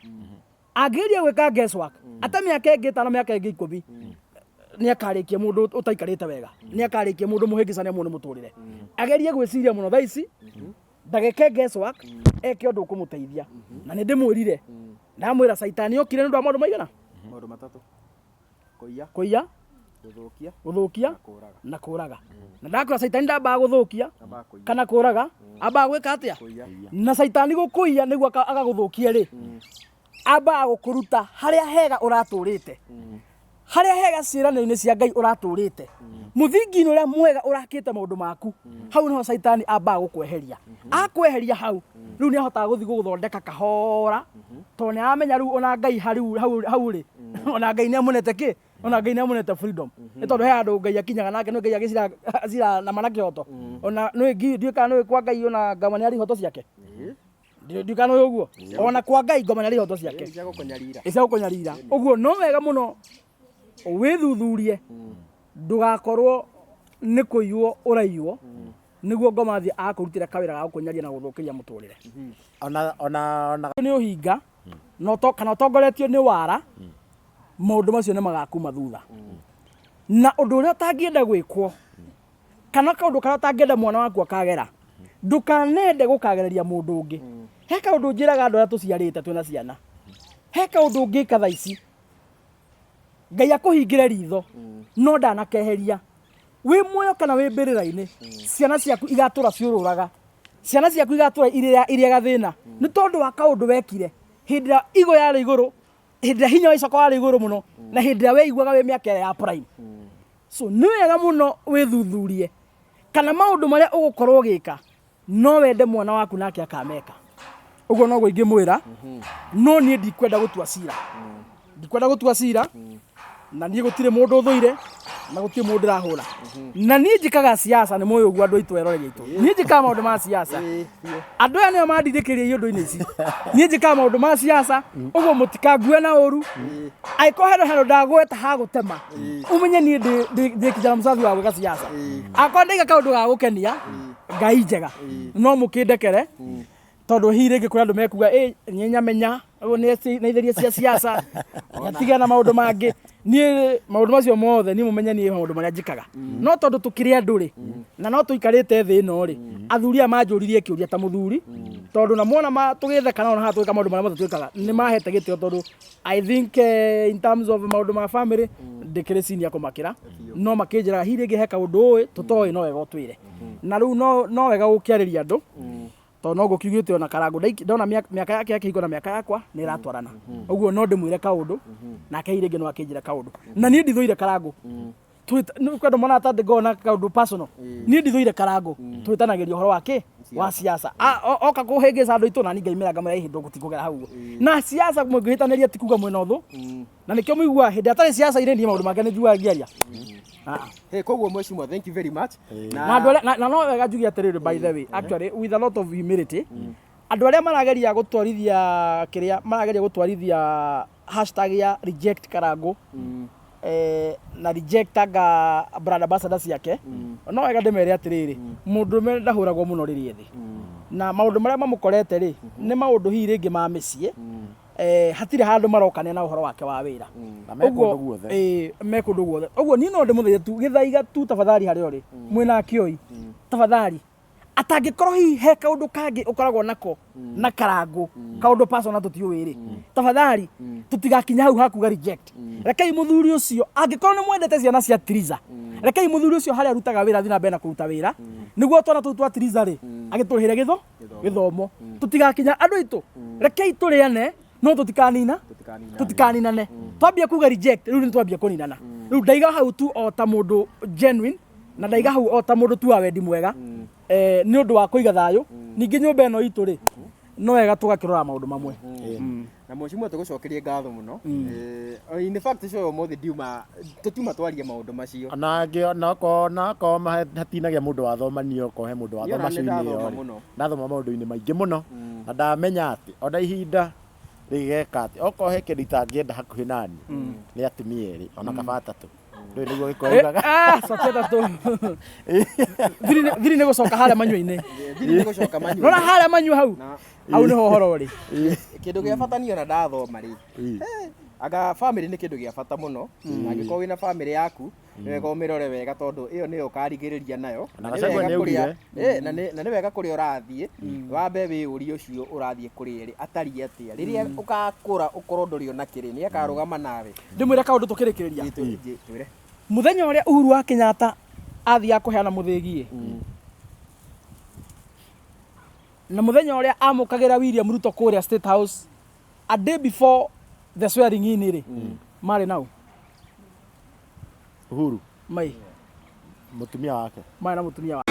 Angĩgeria gwĩka guesswork, ate mĩaka ĩngĩ ĩtano, mĩaka ĩngĩ 10, nĩ akarĩkia mũndũ ũtaikarĩte wega, nĩ akarĩkia mũndũ mũhĩngĩcane mũno nĩ mũtũrĩre. Agerie gwĩciria mũno thaa ici, ndageke guesswork, eke ũndũ ũkũmũteithia. Na nĩ ndĩmwĩrire, ndamwĩra Caitani okire nĩ ũndũ wa maũndũ maigana? Maũndũ matatũ. Kũiya. Kũiya. Gũthũkia. Gũthũkia. Na kũraga. Na kũraga. Na ndakwĩra Caitani ndambaga gũthũkia Ambaga kũiya. kana kũraga, ambaga gwĩka atĩa? Kũiya. Na Caitani gũkũiya nĩguo agagũthũkia rĩ, ambaga gũkũruta harĩa hega ũratũrĩte. Harĩa hega ciĩranĩro-inĩ cia Ngai ũratũrĩte. Mũthingi-inĩ ũrĩa mwega ũrakĩte maũndũ maku, hau nĩho Caitani ambaga gũkweheria. Akweheria hau, rĩu nĩ ahotaga gũthiĩ gũgũthondeka kahora, tondũ nĩ aramenya rĩu ona Ngai hau, hau, hau rĩ, ona Ngai nĩ amũnete kĩ? Ona Ngai nĩ amũnete freedom. Nĩ tondũ he handũ Ngai akinyaga nake, nĩ Ngai agĩcira acira na mana kĩhoto. Ona nĩ ndiũĩ kana nĩ kwa Ngai ona ngoma nĩ arĩ ihoto ciake. Ndiũĩ kana nĩ ũguo. Ona kwa Ngai ngoma nĩ arĩ ihoto ciake. Cia gũkũnyarira. Cia gũkũnyarira. Ũguo no wega mũno wĩthuthurie, ndũgakorwo nĩ kũiywo ũraiywo, nĩguo ngoma athiĩ akũrutĩra kawĩra ga gũkũnyaria na gũthũkĩria mũtũrĩre. Ona, ona, ona. Nĩ ũhinga, na kana ũtongoretio nĩ wara, maũndũ macio nĩ magakuma thutha. Na ũndũ ũrĩa ũtangĩenda gwĩkwo, kana kaũndũ karĩa ũtangĩenda mwana waku akagera, ndũkanende gũkagereria mũndũ ũngĩ. He kaũndũ njĩraga andũ arĩa tũciarĩte twĩna ciana, he kaũndũ ũngĩka thaa ici, Ngai akũhingĩre ritho, no ndanakeheria. Wĩ muoyo kana wĩ mbĩrĩra-inĩ, ciana ciaku igatũra ciũrũraga, ciana ciaku igatũra irĩaga thĩna, nĩ tondũ wa kaũndũ wekire hĩndĩ ĩrĩa igũ yarĩ igũrũ, hĩndĩ ĩrĩa hinya wa icoka warĩ igũrũ mũno, na hĩndĩ ĩrĩa weiguaga wĩ mĩaka ĩrĩa ya prime. So nĩ wega mũno wĩthuthurie. Kana maũndũ marĩa ũgũkorwo ũgĩka no wende mwana waku nake akameka. Ũguo noguo ingĩmwĩra, no niĩ ndikwenda gũtua cira, ndikwenda gũtua cira, na niĩ gũtirĩ mũndũ ũthũire na gũtirĩ mũndũ ndĩrahũra. Na niĩ njĩkaga siasa, nĩ mũĩ ũguo andũ aitũ, eroreri aitũ, niĩ njĩkaga maũndũ ma siasa. Andũ aya nĩo mandindĩkĩrĩria iũndũ-inĩ ici. Niĩ njĩkaga maũndũ ma siasa, ũguo mũtikangue na ũru. Angĩkorwo hena handũ ndagweta ha gũtema, ũmenye niĩ ndĩ kijana msafi wa gwĩka siasa. Akorwo ndaiga kaũndũ ga gũkenia Ngai njega, no mũkĩndekere, tondũ hihi rĩngĩ kũrĩ andũ mekuga ĩ nĩ nyamenya ũguo nĩ itheria cia siasa, tigana na maũndũ mangĩ. Niĩ maũndũ macio mothe, niĩ mũmenye niĩ maũndũ marĩa njĩkaga, no tondũ tũkĩrĩ andũ rĩ, na no tũikarĩte thĩ ĩno rĩ, athuri aya manjũririe kĩũria ta mũthuri, tondũ na mona tũgĩtheka nao na haha tũgĩka maũndũ marĩa mothe twĩkaga, nĩ mahete gĩtĩo, tondũ I think in terms of maũndũ ma family ndĩkĩrĩ senior kũmakĩra, no makĩnjĩraga hihi rĩngĩ he kaũndũ ũĩ tũtoĩ, no wega ũtwĩre. Na rĩu no wega gũkĩarĩria andũ, tondũ no ngũkiugĩte ona Karangũ ndona mĩaka yake ya kĩhiko na mĩaka yakwa nĩ ĩratwarana ũguo, no ndĩmwĩre kaũndũ nake hihi rĩngĩ no akĩnjĩre kaũndũ. Na niĩ ndithũire Karangũ. Nĩ kwenda mona ta ndĩngona kaũndũ personal. Niĩ ndithũire Karangũ, twĩtanagĩria ũhoro wa kĩ wa siasa. Oka kũhĩngĩca andũ aitũ, na niĩ ngaimĩra ngamwĩra ĩhĩ ndũgũtikũgera hau ũguo na siasa. Mũngĩhĩtanĩria ti kuga mwĩna ũthũ, na nĩkĩo mũiguaga hĩndĩ atarĩ siasa irĩ, niĩ maũndũ make nĩ njugaga ngĩaria. Ah, ah. Hey, koguo mheshimiwa, thank you very much. Na andũ arĩa na no wega njuge atĩrĩrĩ, by the way, actually with a lot of humility, andũ arĩa marageria gũtwarithia kĩrĩa marageria gũtwarithia hashtag ya reject Karangũ na reject anga brand ambassador ciake, no wega ndĩmere atĩrĩrĩ, mũndũrũme ndahũragwo mũno rĩrĩa thĩ na maũndũ marĩa mamũkorete rĩ, nĩ maũndũ hihi rĩngĩ ma mĩciĩ, hatirĩ handũ marokania na ũhoro wake wa wĩra. Na me kũndũ guothe. Ĩĩ, me kũndũ guothe. Ũguo niĩ no ndĩmũthaithe tu gĩthaiga tu, tafadhali, harĩa ũrĩ mwĩna akĩoi, tafadhali, atangĩkorwo hihi he kaũndũ kangĩ ũkoragwo nako na Karangũ, kaũndũ personal tũtiũĩ rĩ, tafadhali tũtigakinya hau hakuga reject. Rekei mũthuri ũcio, angĩkorwo nĩ mwendete ciana cia Triza, rekei mũthuri ũcio harĩa arutaga wĩra athiĩ na mbere na kũruta wĩra, nĩguo twana tũu twa Triza rĩ agĩtũrĩhĩre gĩthomo. Tũtigakinya andũ aitũ, rekei tũrĩane, no tũtikanina tũtikaninane. Twambia kuga reject rĩu nĩ twambia kũninana. Rĩu ndaiga hau tu o ta mũndũ genuine, na ndaiga hau o ta mũndũ tu wa wendi mwega, nĩ ũndũ wa kũiga thayũ. Ningĩ nyũmba ĩno itũ rĩ, no wega tũgakĩrora maũndũ mamwe. Na mheshimiwa, tũgũcokerie ngatho mũno. In fact, ũcio ũmũthĩ ndiuma tũtiuma twarie maũndũ macio. Ona angĩ onakorwo hatinagĩa mũndũ wathomanio, okorwo he mũndũ Niĩ ona wathoma nĩ cui-inĩ ndathoma ĩyo rĩ, mũno. Ndathoma maũndũ-inĩ maingĩ mũno, na ndamenya atĩ ona ihinda rĩgeka atĩ okorwo he kĩndũ itangĩenda hakuhĩ nani nĩ atumia erĩ, ona kaba atatũ. Ndũĩ nĩguo Gĩkũyũ augaga. Ah, cokia atatũ. Thiri nĩ gũcoka harĩa manyua-inĩ. Thiri nĩ gũcoka manyua. Nona harĩa manyua hau, hau nĩho ũhoro ũrĩ. Kĩndũ gĩa bata niĩ ona ndathoma rĩ, anga family nĩ kĩndũ gĩa bata mũno, na angĩkorwo wĩna family yaku nĩ wega ũmĩrore wega, tondũ ĩyo nĩyo ũkarigĩrĩria nayo. Na Na nĩ Gachagua wega nĩ kũrĩa augire. Na nĩ wega kũrĩa ũrathiĩ wambe wĩyũrie ũcio ũrathiĩ kũrĩa rĩ atariĩ atĩa, rĩrĩa ũgakũra ũkorwo ndũrĩ ona kĩrĩ nĩ akarũgama nawe. Ndĩmwĩre kaũndũ tũkĩrĩkĩrĩria. Twĩre. Mũthenya ũrĩa Uhuru wa Kenyatta athiaga kũheana mũthĩgi, na mũthenya ũrĩa amũkagĩra William Ruto kũrĩa State House a day before the swearing in rĩ, marĩ nau? Uhuru Mai mũtumia wake. Marĩ na mũtumia